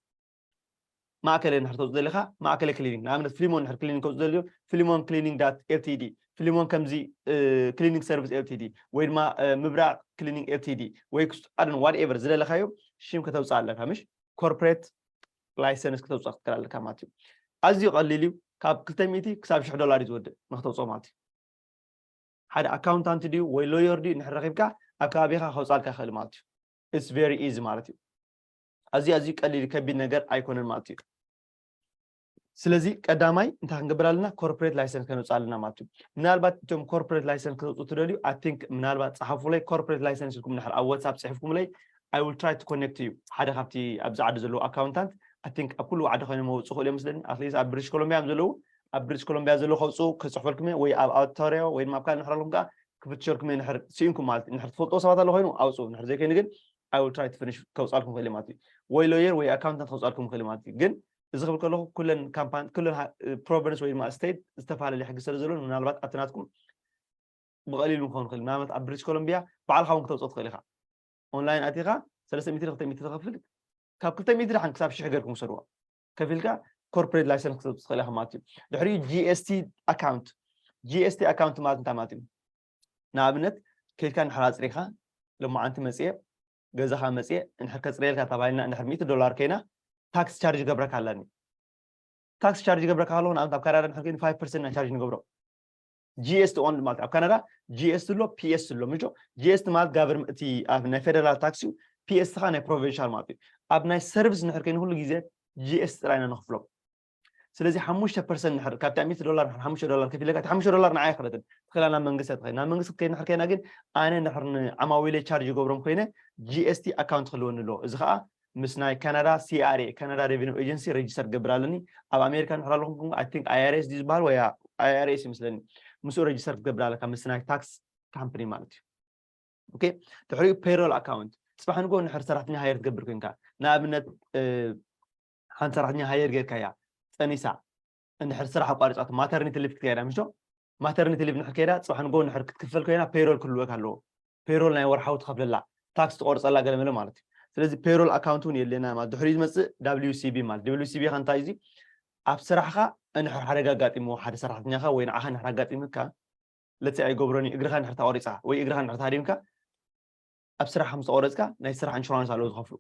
ማእከለ እንድሕር ተውፅእ ዘለካ ማእከለ ክሊኒክ ንኣብነት ፍሊሞን እንድሕር ክሊኒክ ከውፅእ ዘልዮ ፍሊሞን ክሊኒክ ዳት ኤልቲዲ ፍሊሞን ከምዚ ክሊኒክ ሰርቪስ ኤልቲዲ ወይ ድማ ምብራቅ ክሊኒክ ኤልቲዲ ወይ ክስቱኣድን ዋትኤቨር ዝደለካዮ ሽም ከተውፅእ ኣለካ ምሽ ኮርፖሬት ላይሰንስ ክተውፅእ ክትክእል ኣለካ ማለት እዩ። ኣዝዩ ቀሊል እዩ። ካብ ክልተ ሚእቲ ክሳብ ሽሕ ዶላር እዩ ዝወድእ ንክተውፅኦ ማለት እዩ። ሓደ ኣካውንታንት ድዩ ወይ ሎየር ድዩ እንድሕር ረኺብካ ኣብ ከባቢኻ ከውፃልካ ይኽእል ማለት እዩ። It's very easy ማለት እዩ። ኣዝዩ ኣዝዩ ቀሊል ከቢድ ነገር ኣይኮነን ማለት እዩ። ስለዚ ቀዳማይ እንታይ ክንገብር ኣለና ኮርፖሬት ላይሰንስ ከነውፅእ ኣለና ማለት እዩ። ምናልባት እቶም ኮርፖሬት ላይሰንስ ክተውፅኡ ትደልዩ I think ምናልባት ፀሓፉለይ ኮርፖሬት ላይሰንስ ኢልኩም እንድሕር ኣብ ዋትሳፕ ፅሒፍኩምለይ I will try to connect you ሓደ ካብቲ ኣብዚ ዓዲ ዘለዉ ኣካውንታንት I think ኣብ ኩሉ ዓዲ ኮይኖም መውፅእ ክእሉ እዮም መስለኒ ኣትሊስት ኣብ ብሪትሽ ኮሎምቢያ እዮም ዘለዉ ኣብ ብሪትሽ ኮሎምቢያ ዘለዉ ከውፅኡ ክፅሕፈልኩም እየ ወይ ኣብ ኣውቶሪዮ ወይ ድማ ኣብ ካልእ ንሕር ኣለኩም ከዓ ክፍትሸልኩም እየ ንሕር ስኢንኩም ማለት እዩ ንሕር ትፈልጥዎ ሰባት ኣሎ ኮይኑ ኣውፅኡ ንሕር ዘይኮይኑ ግን I will try to finish ከውፃልኩም ክእል ማለት እዩ ወይ ሎየር ወይ ኣካውንታንት ከውፃልኩም ክእል ማለት እዩ ግን እዚ ክብል ከለኹ ኩለን ካምፓኒ ኩለን ፕሮቨንስ ወይ ድማ ስቴት ዝተፈላለየ ሕጊ ስለ ዘሎ ምናልባት ኣብቲ ናትኩም ብቐሊሉ ክኸውን ይኽእል ንኣብነት ኣብ ብሪትሽ ኮሎምቢያ ባዕልካ እውን ክተውፅኦ ትኽእል ኢኻ ኦንላይን ኣቲኻ ሰለስተ ሚእቲ ክልተ ሚእቲ ትኸፍል ካብ ክልተ ሚእቲ ደሓን ክሳብ ሽሕ ገርኩም ውሰድዋ ከፊልካ ኮርፖሬት ላይሰንስ ክተውፅእ ትኽእል ኢኻ ማለት እዩ ድሕሪኡ ጂኤስቲ ኣካውንት GST account ማለት እንታይ ማለት እዩ? ንኣብነት ከይድካ እንድሕር ኣፅሪኻ፣ ሎማዓንቲ መፅየ ገዛኻ መፅየ እንድሕር ከፅርየልካ ተባሂልና እንድሕር ሚእቲ ዶላር ከይና ታክስ ቻርጅ ገብረካ ኣለኒ። ታክስ ቻርጅ ገብረካ ኣለኹ። ንኣብነት ኣብ ካናዳ እንድሕር ኮይኑ ፋይቭ ፐርሰንት ኢና ቻርጅ ንገብሮ። GST ኦንሊ ማለት ኣብ ካናዳ GST ኣሎ፣ PS ኣሎ። ምጆ GST ማለት ጋቨርም እቲ ኣብ ናይ ፌደራል ታክስ እዩ። PS ኻ ናይ ፕሮቪንሻል ማለት እዩ። ኣብ ናይ ሰርቪስ እንድሕር ኮይኑ ኩሉ ግዜ GST ጥራይ ኢና ንኽፍሎም። ስለዚ ሓሙሽተ ፐርሰንት እንድሕር ካብቲ ሚእቲ ዶላር ሓሙሽተ ዶላር ከፊለካ፣ እቲ ሓሙሽተ ዶላር ንዓይ ኣይኽለትን፣ ትኽእላ ናብ መንግስቲ ትኸይድ። ናብ መንግስቲ ክትከይድ እንድሕር ኮይና ግን ኣነ እንድሕር ንዓማዊለይ ቻርጅ ይገብሮም ኮይነ GST ኣካውንት ክህልወኒ ኣለዎ። እዚ ከዓ ምስ ናይ ካናዳ CRA፣ ካናዳ ሬቨኒው ኤጀንሲ ሬጅስተር ክገብር ኣለኒ። ኣብ ኣሜሪካ እንድሕር ኣለኹም I think IRS ድዩ ዝበሃል ወይ IRS ይመስለኒ፣ ምስኡ ሬጅስተር ክትገብር ኣለካ ምስ ናይ ታክስ ካምፕኒ ማለት እዩ። ኦኬ፣ ድሕሪኡ ፔሮል ኣካውንት፣ ፅባሕ ንጎ እንድሕር ሰራሕተኛ ሃየር ትገብር ኮይንካ፣ ንኣብነት ሓንቲ ሰራሕተኛ ሃየር ጌርካያ ፀኒሳ እንድሕር ስራሕ ኣቋሪፃቶ ማተርኒቲ ሊቭ ክትከይዳ ምሽ ዶ? ማተርኒቲ ሊቭ እንድሕር ከይዳ ፅባሕ ንጎ እንድሕር ክትክፈል ኮይና ፔሮል ክህልወካ ኣለዎ። ፔሮል ናይ ወርሓዊ ትኸፍለላ፣ ታክስ ትቆርፀላ ገለመለ ማለት እዩ። ስለዚ ፔሮል ኣካውንት እውን የድልየና ማለት። ድሕሪኡ ዝመፅእ WCB ማለት። WCB ኸ እንታይ እዩ? እዚ ኣብ ስራሕኻ እንድሕር ሓደጋ ኣጋጢምዎ ሓደ ሰራሕተኛኻ ወይ ንዓኻ እንድሕር ኣጋጢምካ፣ ለትስ ኣይገብሮን እዩ፣ እግርኻ እንድሕር ተቆሪፃ ወይ እግርኻ እንድሕር ተሃዲምካ፣ ኣብ ስራሕ ምስ ተቆረፅካ ናይ ስራሕ ኢንሹራንስ ኣለዎ ዝኸፍሉ።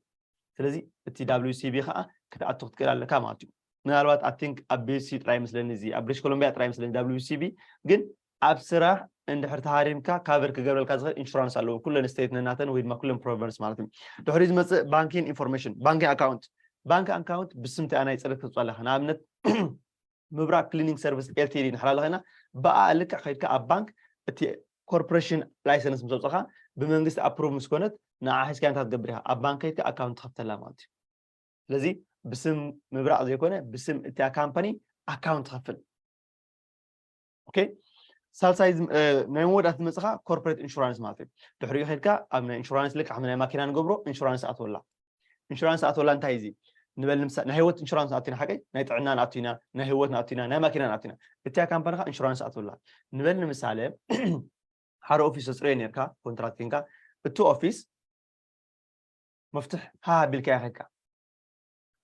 ስለዚ እቲ WCB ከዓ ክትኣቱ ክትክእል ኣለካ ማለት እዩ። ምናልባት I think ኣብ BC ጥራይ መስለኒ፣ እዚ ኣብ ብሪቲሽ ኮሎምቢያ ጥራይ መስለኒ WCB፣ ግን ኣብ ስራሕ እንድሕር ተሃሪምካ ካቨር ክገብረልካ ዝኽእል ኢንሹራንስ ኣለዎ፣ ኩለን ስቴት ነናተን ወይ ድማ ኩለን ፕሮቨንስ ማለት እዩ። ድሕሪ ዝመፅእ ባንኪን ኢንፎርሜሽን፣ ባንኪ ኣካውንት። ባንክ ኣካውንት ብስም እንታይ ናይ ፅረት ክትፅዋ ኣለካ። ንኣብነት ምብራቅ ክሊኒንግ ሰርቪስ LTD ንሕር ኣለኸና፣ ብኣ ልክዕ ከይድካ ኣብ ባንክ እቲ ኮርፖሬሽን ላይሰንስ ምስ ኣውፅኻ፣ ብመንግስቲ ኣፕሩቭ ምስ ኮነት፣ ንዓ ሒዝካ እንታይ ትገብር ኢኻ? ኣብ ባንክ ከይድካ ኣካውንት ትኸፍተላ ማለት እዩ። ስለዚ ብስም ምብራቅ ዘይኮነ ብስም እታ ካምፓኒ ኣካውንት ትኸፍል። ኦኬ፣ ሳልሳይ ዝም- እ፣ ናይ መወዳእታ ዝመፅኻ ኮርፖሬት ኢንሹራንስ ማለት እዩ። ድሕሪኡ ከይድካ ኣብ ናይ ኢንሹራንስ ልክዕ ከም ናይ ማኪና ንገብሮ ኢንሹራንስ ኣትወላ። ኢንሹራንስ ኣትወላ እንታይ እዩ እዚ? ንበል ንምሳ ናይ ህይወት ኢንሹራንስ ኣቲና ሓቀይ፣ ናይ ጥዕና ንኣቱ ኢና፣ ናይ ህይወት ንኣቱ ኢና፣ ናይ ማኪና ንኣቱ ኢና። እቲያ ካምፓኒ ኻ ኢንሹራንስ ኣትወላ። ንበል ንምሳሌ ሓደ ኦፊስ ተፅርዮ ነርካ ኮንትራክት ኮንካ፣ እቲ ኦፊስ መፍትሕ ሃ ቢልካ ይኸካ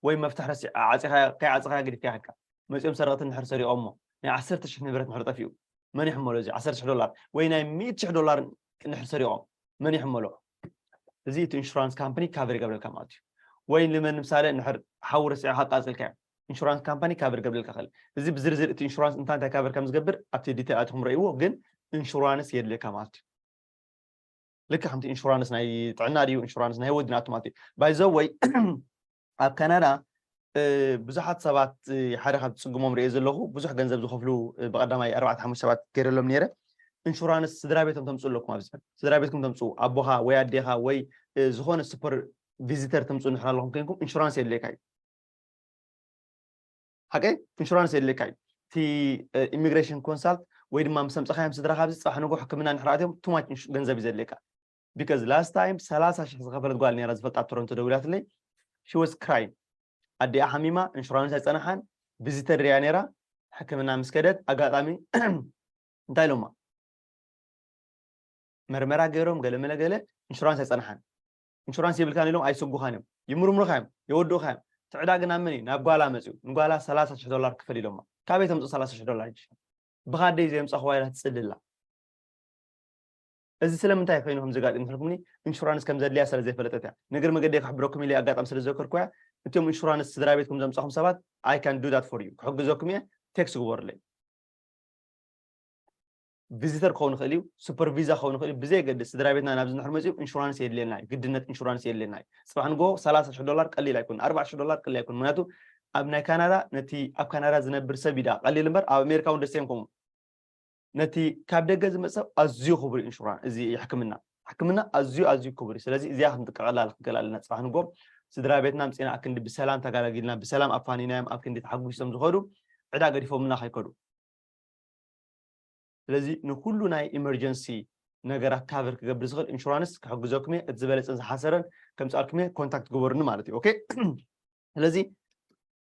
ወይ መፍትሕ ረሲ ዓፂኻ ከይዓፅኻ ግዲፍካ ይኸካ። መፂኦም ሰረቕቲ እንድሕር ሰሪቖሞ ናይ ዓሰርተ ሽሕ ንብረት እንድሕር ጠፊኡ፣ መን ይሕመሎ? እዚ ዓሰርተ ሽሕ ዶላር ወይ ናይ ሚእቲ ሽሕ ዶላር እንድሕር ሰሪቖም መን ይሕመሎ? እዚ እቲ ኢንሹራንስ ካምፕኒ ካቨር ይገብረልካ ማለት እዩ። ወይ ንመን ንምሳሌ እንድሕር ሓዊ ረሲዕካ ቃፅልካዮ፣ ኢንሹራንስ ካምፓኒ ካቨር ገብረልካ ይኽእል። እዚ ብዝርዝር እቲ ኢንሹራንስ እንታይ እንታይ ካቨር ከም ዝገብር ኣብቲ ዲቴል ኣትኹም ረእይዎ፣ ግን ኢንሹራንስ የድልየካ ማለት እዩ። ልክዕ ከምቲ ኢንሹራንስ ናይ ጥዕና ድዩ ኢንሹራንስ ናይ ህይወት ድናቱ ማለት እዩ። ባይዘወይ ኣብ ካናዳ ብዙሓት ሰባት ሓደ ካብ ዝፅግሞም ሪኦ ዘለኹ ብዙሕ ገንዘብ ዝኸፍሉ ብቀዳማይ ኣርባዕተ ሓሙሽተ ሰባት ገይረሎም ነይረ። ኢንሹራንስ ስድራ ቤቶም ተምፅኡ ኣለኩም ኣብዚ ስድራ ቤትኩም ተምፅኡ ኣቦኻ ወይ ኣዴኻ ወይ ዝኾነ ሱፐር ቪዚተር ተምፅኡ ንሕር ኣለኹም ኮይንኩም ኢንሹራንስ የድልየካ እዩ። ሓቀይ ኢንሹራንስ የድልየካ እዩ። እቲ ኢሚግሬሽን ኮንሳልት ወይ ድማ ምስ ኣምፀኻዮም ስድራ ካብዚ ፅባሕ ንጎ ሕክምና ንሕር ኣትዮም ቱማች ገንዘብ እዩ ዘድልየካ። ቢካዝ ላስት ታይም ሰላሳ ሽሕ ዝኸፈለት ጓል ነራ ዝፈልጣ ቶሮንቶ ደዊላትለይ ሽወስ ክራይ ኣዲኣ ሓሚማ ኢንሹራንስ ኣይፀናሓን ቪዚተር ሪያ ነራ ሕክምና ምስ ከደት ኣጋጣሚ እንታይ ኢሎማ መርመራ ገይሮም ገለ መለ ገለ ኢንሹራንስ ኣይፀናሓን ኢንሹራንስ የብልካን ኢሎም ኣይስጉኻን እዮም ይምርምሩኻ እዮም የወድኡኻ እዮም ትዕዳ ግን ኣብ መን እዩ ናብ ጓላ መፅኡ ንጓላ ሰላሳ ሽሕ ዶላር ክፈል ኢሎማ ካበይ ተምፅእ ሰላሳ ሽሕ ዶላር ብኻደይ ዘየምፃኹዋ ኢላ ትፅልላ እዚ ስለምንታይ ኮይኑ ከም ዘጋጥም ትሕልኩምኒ ኢንሹራንስ ከም ዘድልያ ስለ ዘይፈለጠት እያ ንግር መገደይ ክሕብረኩም ኢለ ኣጋጣሚ ስለ ዘከርኩያ እቶም ኢንሹራንስ ስድራ ቤትኩም ዘምፃኹም ሰባት I can do that for you ክሕግዘኩም እየ ቴክስ ግበሩለይ ቪዚተር ክኸውን ይኽእል እዩ ሱፐር ቪዛ ክኸውን ይኽእል እዩ ብዘይ ገድስ ስድራ ቤትና ናብዚ ንሕር መፅኡ ኢንሹራንስ የድልየና እዩ ግድነት ኢንሹራንስ የድልየና እዩ ፅባሕ ንጎ ሰላሳ ሽሕ ዶላር ቀሊል ኣይኮን ኣርባዕተ ሽሕ ዶላር ቀሊል ኣይኮን ምክንያቱ ኣብ ናይ ካናዳ ነቲ ኣብ ካናዳ ዝነብር ሰብ ኢዳ ቀሊል እምበር ኣብ ኣሜሪካ እውን ደስ እዮም ከምኡ ነቲ ካብ ደገ ዝመፅእ ሰብ ኣዝዩ ክቡር ኢንሹራንስ እዚ ሕክምና ሕክምና ኣዝዩ ኣዝዩ ክቡር እዩ ስለዚ እዚኣ ክንጥቀቐላ ክንክእል ኣለና ፅባሕ ንጎ ስድራ ቤትና ምፅና ኣብ ክንዲ ብሰላም ተጋላጊልና ብሰላም ኣፋኒናዮም ኣብ ክንዲ ተሓጒሶም ዝኸዱ ዕዳ ገዲፎምና ከይከዱ ስለዚ ንኩሉ ናይ ኢመርጀንሲ ነገራት ካቨር ክገብር ዝኽእል ኢንሹራንስ ክሕግዘኩም እየ እቲ ዝበለፀን ዝሓሰረን ከምፃልኩም እየ ኮንታክት ግበሩኒ ማለት እዩ ኦኬ ስለዚ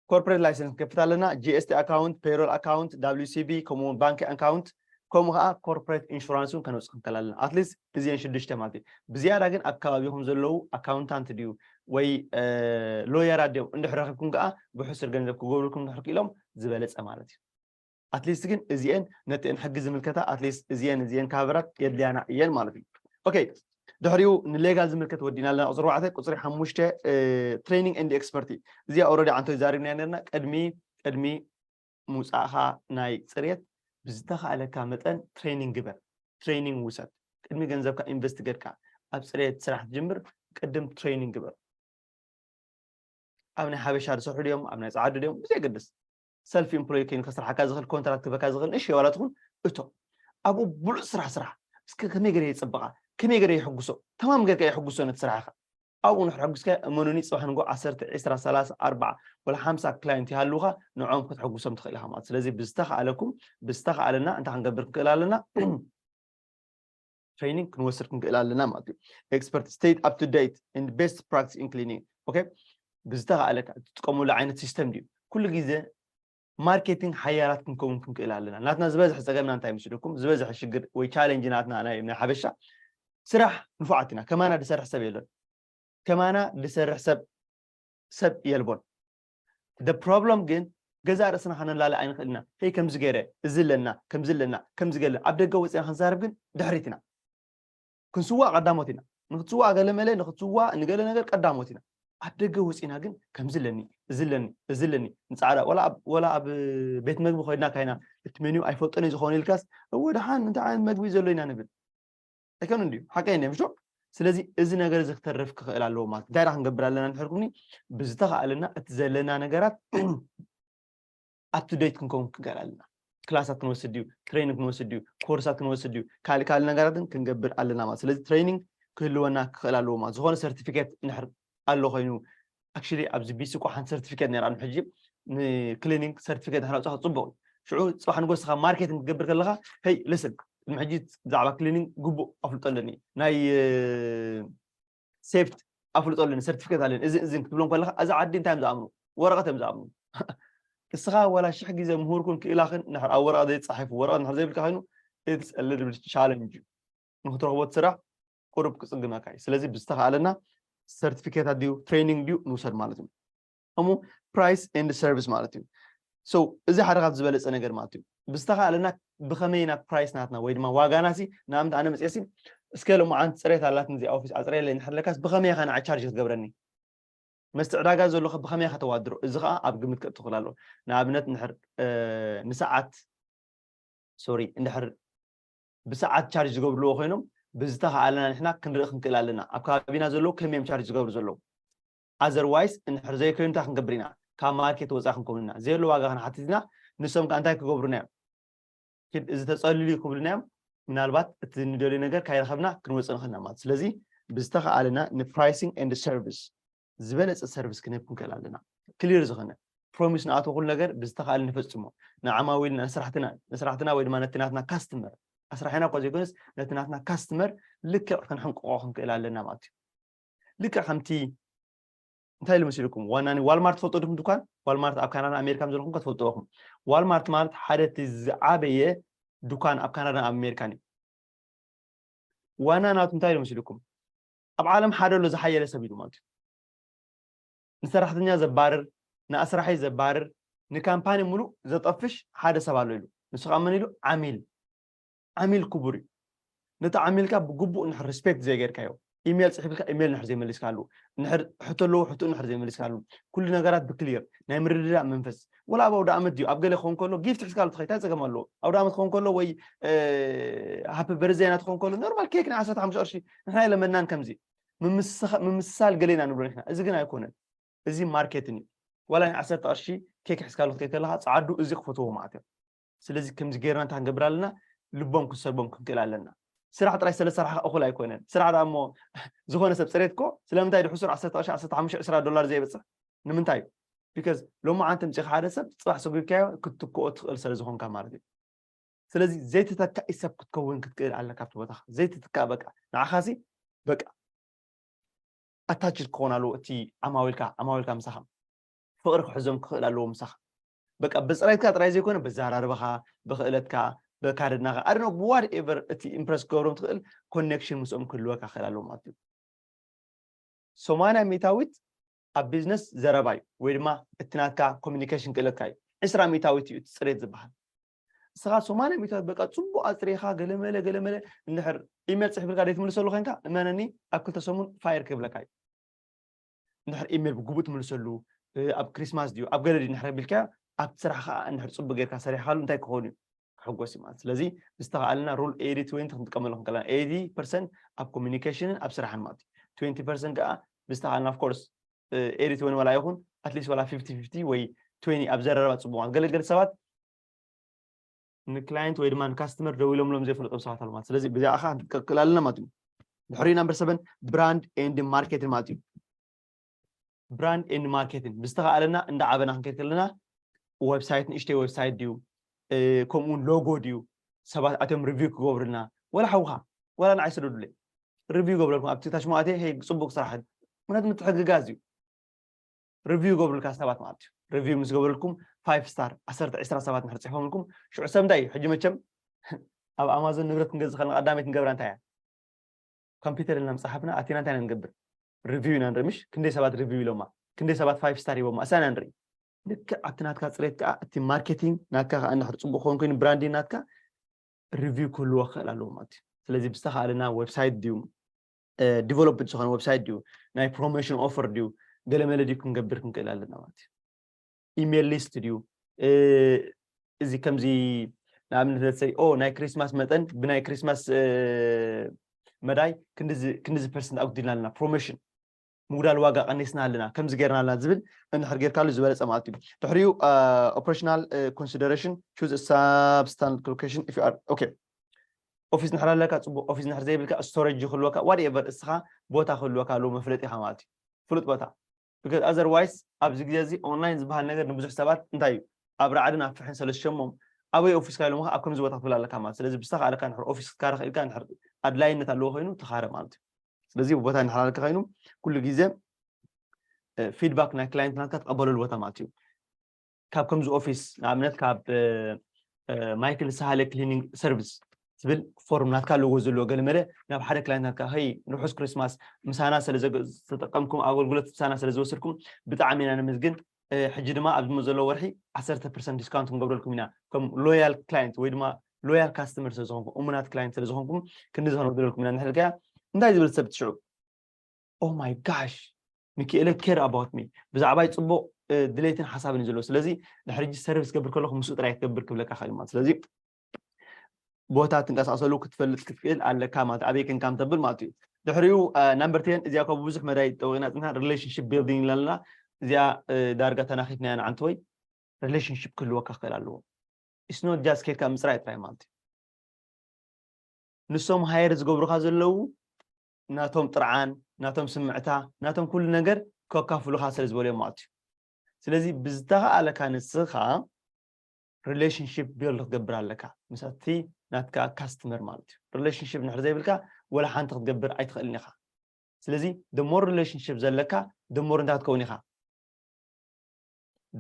ኮርፖሬት ላይሰንስ ንከፍት ኣለና GST ኣካውንት ፔሮል ኣካውንት WCB ከምኡውን ባንክ ኣካውንት ከምኡ ከዓ ኮርፖሬት ኢንሹራንስ እውን ከነውፅእ ክንከል ኣለና ኣትሊስት እዚአን ሽዱሽተ ማለት እዩ ብዝያዳ ግን ኣብ ከባቢኹም ዘለዉ ኣካውንታንት ድዩ ወይ ሎየራት ድዮም እንድሕር ረኪብኩም ከዓ ብሕሱር ገንዘብ ክገብሩልኩም እንድሕር ክኢሎም ዝበለፀ ማለት እዩ ኣትሊስት ግን እዚአን ነተን ሕጊ ዝምልከታ ኣትሊስት እዚአን እዚአን ካቨራት የድልያና እየን ማለት እዩ። ኦኬ፣ ድሕሪኡ ንሌጋል ዝምልከት ወዲና ኣለና። ቁፅሪ ኣርባዕተ፣ ቁፅሪ ሓሙሽተ ትሬኒንግ ኤንድ ኤክስፐርቲ። እዚኣ ኦረዲ ዓንቶ ይዛሪብና ነርና። ቅድሚ ቅድሚ ምውፃእኻ ናይ ፅሬት ብዝተኻእለካ መጠን ትሬኒንግ ግበር፣ ትሬኒንግ ውሰድ። ቅድሚ ገንዘብካ ኢንቨስት ገርካ ኣብ ፅሬት ስራሕ ትጅምር ቅድም ትሬኒንግ ግበር። ኣብ ናይ ሓበሻ ዝሰርሑ ድዮም ኣብ ናይ ፀዓዱ ድዮም ብዘይገድስ ሰልፍ ኢምፕሎይ ኮይኑ ከስርሓካ ዝኽእል ኮንትራክት ክበካ ዝኽእል ንእሽተይ ዋላ ትኹን እቶ ኣብኡ ብሉፅ ስራሕ ስራሕ። እስከ ከመይ ገለ የፅብቓ ከመይ ገለ የሕጉሶ ተማም ገርካ የሕጉሶ ነቲ ስራሕኻ ኣብኡ ንሕር ሕጉስካ እመኑኒ ፅባሕ ንጎ ዓሰርተ ዕስራ ሰላሳ ኣርባዓ ወላ ሓምሳ ክላይንት ይሃልውኻ ንዖም ክትሕጉሶም ትኽእል ኢኻ ማለት ስለዚ ብዝተኻኣለኩም ብዝተኻኣለና እንታይ ክንገብር ክንክእል ኣለና ትሬኒንግ ክንወስድ ክንክእል ኣለና ማለት እዩ። ኤክስፐርት ስቴት up to date and best practice in cleaning okay ብዝተኻእለካ ትጥቀሙሉ ዓይነት ሲስተም ድዩ ኩሉ ግዜ ማርኬቲንግ ሓያላት ክንከውን ክንክእል ኣለና ናትና ዝበዝሐ ፀገምና እንታይ ምስልኩም ዝበዝሐ ሽግር ወይ ቻሌንጅ ናትና ናይ ናይ ሓበሻ ስራሕ ንፉዓት ኢና ከማና ዝሰርሕ ሰብ የለን ከማና ዝሰርሕ ሰብ ሰብ የልቦን ደ ፕሮብሎም ግን ገዛ ርእስና ከነላለ ኣይንኽእል ኢና ይ ከምዚ ገይረ እዚ ኣለና ከምዚ ኣለና ከምዚ ገለ ኣብ ደገ ወፅና ክንዛረብ ግን ድሕሪት ኢና ክንስዋእ ቀዳሞት ኢና ንክትስዋእ ገለ መለ ንክትስዋእ ንገለ ነገር ቀዳሞት ኢና ኣብ ደገ ወፂና ግን ከምዚ ኣለኒ እዚ ኣለኒ እዚ ኣለኒ ንፃዕዳ ወላ ኣብ ቤት መግቢ ኮይድና ካይና እቲ ሜኑ ኣይፈልጦን እዩ ዝኾነ ኢልካስ እወ ደሓን እንታይ ዓይነት መግቢ ዘሎ ኢና ንብል ኣይከኑ እንድዩ ሓቀይ እንድዮም ሽቶ ስለዚ እዚ ነገር እዚ ክተርፍ ክኽእል ኣለዎ ማለት እንታይ ዳ ክንገብር ኣለና ንሕርኩኒ ብዝተኽኣለና እቲ ዘለና ነገራት ኣፕቱደይት ክንከውን ክንክእል ኣለና ክላሳት ክንወስድ ድዩ ትሬኒንግ ክንወስድ ድዩ ኮርሳት ክንወስድ ድዩ ካልእ ካልእ ነገራትን ክንገብር ኣለና ማለት ስለዚ ትሬኒንግ ክህልወና ክኽእል ኣለዎ ማለት ዝኾነ ሰርቲፊኬት እንድሕር ኣሎ ኮይኑ ኣክቹሊ ኣብዚ ቢሲ እኮ ሓንቲ ሰርቲፊኬት ነራ ሕጂ ንክሊኒንግ ሰርቲፊኬት ድሕር ኣውፅኣ ፅቡቅ ሽዑ ፅባሕ ንጎስኻ ማርኬቲንግ ክትገብር ከለካ ይ ልስን ቅድሚ ሕጂ ብዛዕባ ክሊኒንግ ግቡእ ኣፍልጦ ኣለኒ ናይ ሴፍት ኣፍልጦ ኣለኒ ሰርቲፊኬት ኣለኒ እዚ እዚ ክትብሎም ከለካ እዚ ዓዲ እንታይ እዮም ዝኣምኑ ወረቀት እዮም ዝኣምኑ እስኻ ዋላ ሽሕ ግዜ ምሁርኩን ክኢላክን ንሕር ኣብ ወረቀት ዘይተፃሒፉ ወረቀት ንሕር ዘይብልካ ኮይኑ it's a little bit challenge ንክትረክቦ ስራሕ ቁሩብ ክፅግመካ እዩ ስለዚ ብዝተኽኣለና ሰርቲፊኬታት ድዩ ትሬኒንግ ድዩ ንውሰድ ማለት እዩ እሞ ፕራይስ ኤንድ ሰርቪስ ማለት እዩ so እዚ ሓደ ካብ ዝበለፀ ነገር ማለት እዩ ብዝተኽኣለና ብኸመይና ፕራይስ ናትና ወይ ድማ ዋጋና ሲ ንኣብነት ኣነ መፅኤሲ እስከ ሎማዓንቲ ፅሬት ኣላትኒ እዚኣ ኦፊስ ኣፅረየለይ ንሕለካስ ብኸመይ ኢኻ ንዓ ቻርጅ ክትገብረኒ መስቲ ዕዳጋ ዘለኹ ብኸመይ ከተዋድሮ እዚ ከዓ ኣብ ግምት ከእትኽል ኣለዎ ንኣብነት ንድሕር ንሰዓት ሶሪ እንድሕር ብሰዓት ቻርጅ ዝገብርዎ ኮይኖም ብዝተኽኣለና ንሕና ክንርኢ ክንክእል ኣለና ኣብ ከባቢና ዘለዉ ከመዮም ቻርጅ ዝገብሩ ዘለዉ ኣዘርዋይስ እንድሕር ዘይኮይኑ እንታይ ክንገብር ኢና ካብ ማርኬት ወፃኢ ክንከውን ኢና ዘየሎ ዋጋ ክንሓትት ኢና ንሶም ከዓ እንታይ ክገብሩና እዮም እዚ ተፀልሉ ክብሉና እዮም ምናልባት እቲ ንደልዩ ነገር ካይረኸብና ክንወፅእ ንኽእልና ማለት ስለዚ ብዝተኽኣለና ንፕራይሲንግ ኤንድ ሰርቪስ ዝበለፀ ሰርቪስ ክንህብ ክንክእል ኣለና ክሊር ዝኾነ ፕሮሚስ ንኣቶ ኩሉ ነገር ብዝተኽኣለ ንፈፅሞ ንዓማዊል ንስራሕትና ንስራሕትና ወይ ድማ ነቲ ናትና ካስትመር ኣስራሒና እኳ ዘይኮነስ ነቲ ናትና ካስትመር ልክዕ ክንሕንቅቆ ክንክእል ኣለና ማለት እዩ ልክዕ ከምቲ እንታይ ኢሉ መሲልኩም ዋና ዋልማርት ትፈልጦ ድኩም ድኳን ዋልማርት ኣብ ካናዳ ኣሜሪካ ዘለኹም ከትፈልጥዎ ኹም ዋልማርት ማለት ሓደ እቲ ዝዓበየ ድኳን ኣብ ካናዳን ኣብ ኣሜሪካን እዩ ዋና ናቱ እንታይ ኢሉ መሲልኩም ኣብ ዓለም ሓደ ኣሎ ዝሓየለ ሰብ ኢሉ ማለት እዩ ንሰራሕተኛ ዘባርር ንኣስራሒ ዘባርር ንካምፓኒ ሙሉእ ዘጠፍሽ ሓደ ሰብ ኣሎ ኢሉ ንሱ ከዓ መን ኢሉ ዓሚል ዓሚል ክቡር እዩ ነቲ ዓሚልካ ብግቡእ ንድሕር ሪስፔክት ዘይገርካዮ ኢሜል ፅሒፍልካ ኢሜል ንድሕር ዘይመሊስካሉ ንድሕር ሕቶ ኣለዎ ሕቶ ንድሕር ዘይመሊስካሉ ኩሉ ነገራት ብክሊር ናይ ምርድዳእ መንፈስ ወላ ኣብ ኣውደ ኣመት ድዩ ኣብ ገለ ክኸውን ከሎ ጊፍት ሒዝካሉ ትኸይድ እንታይ ፀገም ኣለዎ ኣውደ ኣመት ክኸውን ከሎ ወይ ሃፒ በርዝደይ ናት ክኸውን ከሎ ኖርማል ኬክ ናይ ዓሰርተ ሓሙሽተ ቅርሺ ንሕና የለመናን ከምዚ ምምስሳል ገሌና ንብሎ ንሕና እዚ ግን ኣይኮነን እዚ ማርኬትን እዩ ዋላ ናይ ዓሰርተ ቅርሺ ኬክ ሒዝካሉ ክትከይድ ከለካ ፀዓዱ እዚ ክፈትዎ ማለት እዮም ስለዚ ከምዚ ገይርና እንታይ ክንገብር ኣለና ልቦም ክንሰልቦም ክንክእል ኣለና ስራሕ ጥራይ ስለዝሰራሕካ እኹል ኣይኮነን ስራሕ ዳ እሞ ዝኾነ ሰብ ፅሬት ኮ ስለምንታይ ድሕሱር ዓሰርተ ቅርሺ ዓሰርተ ሓሙሽተ ዕስራ ዶላር ዘየብፅሕ ንምንታይ እዩ ቢካዝ ሎማዓንቲ ምፅኻ ሓደ ሰብ ፅባሕ ሰጒግካዮ ክትትክኦ ትኽእል ስለ ዝኾንካ ማለት እዩ ስለዚ ዘይተተካኢ ሰብ ክትከውን ክትክእል ኣለካ ኣብቲ ቦታኻ ዘይትትካእ በቃ ንዓኻሲ በቃ ኣታችድ ክኾን ኣለዎ እቲ ዓማዊልካ ዓማዊልካ ምሳኻ ፍቕሪ ክሕዞም ክኽእል ኣለዎ ምሳኻ በቃ ብፅሬትካ ጥራይ ዘይኮነ ብዘራርባኻ ብክእለትካ ብካደድናኻ ኣድኖ ብዋት ኤቨር እቲ ኢምፕረስ ክገብሮም ትኽእል ኮኔክሽን ምስኦም ክህልወካ ክኽእል ኣለዎ ማለት እዩ ሰማንያ ሚእታዊት ኣብ ቢዝነስ ዘረባ እዩ ወይ ድማ እቲ ናትካ ኮሚኒኬሽን ክእለትካ እዩ ዕስራ ሚእታዊት እዩ እቲ ፅሬት ዝበሃል ንስኻ ሰማንያ ሚእታዊት በቃ ጽቡቕ ኣጽሪኻ ገለመለ ገለመለ እንድሕር ኢሜል ጽሕፍልካ ዘይትምልሰሉ ኮይንካ እመነኒ ኣብ ክልተ ሰሙን ፋየር ክብለካ እዩ። እንድሕር ኢሜል ብግቡእ ትምልሰሉ ኣብ ክሪስማስ ድዩ ኣብ ገለ ድዩ እንድሕር ቢልካ ኣብቲ ስራሕ ከዓ እንድሕር ጽቡቅ ጌርካ ሰሪሕካሉ እንታይ ክኸውን እዩ ክሕጎስ እዩ ማለት ስለዚ ዝተኸኣልና rule eighty twenty ክንጥቀመሉ ክንከለና eighty percent ኣብ ኮሚኒኬሽንን ኣብ ስራሕን ማለት እዩ twenty percent ከዓ ብዝተኸኣልና of course eighty twenty ዋላ ይኹን at least ዋላ fifty fifty ወይ twenty ኣብ ዘረረባ ጽቡቅ ማለት ገለ ገለ ሰባት ንክላይንት ወይ ድማ ንካስተመር ደው ኢሎምሎም ዘይፈልጦም ሰባት ኣለዉ ማለት ስለዚ ብዚኣ ከዓ ክንቀቅል ኣለና ማለት እዩ ድሕሪ number seven brand and marketing ማለት እዩ brand and marketing ብዝተኸኣለና እንዳዓበና ክንከድ ከለና website ንእሽተይ website ድዩ ከምኡውን logo ድዩ ሰባት ኣትዮም review ክገብሩልና ወላ ሓውኻ ወላ ንዓይ ስደዱለይ review ገብረልኩም ኣብቲ ታሽሞ ኣትየ ሄይ ፅቡቅ ስራሕ ምክንያቱ ምትሕግጋዝ እዩ review ይገብሩልካ ሰባት ማለት እዩ review ምስ ገበሩልኩም five star ዓሰርተ ዕስራ ሰባት ንድሕር ፅሒፎምልኩም ሽዑ ሰብ እንታይ እዩ ሕጂ መቸም ኣብ ኣማዞን ንብረት ክንገዝእ ከለና ቀዳመይቲ ንገብራ እንታይ እያ ኮምፒውተር ኢልና ምፅሓፍና ኣቲና እንታይ ኢና ንገብር review ኢና ንርኢ ምሽ ክንደይ ሰባት review ኢሎማ ክንደይ ሰባት five star ሂቦማ እሳ ኢና ንርኢ ልክዕ ኣብቲ ናትካ ፅሬት ከዓ እቲ marketing ናትካ ከዓ እንድሕር ፅቡቅ ክኸውን ኮይኑ branding ናትካ review ክህልዎ ክኽእል ኣለዎ ማለት እዩ ስለዚ ብዝተኻእለና website ድዩ developed ዝኾነ website ድዩ ናይ promotion offer ድዩ ገለመለ ድዩ ክንገብር ክንክእል ኣለና ማለት እዩ email list ድዩ እዚ ከምዚ ንኣብነት ለሰይ ኦ ናይ ክሪስማስ መጠን ብናይ ክሪስማስ መዳይ ክንድዚ percent ኣጉዲልና ኣለና promotion ምጉዳል ዋጋ ቀኒስና ኣለና ከምዚ ጌርና ኣለና ዝብል እንድሕር ጌርካሉ ዝበለፀ ማለት እዩ ድሕሪኡ operational consideration choose substance location if you are okay office ንሕር ኣለካ ፅቡቅ office ንሕር ዘይብልካ storage ክህልወካ whatever እስኻ ቦታ ክህልወካ ኣለዎ መፍለጢኻ ማለት እዩ ፍሉጥ ቦታ because otherwise ኣብዚ ግዜ እዚ online ዝበሃል ነገር ንብዙሕ ሰባት እንታይ እዩ ኣብ ራዕድን ኣብ ፍሕን ስለ ዝሸሞም ኣበይ office ካ ኢሎም ኣብ ከምዚ ቦታ ክትብል ኣለካ ማለት ስለዚ ብዝተኻእለካ ንሕር office ክትካረ ክኢልካ ንሕር ኣድላይነት ኣለዎ ኮይኑ ተኻረ ማለት እዩ ስለዚ ቦታ ንሕር ኣለካ ኮይኑ ኩሉ ግዜ feedback ናይ client ናትካ ትቀበለሉ ቦታ ማለት እዩ ካብ ከምዚ office ንኣብነት ካብ Michael Sahale cleaning service ትብል form ናትካ ኣለዎ ዘለዎ ገለመለ ናብ ሓደ client ናትካ ሄይ ርሑስ ክሪስማስ ምሳና ስለዝተጠቀምኩም ኣገልግሎት ምሳና ስለዝወሰድኩም ብጣዕሚ ኢና ነመስግን ሕጂ ድማ ኣብዚ ዘሎ ወርሒ ዓሰርተ percent discount ክንገብረልኩም ኢና ከም loyal client ወይ ድማ loyal customer ስለዝኾንኩም እሙናት client ስለዝኾንኩም ክንዲ ዝኸነብረልኩም ኢና ንሕልከያ እንታይ ዝብል ሰብ ትሽዑ oh my gosh ሚኪኤለ care about me ብዛዕባይ ፅቡቅ ድሌትን ሓሳብን እዩ ዘለዎ ስለዚ ድሕሪ ሕጂ service ክገብር ከለኹ ምስኡ ጥራይ ክትገብር ክብለካ ክእል ማለት ስለዚ ቦታ ትንቀሳቀሰሉ ክትፈልጥ ክትክእል ኣለካ ማለት ኣበይ ክንካም ተብል ማለት እዩ ድሕሪኡ number ten እዚኣ ካብ ብዙሕ መዳይ ጠዊቅና ፅንሕና relationship building ኣለና እዚኣ ዳርጋ ተናኺፍናያ ንዓንተወይ relationship ክህልወካ ክእል ኣለዎ it's not just ኬድካ ምፅራይ ጥራይ ማለት እዩ ንሶም hire ዝገብሩኻ ዘለዉ ናቶም ጥርዓን ናቶም ስምዕታ ናቶም ኩሉ ነገር ከካፍሉኻ ስለ ዝበልዮም ማለት እዩ ስለዚ ብዝተኸኣለካ ንስኻ relationship build ክትገብር ኣለካ ምስቲ ናትካ customer ማለት እዩ relationship ንድሕር ዘይብልካ ወላ ሓንቲ ክትገብር ኣይትኽእልን ኢኻ ስለዚ the more relationship ዘለካ the more እንታይ ክትከውን ኢኻ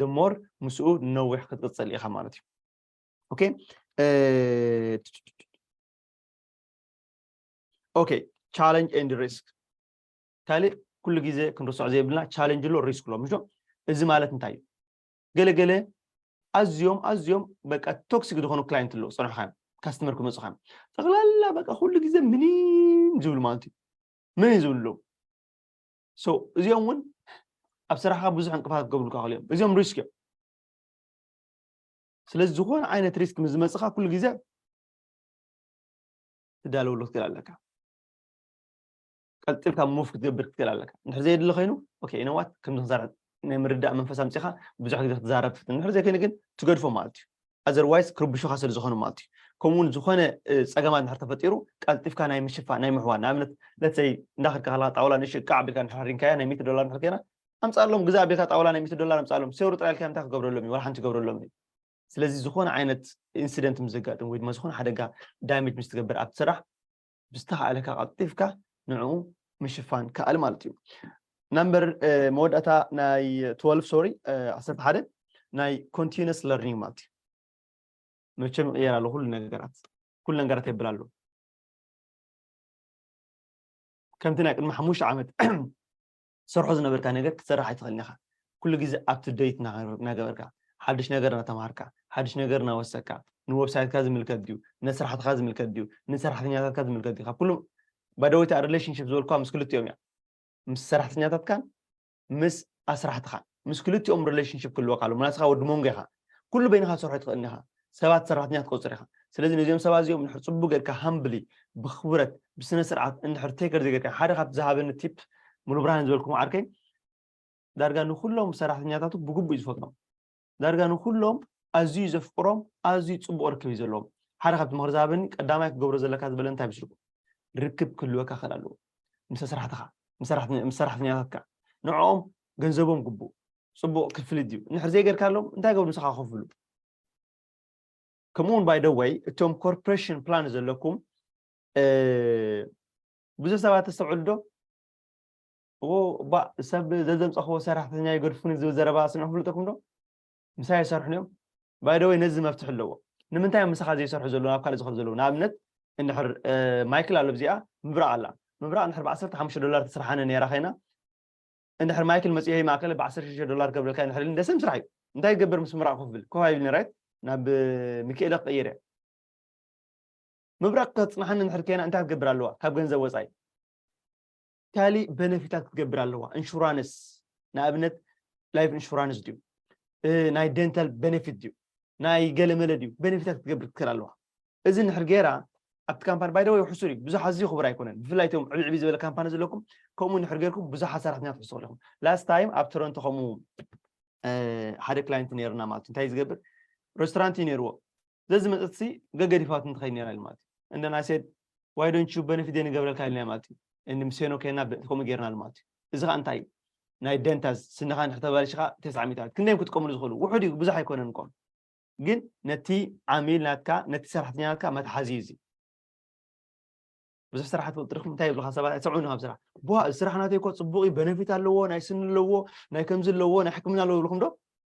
the more ምስኡ ነዊሕ ክትቅፅል ኢኻ ማለት እዩ okay okay challenge and risk ካልእ ኩሉ ግዜ ክንርስዖ ዘይብልና challenge ኣሎ risk ኣሎ ምሽ እዚ ማለት እንታይ እዩ ገለገለ ኣዝዮም ኣዝዮም በቃ toxic ዝኾኑ client ኣለዉ ፀንሕኻ እዮም customer ክመፁኻ እዮም ጠቕላላ በቃ ኩሉ ግዜ ምንም ዝብሉ ማለት እዩ ምን ዝብሉ ኣለዉ እዚኦም እውን ኣብ ስራሕካ ብዙሕ ዕንቅፋት ክገብሩልካ ክእል እዮም እዚኦም risk እዮም ስለዚ ዝኾነ ዓይነት risk ምስ ዝመፅኻ ኩሉ ግዜ ትዳለወሉ ክትክእል ኣለካ ቀልጢልካ move ክትገብር ክትክእል ኣለካ እንድሕር ዘየድሊ ኮይኑ okay you know what ከምዚ ክዛረብ ናይ ምርዳእ መንፈስ ኣምፂኻ ብዙሕ ግዜ ክትዛረብ ትፍትን እንድሕር ዘይኮይኑ ግን ትገድፎ ማለት እዩ otherwise ክርብሹኻ ስለ ዝኾኑ ማለት እዩ ከምኡውን ዝኾነ ፀገማት እንድሕር ተፈጢሩ ቀልጢፍካ ናይ ምሽፋ ናይ ምሕዋር ንኣብነት ለተይ እንዳኸድካ ከለካ ጣውላ ንእሽቶ ቃዕ ቢልካ እንድሕር ሃሪንካያ ናይ ሚእቲ ዶላር እንድሕር ኮይና ኣምፃሎም ግዛ ቢልካ ጣውላ ናይ ሚእቲ ዶላር ኣምፃሎም ሴሩ ጥራይ ኢልካ እንታይ ክገብረሎም እዩ ወላ ሓንቲ ክገብረሎም እዩ ስለዚ ዝኾነ ዓይነት incident ምስ ዘጋጥም ወይ ድማ ዝኾነ ሓደጋ damage ምስ ትገብር ኣብቲ ስራሕ ብዝተኻእለካ ቀልጢፍካ ንዕኡ ምሽፋን ከኣል ማለት እዩ number መወዳእታ ናይ twelve sorry ዓሰርተ ሓደ ናይ continuous learning ማለት እዩ መቸም ይቕየር ኣሎ ኩሉ ነገራት ኩሉ ነገራት የብል ኣሎ ከምቲ ናይ ቅድሚ ሓሙሽተ ዓመት ሰርሖ ዝነበርካ ነገር ክትሰርሕ ኣይትኽእልን ኢኻ ኩሉ ግዜ up to date እናገበርካ ሓድሽ ነገር እናተማሃርካ፣ ሓድሽ ነገር እናወሰካ፣ ንወብሳይትካ ዝምልከት ድዩ፣ ንስራሕትካ ዝምልከት ድዩ፣ ንሰራሕተኛታትካ ዝምልከት ድዩ? ካብ ኩሉ ባደወይታ ሪሌሽንሽፕ ዝበልኳ ምስ ክልቲኦም እያ። ምስ ሰራሕተኛታትካን ምስ ኣስራሕትኻን፣ ምስ ክልቲኦም ሪሌሽንሽፕ ክህልወካ ኣለዎ። ምናስኻ ወዲ መንጎ ኢኻ፣ ኩሉ በይንኻ ትሰርሖ ኣይትኽእልን ኢኻ። ሰባት ሰራሕተኛ ትቆፅር ኢኻ። ስለዚ ነዚኦም ሰባት እዚኦም እንድሕር ፅቡቅ ጌርካ ሃምብሊ፣ ብክብረት፣ ብስነ ስርዓት እንድሕር ቴከር ዘይጌርካ፣ ሓደ ካብቲ ዝሃበኒ ቲፕ፣ ሙሉ ብርሃን ዝበልኩም ዓርከይ፣ ዳርጋ ንኩሎም ሰራሕተኛታቱ ብግቡእ እዩ ዝፈትዎም። ዳርጋ ንኩሎም ኣዝዩ ዘፍቅሮም፣ ኣዝዩ ጽቡቕ ርክብ እዩ ዘለዎም። ሓደ ካብቲ ምኽሪ ዝሃበኒ፣ ቀዳማይ ክትገብሮ ዘለካ ዝበለ እንታይ ምስልኩም? ርክብ ክህልወካ ክኽእል ኣለዎ። ምስ ኣስራሕትኻ፣ ምስ ሰራሕተኛ-፣ ምስ ሰራሕተኛታትካ። ንዕኦም ገንዘቦም ግቡእ፣ ጽቡቕ ክፍሊት ድዩ? እንድሕር ዘይገርካሎም እንታይ ገብሩ ምሳኻ ክኽፍሉ? ከምኡ እውን ባይ ደ ወይ እቶም ኮርፖሬሽን ፕላን ዘለኩም፣ እ፣ ብዙሕ ሰባት ተስተውዕሉ ዶ? እዎ፣ እባ ሰብ ዘዘምፀኽዎ ሰራሕተኛ ይገድፉኒ ዝብል ዘረባ ስምዕኹም ፍልጠኩም ዶ? ምሳይ ይሰርሑን እዮም። ባይ ደ ወይ ነዚ መፍትሒ ኣለዎ። ንምንታይ እዮም ምሳኻ ዘይሰርሑ ዘለዉ ናብ ካልእ ዝኸዱ ዘለዉ? ንኣብነት እንድሕር፣ እ፣ ማይክል ኣሎ፣ ኣብዚኣ ምብራቕ ኣላ። ምብራቕ እንድሕር ብ ዓሰርተ ሓሙሽተ ዶላር ትስርሓነ ነይራ ኮይና፣ እንድሕር ማይክል መፂኡ ማእከል ብ ዓሰርተ ሽዱሽተ ዶላር ገብረልካ እንድሕር ኢሉኒ፣ ደስ ዝብል ስራሕ እዩ። እንታይ ይገብር ምስ ምብራቕ ኮፍ ብል? ኮፍ ኣይብልን፣ ራይት? ናብ ሚካኤለ ክቕይር እየ። ምብራቕ ከጽንሓኒ እንድሕር ኮይና እንታይ ክትገብር ኣለዋ? ካብ ገንዘብ ወጻኢ ካሊእ ቤነፊታት ክትገብር ኣለዋ። ኢንሹራንስ፣ ንኣብነት ላይፍ ኢንሹራንስ ድዩ? እ፣ ናይ ደንታል ቤነፊት ድዩ? ናይ ገለመለ ድዩ? ቤነፊታት ክትገብር ክትክእል ኣለዋ። እዚ እንድሕር ገይራ ኣብቲ ካምፓኒ፣ ባይ ደ ወይ፣ ሕሱር እዩ። ብዙሕ ኣዝዩ ክቡር ኣይኮነን። ብፍላይ እቶም ዕብይ ዕብይ ዝበለ ካምፓኒ ዘለኩም፣ ከምኡ እንድሕር ገይርኩም ብዙሓት ሰራሕተኛታት ትሕሱ ኢኹም። ላስት ታይም ኣብ ቶሮንቶ ከምኡ፣ እ፣ ሓደ ክላይንት ነይርና ማለት እዩ። እንታይ ዝገብር? ሬስቶራንት እዩ ነይርዎ። ዘዝመጸትሲ ገገዲፋት እንትኸይድ ነይራ ኢሉ ማለት እዩ። And then I said, "Why don't you benefit?" ንገብረልካ ኢልና ማለት እዩ። እንዲ ምስ ሄኖክ ኮይና ብ-፣ ከምኡ ጌርና ኢሉ ማለት እዩ። እዚ ኸኣ እንታይ እዩ? ናይ ደንታዝ ስንኻ እንድሕር ተባሊሽኻ ተስዓ ሚእታዊት። ክንደይ እዮም ክጥቀምሉ ዝኽእሉ? ውሑድ እዩ፣ ብዙሕ ኣይኮነን እኮ። ግን ነቲ ዓሚል ናትካ፣ ነቲ ሰራሕተኛ ናትካ መትሓዚ እዩ እዚ። ብዙሕ ስራሕ ትፈልጡ ዲኹም? እንታይ ይብሉኻ ሰባት? ኣይሰምዑን ካብ ስራሕ። "ቧ፣ እዚ ስራሕ ናተይ እኮ ጽቡቕ እዩ፣ ቤነፊት ኣለዎ፣ ናይ ስኒ ኣለዎ፣ ናይ ከምዚ ኣለዎ፣ ናይ ሕክምና ኣለዎ" ይብልኹም ዶ?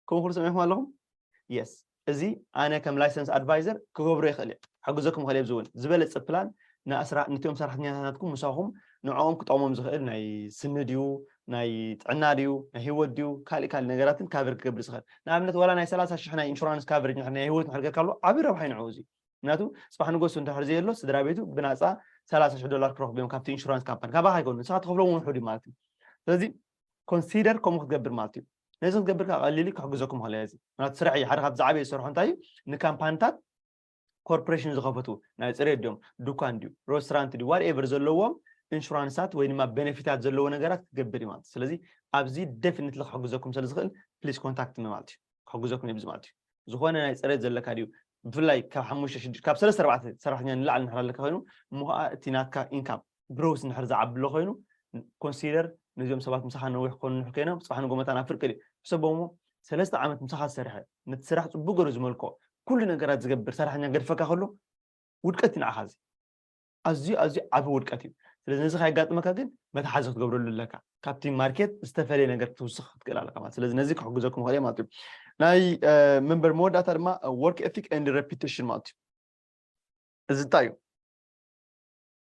ከምኡ ኩሉ ሰሚዕኹም ኣለኹም? የስ። እዚ ኣነ ከም ላይሰንስ ኣድቫይዘር ክገብሮ ይኽእል እየ። ክሕግዘኩም ይኽእል እየ። ኣብዚ እውን ዝበለጸ ፕላን ንኣስራ-፣ ነቲኦም ሰራሕተኛታትኩም ምሳኹም ንዕኦም ክጠቕሞም ዝኽእል ናይ ስኒ ድዩ፣ ናይ ጥዕና ድዩ፣ ናይ ህይወት ድዩ፣ ካልእ ካልእ ነገራትን ካቨር ክገብር ዝኽእል። ንኣብነት ዋላ ናይ ሰላሳ ሽሕ ናይ ኢንሹራንስ ካቨሬጅ እንድሕር ናይ ህይወት እንድሕር ጌርካ ኣሎ፣ ዓቢ ረብሓ እዩ ንዕኡ እዚ። ምክንያቱ ጽባሕ ንጎሱ እንድሕር ዘየሎ ስድራ ቤቱ ብናጻ ሰላሳ ሽሕ ዶላር ክረኽቡ እዮም ካብቲ ኢንሹራንስ ካምፓኒ። ካባኻ ኣይኮኑን፣ ንስኻ ትኸፍሎ እውን ውሑድ እዩ ማለት እዩ። ስለዚ ኮንሲደር ከምኡ ክትገብር ማለት እዩ። ነዚ ክትገብር ከኣ ቀሊል እዩ፣ ክሕግዘኩም ይኽእል እየ እዚ። ምክንያቱ ስራሕ እዩ። ሓደ ካብቲ ዝዓበየ ዝሰርሖ እንታይ እዩ? ንካምፓኒታት ኮርፖሬሽን ዝኸፈቱ ናይ ጽሬት ድዮም፣ ዱኳን ድዩ፣ ሬስቶራንት ድዩ፣ ዋትኤቨር ዘለዎም ኢንሹራንሳት ወይ ድማ ቤነፊታት ዘለዎ ነገራት ክትገብር እዩ ማለት እዩ። ስለዚ ኣብዚ ደፊኒትሊ ክሕግዘኩም ስለ ዝኽእል ፕሊዝ ኮንታክት ሚ ማለት እዩ። ክሕግዘኩም እዩ ብዚ ማለት እዩ። ዝኾነ ናይ ጽሬት ዘለካ ድዩ፣ ብፍላይ ካብ ሓሙሽተ፣ ሽዱሽተ፣ ካብ ሰለስተ፣ ኣርባዕተ ሰራሕተኛ ንላዕሊ እንድሕር ኣለካ ኮይኑ፣ እሞ ኸኣ እቲ ናትካ ኢንካም ግሮስ እንድሕር ዝዓቢ ኣሎ ኮይኑ፣ ኮንሲደር ነዚኦም ሰባት ምሳኻ ነዊሕ ክኾኑ እንድሕር ኮይኖም፣ ጽባሕ ንጎ መታን ኣብ ፍርቂ ድዩ? ሕሰቦም እሞ፣ ሰለስተ ዓመት ምሳኻ ዝሰርሐ፣ ነቲ ስራሕ ጽቡቅ ገይሩ ዝመልኮ፣ ኩሉ ነገራት ዝገብር ሰራሕተኛ ገድፈካ ከሎ፣ ውድቀት እዩ ንዓኻ እዚ። ኣዝዩ፣ ኣዝዩ ዓቢ ውድቀት እዩ። ስለዚ ነዚ ከየጋጥመካ ግን መትሓዚ ክትገብረሉ ኣለካ። ካብቲ ማርኬት ዝተፈለየ ነገር ክትውስኽ ክትክእል ኣለካ ማለት። ስለዚ ነዚ ክሕግዘኩም ይኽእል እየ ማለት እዩ። ናይ፣ እ፣ መንበር መወዳእታ ድማ፣ እ፣ ወርክ ኤቲክ ኤንድ ሬፒቴሽን ማለት እዩ። እዚ እንታይ እዩ?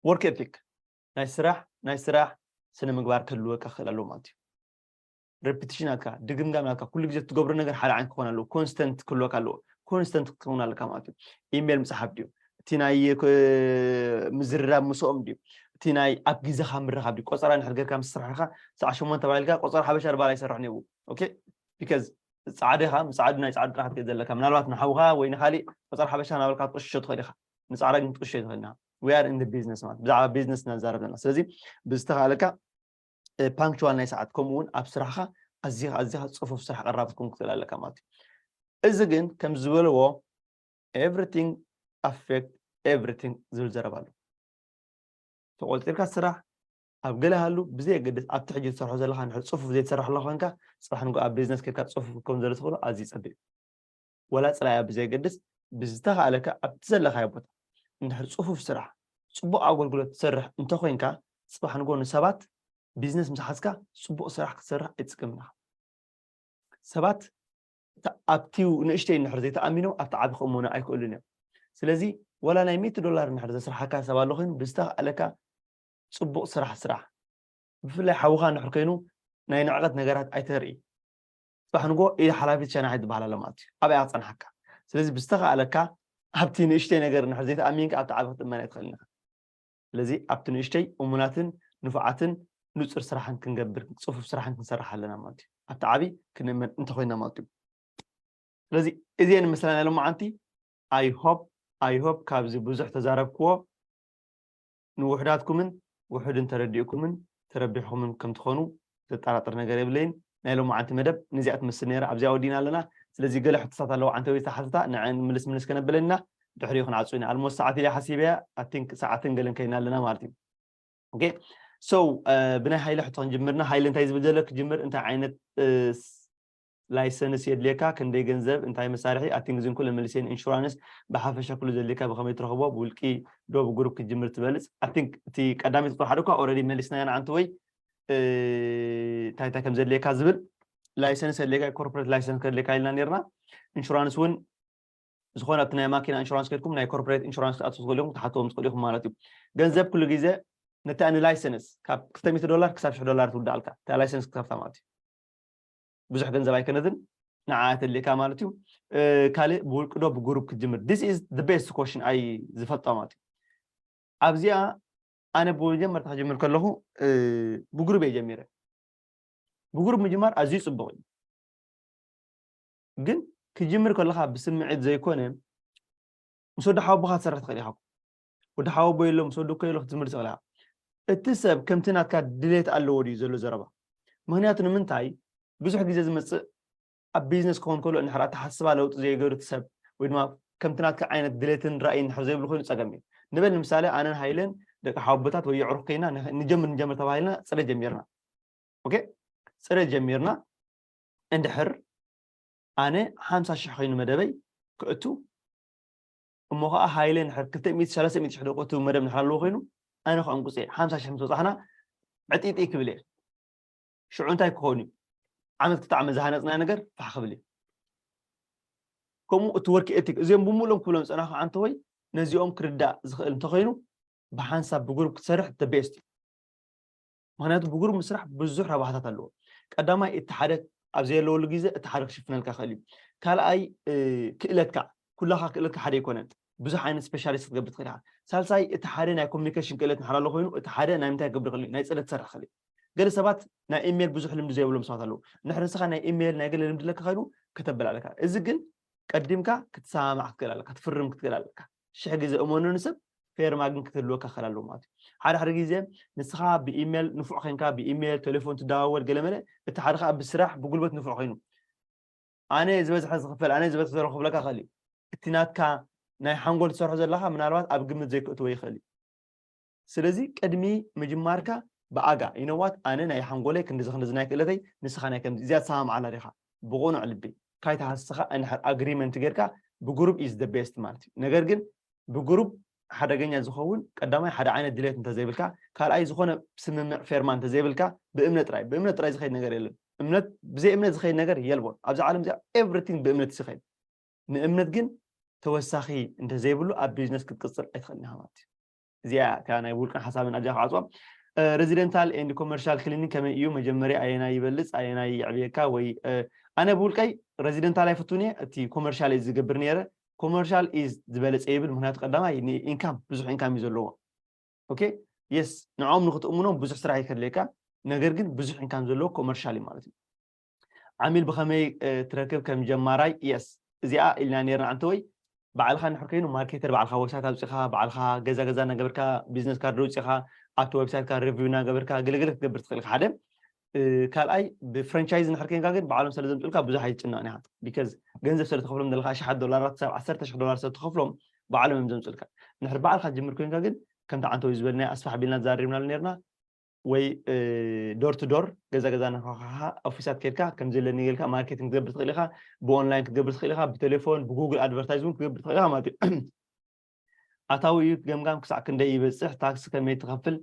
ወርክ ኤቲክ፣ ናይ ስራሕ፣ ናይ ስራሕ ስነ ምግባር ክህልወካ ክኽእል ኣለዎ ማለት እዩ። ሬፒቲሽን ናትካ፣ ድግምጋም ናትካ፣ ኩሉ ግዜ እትገብሮ ነገር ሓደ ዓይነት ክኾን ኣለዎ። ኮንስተንት ክህልወካ ኣለዎ። ኮንስተንት ክትከውን ኣለካ ማለት እዩ። ኢሜል ምጽሓፍ ድዩ? እቲ ናይ፣ እ፣ ምዝርራብ ምስኦም ድዩ? እቲ ናይ ኣብ ግዜኻ ምርኻብ ድዩ? ቆጸራ እንድሕር ጌርካ ምስ ስራሕኻ፣ ሰዓት ሸሞንተ ተባሂልካ፣ ቆጸራ ሓበሻ ድባል ኣይሰርሕን እዩ። ኦኬ? ቢካዝ ጻዕዳ ኢኻ፣ ንጻዕዱ ናይ ጻዕዱ ጥራሕ ክትገዝ ዘለካ። ምናልባት ንሓውኻ ወይ ንኻሊእ ቆጸራ ሓበሻ እናበልካ ክትቕሽሾ ትኽእል ኢኻ። ንጻዕዳ ግን ክትቕሽሾ ኣይትኽእልን ኢኻ። We are in the business ማለት፣ ብዛዕባ ቢዝነስ ኢና ንዛረብ ዘለና። ስለዚ ብዝተኻእለካ፣ እ፣ ፓንክቹዋል ናይ ሰዓት፣ ከምኡ እውን ኣብ ስራሕኻ ኣዚኻ፣ ኣዚኻ ጽፉፍ ስራሕ ቀራቢ ክትከውን ክትክእል ኣለካ ማለት እዩ። እዚ ግን ከም ዝበልዎ፣ everything affect everything ዝብል ዘረባ ኣሎ። ተቖጺርካ ስራሕ ኣብ ገለ ሃሉ ብዘየገድስ፣ ኣብቲ ሕጂ ትሰርሖ ዘለኻ እንድሕር ጽፉፍ ዘይትሰርሕ ኣለኻ ኮይንካ፣ ጽባሕ ንግሆ ኣብ ቢዝነስ ኬድካ ጽፉፍ ክትከውን ዘሎ ትኽእሎ ኣዝዩ ጸቢብ እዩ። ወላ ጽላያ ብዘየገድስ፣ ብዝተኻእለካ ኣብቲ ዘለኻዮ ቦታ እንድሕር ጽፉፍ ስራሕ፣ ጽቡቕ ኣገልግሎት ትሰርሕ እንተኾይንካ፣ ጽባሕ ንግሆ ንሰባት ቢዝነስ ምስ ሓዝካ ጽቡቕ ስራሕ ክትሰርሕ ኣይትጽገምን ኢኻ። ሰባት እታ-፣ ኣብቲ ንእሽተይ እንድሕር ዘይተኣሚኖም ኣብቲ ዓቢ ክእመኑ ኣይክእሉን እዮም። ስለዚ ዋላ ናይ ሚእቲ ዶላር እንድሕር ዘስርሓካ ሰብ ኣሎ ኮይኑ፣ ብዝተኻእለካ ጽቡቕ ስራሕ ስራሕ። ብፍላይ ሓውኻ እንድሕር ኮይኑ ናይ ንዕቀት ነገራት ኣይተርኢ። ፅባሕ ንጎ ኢድ ሓላፊት ሸናሒት ትበሃል ኣሎ ማለት እዩ። ኣብያ ክፀንሓካ። ስለዚ ብዝተኸኣለካ ኣብቲ ንእሽተይ ነገር እንድሕር ዘይተኣሚንካ ኣብቲ ዓቢ ክትእመን ኣይትኽእልን ኢኻ። ስለዚ ኣብቲ ንእሽተይ እሙናትን ንፉዓትን ንፁር ስራሕን ክንገብር፣ ፅፉፍ ስራሕን ክንሰርሕ ኣለና ማለት እዩ። ኣብቲ ዓቢ ክንእመን እንተኮይና ማለት እዩ። ስለዚ እዚአን ምስላ ናይ ሎማዓንቲ። I hope I hope ካብዚ ብዙሕ ተዛረብክዎ ንውሕዳትኩምን ውሕድን ተረዲእኩምን ተረቢሕኩምን ከም ትኾኑ ዘጠራጥር ነገር የብለይን። ናይ ሎማዓንቲ መደብ ነዚኣ ትመስል ነይራ፣ ኣብዚኣ ወዲና ኣለና። ስለዚ ገለ ሕቶታት ኣለዋ ዓንተዊት ሓተታ ንዐን ምልስ ምልስ ከነብለና ድሕሪኡ ክንዓጹ ኢና። ኣልሞስት ሰዓት ኢለ ሓሲበያ። I think ሰዓትን ገለን ከይና ኣለና ማለት እዩ። Okay, so ብናይ ሃይለ ሕቶ ክንጅምርና። ሃይለ እንታይ ዝብል ዘሎ ክጅምር፣ እንታይ ዓይነት ላይሰንስ የድልየካ፣ ክንደይ ገንዘብ፣ እንታይ መሳርሒ? I think እዚን ኩለን መሊሰን። ኢንሹራንስ ብሓፈሻ ኩሉ ዘድልየካ ብኸመይ ትረኽቦ? ብውልቂ ዶ ብግሩፕ ክትጅምር ትበልጽ? I think እቲ ቀዳመይቲ ቁፅሪ ሓደ እኳ already መሊስናዮ ንዓንቲ ወይ እንታይ እንታይ ከም ዘድልየካ ዝብል። ላይሰንስ የድልየካ፣ ኮርፖሬት ላይሰንስ ከድልየካ ኢልና ነርና። ኢንሹራንስ እውን ዝኾነ ኣብቲ ናይ ማኪና ኢንሹራንስ ከድኩም ናይ ኮርፖሬት ኢንሹራንስ ክትኣትዉ ትኽእሉ ኢኹም፣ ክትሓትዎም ትኽእሉ ኢኹም ማለት እዩ። ገንዘብ ኩሉ ግዜ ነቲ ላይሰንስ ካብ ክልተ ሚእቲ ዶላር ክሳብ ሽሕ ዶላር ትውዳእልካ እታ ላይሰንስ ክትከፍታ ማለት እዩ። ብዙሕ ገንዘብ ኣይከነትን ንዓ ተልካ ማለት እዩ። ካልእ ብውልቂ ዶ ብግሩፕ ክትጅምር? This is the best question። ኣይ ዝፈልጦ ማለት እዩ። ኣብዚኣ ኣነ ብመጀመርታ ክጅምር ከለኹ ብግሩፕ እየ ጀሚረ። ብግሩፕ ምጅማር ኣዝዩ ፅቡቕ እዩ። ግን ክጅምር ከለኻ ብስምዒት ዘይኮነ ምስ ወዲ ሓወቦኻ ትሰርሕ ትኽእል ኢኻ። ወዲ ሓወቦ የሎ ምስ ወዲ እኮ የሎ ክትጅምር ትኽእል ኢኻ። እቲ ሰብ ከምቲ ናትካ ድሌት ኣለዎ ድዩ ዘሎ ዘረባ? ምክንያቱ ንምንታይ ብዙሕ ግዜ ዝመፅእ ኣብ ቢዝነስ ክኸውን ከሎ እንድሕር ኣተሓስባ ለውጢ ዘይገሩ እቲ ሰብ ወይ ድማ ከምቲ ናትካ ዓይነት ድሌትን ራእይን እንድሕር ዘይብሉ ኮይኑ ፀገም እዩ። ንበል ንምሳሌ ኣነን ሃይለን ደቂ ሓወቦታት ወይ የዕሩኽ ከይና ንጀምር ንጀምር ተባሂልና ፅሬት ጀሚርና። ኦኬ፣ ፅሬት ጀሚርና እንድሕር ኣነ ሓምሳ ሽሕ ኮይኑ መደበይ ክእቱ እሞ ከዓ ሃይለ እንድሕር ክልተ ሚእቲ ሰለስተ ሚእቲ ሽሕ ደቆቱ መደብ እንድሕር ኣለዎ ኮይኑ ኣነ ከዓ እንቁፅየ ሓምሳ ሽሕ ምስ በፃሕና ዕጢጢ ክብል እየ። ሽዑ እንታይ ክኸውን እዩ? ዓመት ክልተ ዓመት ዝሃነፅናዮ ነገር ፋሕ ክብል እዩ። ከምኡ እቲ ወርክ ኤቲክ እዚኦም ብምሉኦም ክብሎም ዝፀናኹ ዓንተ ወይ ነዚኦም ክርዳእ ዝኽእል እንተኮይኑ ብሓንሳብ ብግሩፕ ክትሰርሕ the best እዩ። ምክንያቱ ብግሩፕ ምስራሕ ብዙሕ ረባሕታት ኣለዎ። ቀዳማይ እቲ ሓደ ኣብ ዘየለወሉ ግዜ እቲ ሓደ ክሽፍነልካ ይኽእል እዩ። ካልኣይ ክእለትካ ኩላካ ክእለትካ ሓደ ኣይኮነን። ብዙሕ ዓይነት ስፔሻሊስት ክትገብር ትኽእል ኢኻ። ሳልሳይ እቲ ሓደ ናይ ኮሚኒኬሽን ክእለት እንድሕር ኣሎ ኮይኑ እቲ ሓደ ናይ ምንታይ ክገብር ይኽእል እዩ? ናይ ፅሬት ክሰርሕ ይኽእል እዩ። ገለ ሰባት ናይ ኢሜል ብዙሕ ልምዲ ዘይብሎም ሰባት ኣለዉ። እንድሕር ንስኻ ናይ ኢሜል ናይ ገለ ልምዲ ኣለካ ኮይኑ ከተበላልካ። እዚ ግን ቀዲምካ ክትሰማማዕ ክትክእል ኣለካ፣ ክትፍርም ክትክእል ኣለካ። ሽሕ ግዜ እመኑኒ ሰብ ፌርማ ግን ክትህልወካ ክእል ኣለዎ ማለት እዩ። ሓደ ሓደ ግዜ ንስኻ ብኢሜል ንፉዕ ኮይንካ ብኢሜል ቴሌፎን ትደዋወል ገለመለ፣ እቲ ሓደ ከዓ ብስራሕ ብጉልበት ንፉዕ ኮይኑ ኣነ ዝበዝሐ ዝኽፈል ኣነ ዝበዝሐ ዝረኽብ ክብለካ ክእል እዩ። እቲ ናትካ ናይ ሓንጎል ትሰርሖ ዘለካ ምናልባት ኣብ ግምት ዘይክእትዎ ይኽእል እዩ። ስለዚ ቅድሚ ምጅማርካ ብኣጋ ይነዋት ኣነ ናይ ሓንጎለይ ክንድዚ ክንድዚ ናይ ክእለተይ ንስኻ ናይ ከምዚ እዚኣ ትሰማምዓላ ዲኻ? ብቕኑዕ ልቢ ካይተሃስኻ እንድሕር ኣግሪመንት ጌርካ ብግሩፕ is the best ማለት እዩ። ነገር ግን ብግሩፕ ሓደገኛ ዝኸውን ቀዳማይ ሓደ ዓይነት ድሌት እንተዘይብልካ፣ ካልኣይ ዝኾነ ስምምዕ ፌርማ እንተዘይብልካ ብእምነት ጥራይ ብእምነት ጥራይ ዝኸይድ ነገር የለን። እምነት ብዘይ እምነት ዝኸይድ ነገር የልቦን ኣብዚ ዓለም እዚኣ። ኤቭሪቲንግ ብእምነት ዝኸይድ ንእምነት ግን ተወሳኺ እንተዘይብሉ ኣብ ቢዝነስ ክትቅፅል ኣይትኽእልን ኢኻ ማለት እዩ። እዚኣ እያ ናይ ውልቅን ሓሳብን ኣብዚኣ ክዓፅዋ። ሬዚደንታል ኤንድ ኮመርሻል ክሊኒክ ከመይ እዩ? መጀመርያ ኣየናይ ይበልፅ ኣየናይ የዕብየካ? ወይ ኣነ ብውልቀይ ሬዚደንታል ኣይፈቱን እየ፣ እቲ ኮመርሻል እየ ዝገብር ነይረ። ኮመርሻል ኢዝ ዝበለፀ ይብል፣ ምክንያቱ ቀዳማይ ኢንካም ብዙሕ ኢንካም እዩ ዘለዎ። ኦኬ፣ የስ ንዕኦም ንክትእምኖም ብዙሕ ስራሕ ይከድለካ፣ ነገር ግን ብዙሕ ኢንካም ዘለዎ ኮመርሻል እዩ ማለት እዩ። ዓሚል ብኸመይ ትረክብ ከም ጀማራይ? የስ እዚኣ ኢልና ነርና ኣንተ ወይ ባዕልኻ እንድሕር ኮይኑ ማርኬተር ባዕልኻ ዌብሳይት ኣውፂኻ ባዕልኻ ገዛ ገዛ እናገበርካ ቢዝነስ ካርድ ኣውፂኻ ኣብቲ ዌብሳይትካ ሪቪው እናገበርካ ገለገለ ክትገብር ትኽእል ኢኻ። ሓደ ካልኣይ ብፍራንቻይዝ እንድሕር ኮይንካ ግን ባዕሎም ስለ ዘምፅኡልካ ብዙሕ ኣይትጭነቕን ኢኻ። ቢካዝ ገንዘብ ስለ ትኸፍሎም ዘለካ ኣሽሓት ዶላራት ሰብ ዓሰርተ ሽሕ ዶላር ስለ ትኸፍሎም ባዕሎም እዮም ዘምፅኡልካ። እንድሕር ባዕልካ ትጅምር ኮይንካ ግን ከምቲ ዓንተዊ ዝበልናዮ ኣስፋሕ ቢልና ተዛሪብናሉ ነርና ወይ ዶር ቱ ዶር ገዛ ገዛ እናኳሓኻ ኦፊሳት ከድካ ከም ዘለኒ ጌልካ ማርኬቲንግ ክትገብር ትኽእል ኢኻ። ብኦንላይን ክትገብር ትኽእል ኢኻ። ብቴሌፎን ብጉግል ኣድቨርታይዝ እውን ክትገብር ትኽእል ኢኻ ማለት እዩ። ኣታዊ እዩ ገምጋም ክሳዕ ክንደይ ይበፅሕ? ታክስ ከመይ ትኸፍል?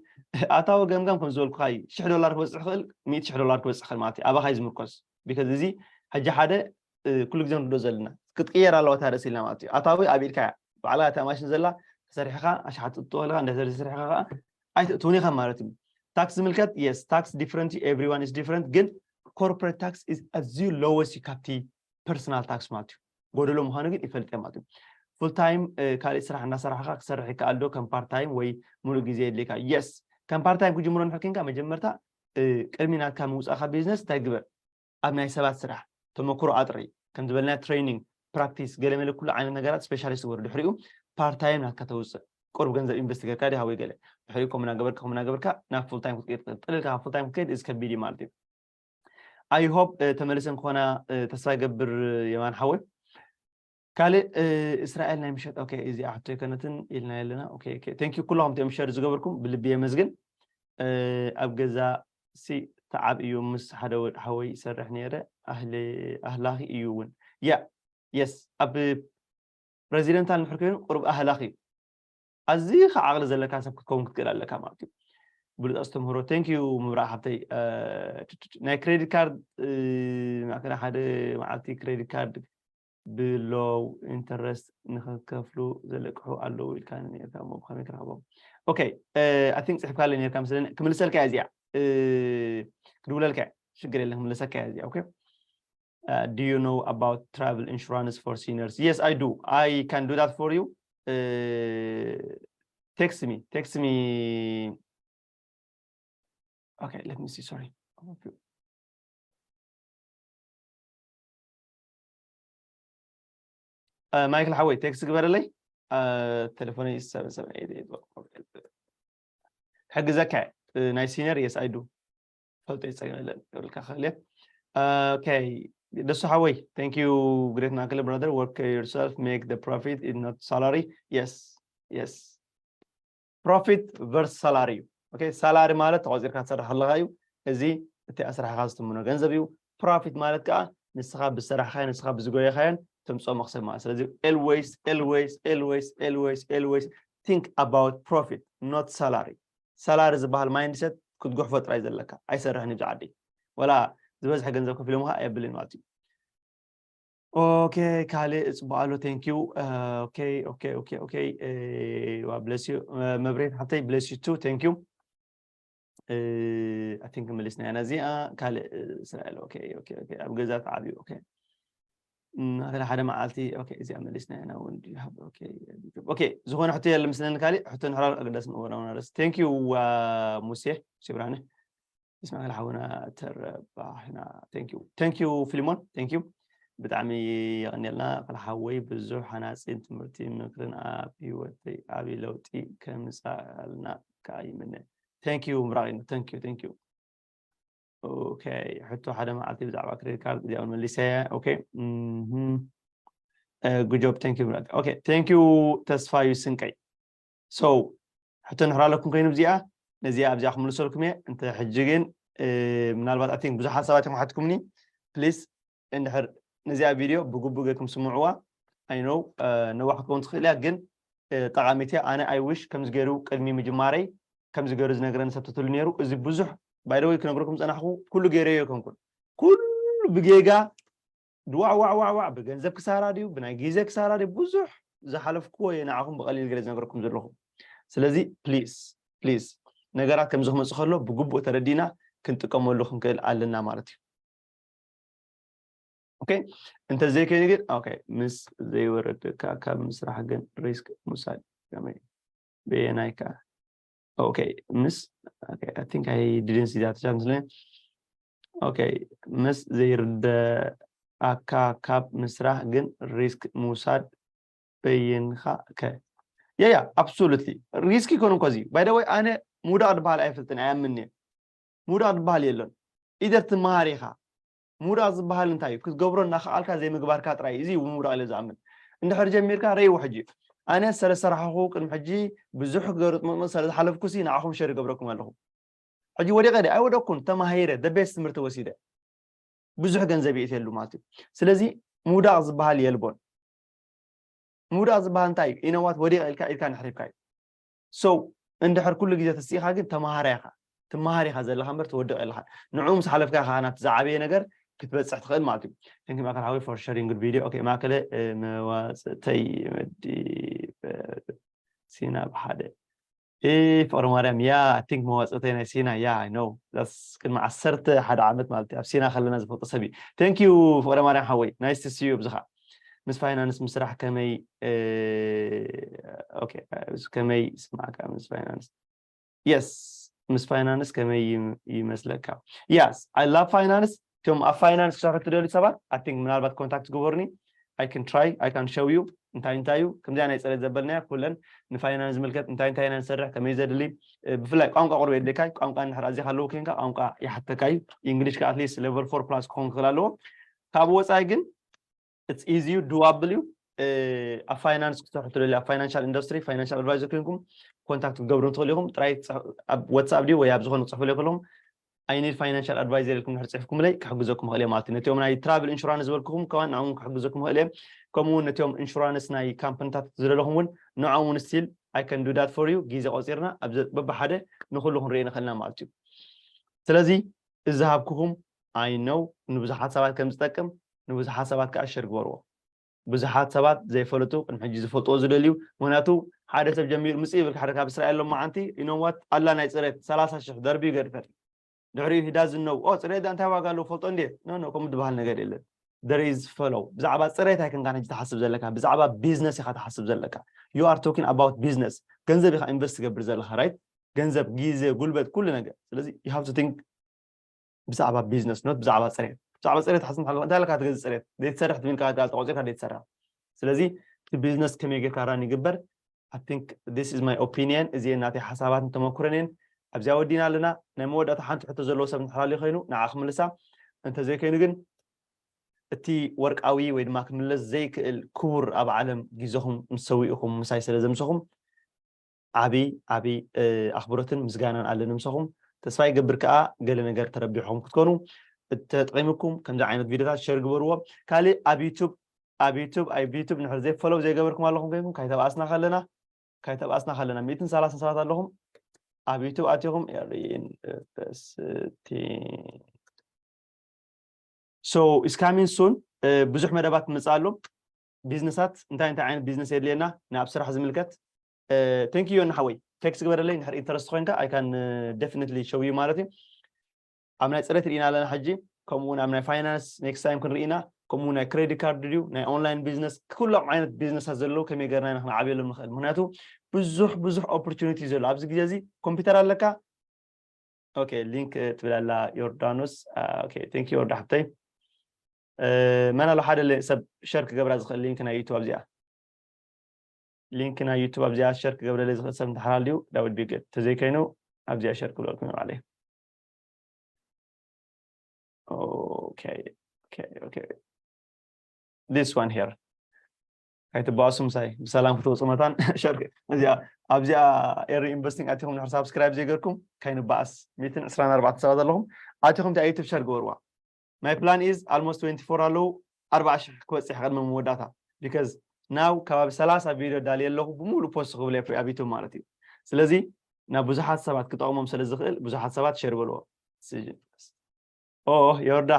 ኣታዊ ገምጋም ከም ዝበልኩኻ እዩ። ሽሕ ዶላር ክበፅሕ ይኽእል፣ ሚእቲ ሽሕ ዶላር ክበፅሕ ይኽእል ማለት እዩ። ኣባኻ እዩ ዝምርኮስ። ቢካዝ እዚ ሕጂ ሓደ ኩሉ ግዜ ንርዶ ዘለና ክትቅየር ኣለዋ እታ ርእሲ ኢልና ማለት እዩ። ኣታዊ ኣብ ኢድካ እያ። ባዕላ እታ ማሽን ዘላ ተሰሪሕኻ ኣሽሓት ትእትወልካ እንደ ተሰሪሕኻ ከዓ ኣይትእትውን ኢኻ ማለት እዩ። ታክስ ዝምልከት የስ ታክስ ዲፍረንት ኤቭሪዋን ኢስ ዲፍረንት፣ ግን corporate tax is ኣዝዩ lowest እዩ ካብቲ personal tax ማለት እዩ። ጎደሎ ምዃኑ ግን ይፈልጥ እየ ማለት እዩ። Full time ካልእ ስራሕ እናሰራሕካ ክሰርሕ ይከኣል ዶ ከም part time ወይ ሙሉእ ግዜ የድልየካ? Yes፣ ከም part time ክጅምሮ እንድሕር ኮንካ መጀመርታ ቅድሚ ናትካ ምውፃእካ ቢዝነስ እንታይ ግበር? ኣብ ናይ ሰባት ስራሕ ተመክሮ ኣጥሪ፣ ከም ዝበልና training፣ practice፣ ገለ መለ ኩሉ ዓይነት ነገራት specialist ግበር። ድሕሪኡ part time ናትካ ተውፅእ፣ ቁሩብ ገንዘብ invest ጌርካ ድሃ ወይ ገለ፣ ድሕሪኡ ከምኡ እናገበርካ ከምኡ እናገበርካ ናብ full time ክትቀይር ትኽእል። ጥልልካ full time ክትከይድ እዚ ከቢድ እዩ ማለት እዩ። I hope ተመልሰን ክኾና ተስፋ ይገብር። የማን ሓወይ ካልእ እስራኤል ናይ ምሸት okay፣ እዚኣ ሕቶ ኣይኮነትን ኢልና ኣለና። Okay okay፣ thank you ኩላኹም እቲኦም share ዝገበርኩም ብልቢ የመስግን። ኣብ ገዛ ሲ ተዓብ እዩ ምስ ሓደ ወድ ሓወይ ይሰርሕ ነይረ። ኣህሊ ኣህላኺ እዩ እውን። Yeah yes፣ ኣብ ፕረዚደንታል እንድሕር ኮይኑ ቁሩብ ኣህላኺ እዩ። ኣዝኻ ዓቕሊ ዘለካ ሰብ ክትከውን ክትክእል ኣለካ ማለት እዩ። ብሉፅ ኣስተምህሮ። Thank you ምብራቕ ሓብተይ። ናይ credit card ማእከል ሓደ መዓልቲ credit card ብ low interest ንኽከፍሉ ዘለቅሑ ኣለዉ ኢልካ ነርካ እሞ ብኸመይ ክረኽቦም? Okay I think ፅሒፍካለይ ነርካ መስለኒ። ክምልሰልካ እያ እዚኣ። ክድውለልካ እየ። ሽግር የለን ክምልሰካ እያ እዚኣ። Okay do you know about travel insurance for seniors? Yes I do. I can do that for you. Text me, text me. Okay, let me see, sorry. ማይክል ሓወይ text ግበረለይ። ቴሌፎነይ ሕግዘካ ናይ senior? Yes I do። ፈልጦ ይፀገለል ክብልካ ክእል እየ። Okay ደሱ ሓወይ thank you። Great ማእከለ brother, work yourself, make the profit is not salary. Yes yes፣ profit versus salary እዩ። Okay salary ማለት ተቆፂርካ ትሰርሕ ከለካ እዩ። እዚ እቲ ኣስራሕካ ዝትምኖ ገንዘብ እዩ። Profit ማለት ከዓ ንስኻ ብዝሰራሕካዮ ንስኻ ብዝጎየካዮን ተምፅኦ መክሰብ ማለት። ስለዚ always always always always always think about profit, not salary. Salary ዝበሃል mindset ክትጉሕፎ ጥራይ ዘለካ ኣይሰርሕን እዩ ብዛ ዓዲ። ወላ ዝበዝሐ ገንዘብ ከፊሎምካ ኣየብልን ማለት እዩ። Okay ካልእ እፅቡቅ ኣሎ። Thank you። Okay okay okay okay። Bless you መብሬት ሓብተይ፣ bless you too። Thank you። I think መሊስና ኢና እዚኣ። ካልእ እስራኤል okay okay okay ኣብ ገዛ ተዓብዩ okay። ኣከለ ሓደ መዓልቲ okay እዚኣ መሊስና ኢና እውን። Okay ዝኾነ ሕቶ የለ ምስለኒ ካልእ ሕቶ ንሕራር ኣገዳሲ ምእወራውና ረስ። Thank you ሙሴ ሙሴ ብርሃነ። እስማኤል ሓውና ተረባሕና። Thank you thank you ፊልሞን thank you። ብጣዕሚ የቐንየልና። ፈላ ሓወይ ብዙሕ ሓናፂን ትምህርቲ ምክርን ኣብ ህይወተይ ዓብዪ ለውጢ ከምፃልና ከዓ ይምነ። Thank you ምብራቕ እዩ። Thank you thank you። Okay ሕቶ ሓደ መዓልቲ ብዛዕባ credit card እዚኣ እውን መሊሰ። Okay good job thank you ምብራቕ። Okay thank you ተስፋዩ ስንቀይ። So ሕቶ እንድሕር ኣለኩም ኮይኑ እዚኣ ነዚኣ ኣብዚኣ ክምልሰልኩም እየ። እንተ ሕጂ ግን ምናልባት I think ብዙሕ ሓሳባት ኢኹም ሓትኩምኒ። Please እንድሕር ነዚኣ ቪድዮ ብግቡእ ጌርኩም ስምዕዋ። I know ነዋሕ ክትከውን ትኽእል እያ ግን ጠቓሚት እያ። ኣነ I wish ከምዚ ገይሩ ቅድሚ ምጅማረይ ከምዚ ገይሩ ዝነግረኒ ሰብ ተትህሉ ነይሩ። እዚ ብዙሕ by the way ክነግረኩም ዝፀናሕኩ ኩሉ ገይረዮ ኣይኮንኩን። ኩሉ ብጌጋ ድዋዕ ዋዕ ዋዕ ዋዕ ብገንዘብ ክሳራ ድዩ ብናይ ግዜ ክሳራ ድዩ ብዙሕ ዝሓለፍክዎ እየ ንዓኹም ብቐሊል ገለ ዝነገርኩም ዘለኹ። ስለዚ please please ነገራት ከምዚ ክመፅእ ከሎ ብግቡእ ተረዲእና ክንጥቀመሉ ክንክእል ኣለና ማለት እዩ። Okay እንተዘይከይኑ ግን okay ምስ ዘይወረደካ ካብ ምስራሕ ግን risk ምውሳድ ከመይ በየናይ ከ okay ምስ okay I think I didn't see that chat ምስለ okay ምስ ዘይርደኣካ ካብ ምስራሕ ግን risk ምውሳድ በይንኻ ከ yeah yeah absolutely risk ይኮን እኮ እዚ by the way ኣነ ምውዳቕ ዝበሃል ኣይፈልጥን ኣይኣምን እየ ምውዳቕ ዝበሃል የሎን either ትመሃር ኢኻ ምውዳቕ ዝበሃል እንታይ እዩ ክትገብሮ እናኸኣልካ ዘይምግባርካ ጥራይ እዚ ምውዳቕ ኢለ ዝኣምን እንድሕር ጀሚርካ ረእይዎ ሕጂ ኣነ ስለ ዝሰራሕኹ ቅድሚ ሕጂ ብዙሕ ገሩ ጥምጥምጥ ስለ ዝሓለፍኩ ሲ ንዓኹም share ይገብረኩም ኣለኹ ሕጂ ወዲቐ ደ ኣይወደቅኩን ተማሂረ the best ትምህርቲ ወሲደ ብዙሕ ገንዘብ የእትየሉ ማለት እዩ ስለዚ ምውዳቕ ዝበሃል የልቦን ምውዳቕ ዝበሃል እንታይ እዩ ኢነዋት ወዲቐ ኢልካ ኢድካ ንሕሪፍካ እዩ so እንድሕር ኩሉ ግዜ ተስኢኻ ግን ተማሃራ ኢኻ ትመሃር ኢኻ ዘለኻ እምበር ትወድቕ የለኻ ንዕኡ ምስ ሓለፍካ ኢኻ ናብቲ ዝዓበየ ነገር ክትበፅሕ ትኽእል ማለት እዩ thank you ማእከል ሓወይ for sharing good video okay ማእከለ መዋፅእተይ መዲበ ሲና ብሓደ እ ፍቕረ ማርያም ያ I think መዋፅእተይ ናይ ሲና ያ I know that's ቅድሚ ዓሰርተ ሓደ ዓመት ማለት እዩ ኣብ ሲና ከለና ዝፈልጦ ሰብ እዩ። Thank you ፍቕረ ማርያም ሓወይ nice to see you ብዝኻ ምስ ፋይናንስ ምስራሕ ከመይ okay ከመይ ስማዕካ ምስ ፋይናንስ yes ምስ ፋይናንስ ከመይ ይመስለካ? Yes I love finance። እቶም ኣብ ፋይናንስ ክሰርሑ ትደልዩ ሰባት I think ምናልባት ኮንታክት ግበሩኒ። I can try I can show you እንታይ እንታይ እዩ ከምዚኣ ናይ ፅሬት ዘበልናያ ኩለን ንፋይናንስ ዝምልከት እንታይ እንታይ ኢና ንሰርሕ ከመይ ዘድሊ ብፍላይ ቋንቋ ቁርብ የድልካ ቋንቋ እንድሕር ኣዚኻ ኣለዎ ኮንካ ቋንቋ ይሓተካ እዩ። English ካ at least level four plus ክኸውን ክኽእል ኣለዎ። ካብ ወፃኢ ግን it's easy doable እዩ። ኣብ ፋይናንስ ክትሰርሑ ትደልዩ ኣብ ፋይናንሻል ኢንዱስትሪ ፋይናንሻል ኣድቫይዘር ኮይንኩም ኮንታክት ክትገብሩ ትኽእሉ ኢኹም። ጥራይ ኣብ ዋትሳፕ ድዩ ወይ ኣብ ዝኾነ ክፅሕፉ ከለኹም I need financial advisor ኢልኩም ድሕር ፅሕፍኩምለይ ክሕግዘኩም ይኽእል እየ ማለት እዩ። ነቲኦም ናይ ትራቭል ኢንሹራንስ ዝበልኩኹም ከማን ንዕኦም ክሕግዘኩም ይኽእል እየ። ከምኡ እውን ነቲኦም ኢንሹራንስ ናይ ካምፕንታት ዝደለኹም እውን ንዕኦም እውን still I can do that for you። ግዜ ቆፂርና በብሓደ ንኹሉ ክንርኢ ንኽእልና ማለት እዩ። ስለዚ እዚ ዝሃብኩኹም I know ንብዙሓት ሰባት ከም ዝጠቅም ንብዙሓት ሰባት ከዓ ሸር ግበርዎ። ብዙሓት ሰባት ዘይፈለጡ ቅድሚ ሕጂ ዝፈልጥዎ ዝደልዩ ምክንያቱ ሓደ ሰብ ጀሚሩ ምፅእ ይብል ሓደ ካብ እስራኤል ሎማዓንቲ you know what ኣላ ናይ ፅሬት ሰላሳ ሽሕ ደርቢ ይገድፈል ድሕሪኡ ሂዳ ዝነው ኦ ፅሬት እንታይ ዋጋ ኣለዎ ፈልጦ እንዴ no no ከምኡ ዝበሃል ነገር የለን። There is fellow ብዛዕባ ፅሬት ኣይኮንካን ሕጂ ትሓስብ ዘለካ ብዛዕባ ቢዝነስ ኢኻ ትሓስብ ዘለካ። You are talking about business ገንዘብ ኢኻ ኢንቨስት ትገብር ዘለካ right ገንዘብ ግዜ ጉልበት ኩሉ ነገር ስለዚ you have to think ብዛዕባ ቢዝነስ ኖት ብዛዕባ ፅሬት ብዛዕባ ፅሬት ሓስብ ሓ እንታይ ለካ ትገዝ ፅሬት ዘይትሰርሕ ትብል ካ ተቆፂርካ ዘይትሰርሕ ስለዚ እቲ ቢዝነስ ከመይ ጌርካ ራን ይግበር I think this is my opinion እዚ ናተይ ሓሳባትን ተመኩረን እየን። ኣብዚኣ ወዲና ኣለና። ናይ መወዳእታ ሓንቲ ሕቶ ዘለዎ ሰብ እንተሓላልዩ ኮይኑ ንዓ ክምልሳ እንተዘይኮይኑ ግን እቲ ወርቃዊ ወይ ድማ ክምለስ ዘይክእል ክቡር ኣብ ዓለም ግዜኹም ምስ ሰዊእኹም ምሳይ ስለ ዘምሰኹም ዓቢ ዓቢ ኣኽብሮትን ምስጋናን ኣለኒ ምሰኹም። ተስፋ ይገብር ከኣ ገለ ነገር ተረቢሕኹም ክትኮኑ ተጠቒምኩም ከምዚ ዓይነት ቪድዮታት ሸር ግበርዎ። ካልእ ኣብ ዩቱብ ኣብ ዩቱብ ኣብ ዩቱብ ንሕር ዘይ ፎሎው ዘይገበርኩም ኣለኹም ኮይንኩም ካይተባኣስና ከለና ካይተባኣስና ከለና ሚእትን ሰላሳን ሰባት ኣለኹም ኣብ ዩቱብ ኣቲኹም ዩኒቨርሲቲ so is coming soon ብዙሕ መደባት ክመፅእ ኣሎ። ቢዝነሳት እንታይ እንታይ ዓይነት ቢዝነስ የድልየና ናብ ስራሕ ዝምልከት thank you ዮና ሓወይ ቴክስት ግበረለይ እንድሕር ኢንተረስት ኮይንካ I can definitely show you ማለት እዩ። ኣብ ናይ ፅሬት ርኢና ኣለና ሕጂ ከምኡ እውን ኣብ ናይ ፋይናንስ next time ክንርኢ ኢና ከምኡ ናይ ክሬዲት ካርድ ድዩ ናይ ኦንላይን ቢዝነስ ኩሎም ዓይነት ቢዝነሳት ዘለዉ ከመይ ገርና ኢና ክንዓብየሎም ንኽእል ምክንያቱ ብዙሕ ብዙሕ ኦፖርቹኒቲ ዘሎ ኣብዚ ግዜ እዚ ኮምፒውተር ኣለካ okay link ትብል ኣላ ዮርዳኖስ okay thank you ዮርዳ ሓብተይ መን ኣሎ ሓደ ሰብ ሸር ክገብራ ዝኽእል ሊንክ ናይ ዩቱብ ኣብዚኣ ሊንክ ናይ ዩቱብ ኣብዚኣ ሸር ክገብረለይ ዝኽእል ሰብ እንተሓላል ድዩ that would be good ተዘይከይኑ ኣብዚኣ ሸር ክብለልኩም ይባዕለይ okay okay okay this one here ከይትባእሱ ምሳይ ብሰላም ክትወፁ መታን ሸር እዚኣ ኣብዚኣ ኤሪ ኢንቨስቲንግ ኣቲኹም ድሕር ሳብስክራይብ ዘይገርኩም ከይንባእስ ሚትን ዕስራን ኣርባዕተን ሰባት ኣለኹም ኣቲኹም እቲኣ ዩቱብ ሸር ግበርዋ my plan is almost twenty four ኣለዉ ኣርባዓ ሽሕ ክበፅሕ ቅድሚ መወዳእታ because now ከባቢ ሰላሳ ቪድዮ ዳልየ ኣለኹ ብሙሉ ፖስት ክብል እየ ኣብ ዩቱብ ማለት እዩ ስለዚ ናብ ብዙሓት ሰባት ክጠቕሞም ስለ ዝኽእል ብዙሓት ሰባት ሸር በልዎ ኦ ዮርዳ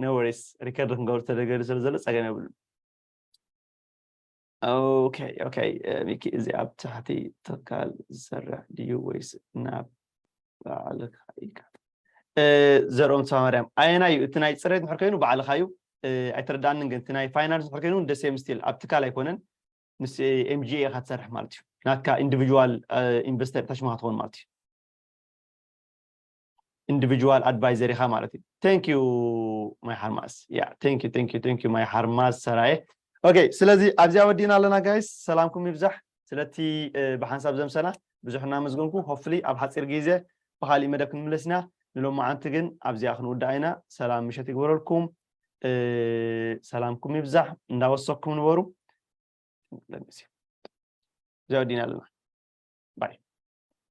no worries ሪከርድ ክንገብር ተደገዱ ስለ ዘሎ ፀገም የብሉን okay okay ሚኪ እዚ ኣብ ትሕቲ ትካል ዝሰርሕ ድዩ ወይስ ናብ ባዕልካ ኢካ ዘርኦም ተማርያም ኣየና እዩ እቲ ናይ ፅሬት ንሕር ኮይኑ ባዕልካ እዩ ኣይተረዳኣንን ግን እቲ ናይ ፋይናንስ ንሕር ኮይኑ ደስ የምስቲል ኣብ ትካል ኣይኮነን ምስ MGA ኢኻ ትሰርሕ ማለት እዩ ናትካ ኢንዲቪጁዋል ኢንቨስተር ተሽማካ ትኾን ማለት እዩ individual advisor ኢኻ ማለት እዩ thank you my ሓርማስ yeah thank you thank you thank you my ሓርማስ ሰራየ okay ስለዚ ኣብዚኣ ወዲእና ኣለና guys ሰላምኩም ይብዛሕ ስለቲ ብሓንሳብ ዘምሰና ብዙሕ እናመስገንኩ hopefully ኣብ ሓፂር ግዜ ብካሊእ መደብ ክንምለስ ኢና ንሎማዓንቲ ግን ኣብዚኣ ክንውዳእ ኢና ሰላም ምሸት ይግበረልኩም ሰላምኩም ይብዛሕ እንዳወሰኩም ንበሩ እዚኣ ወዲእና ኣለና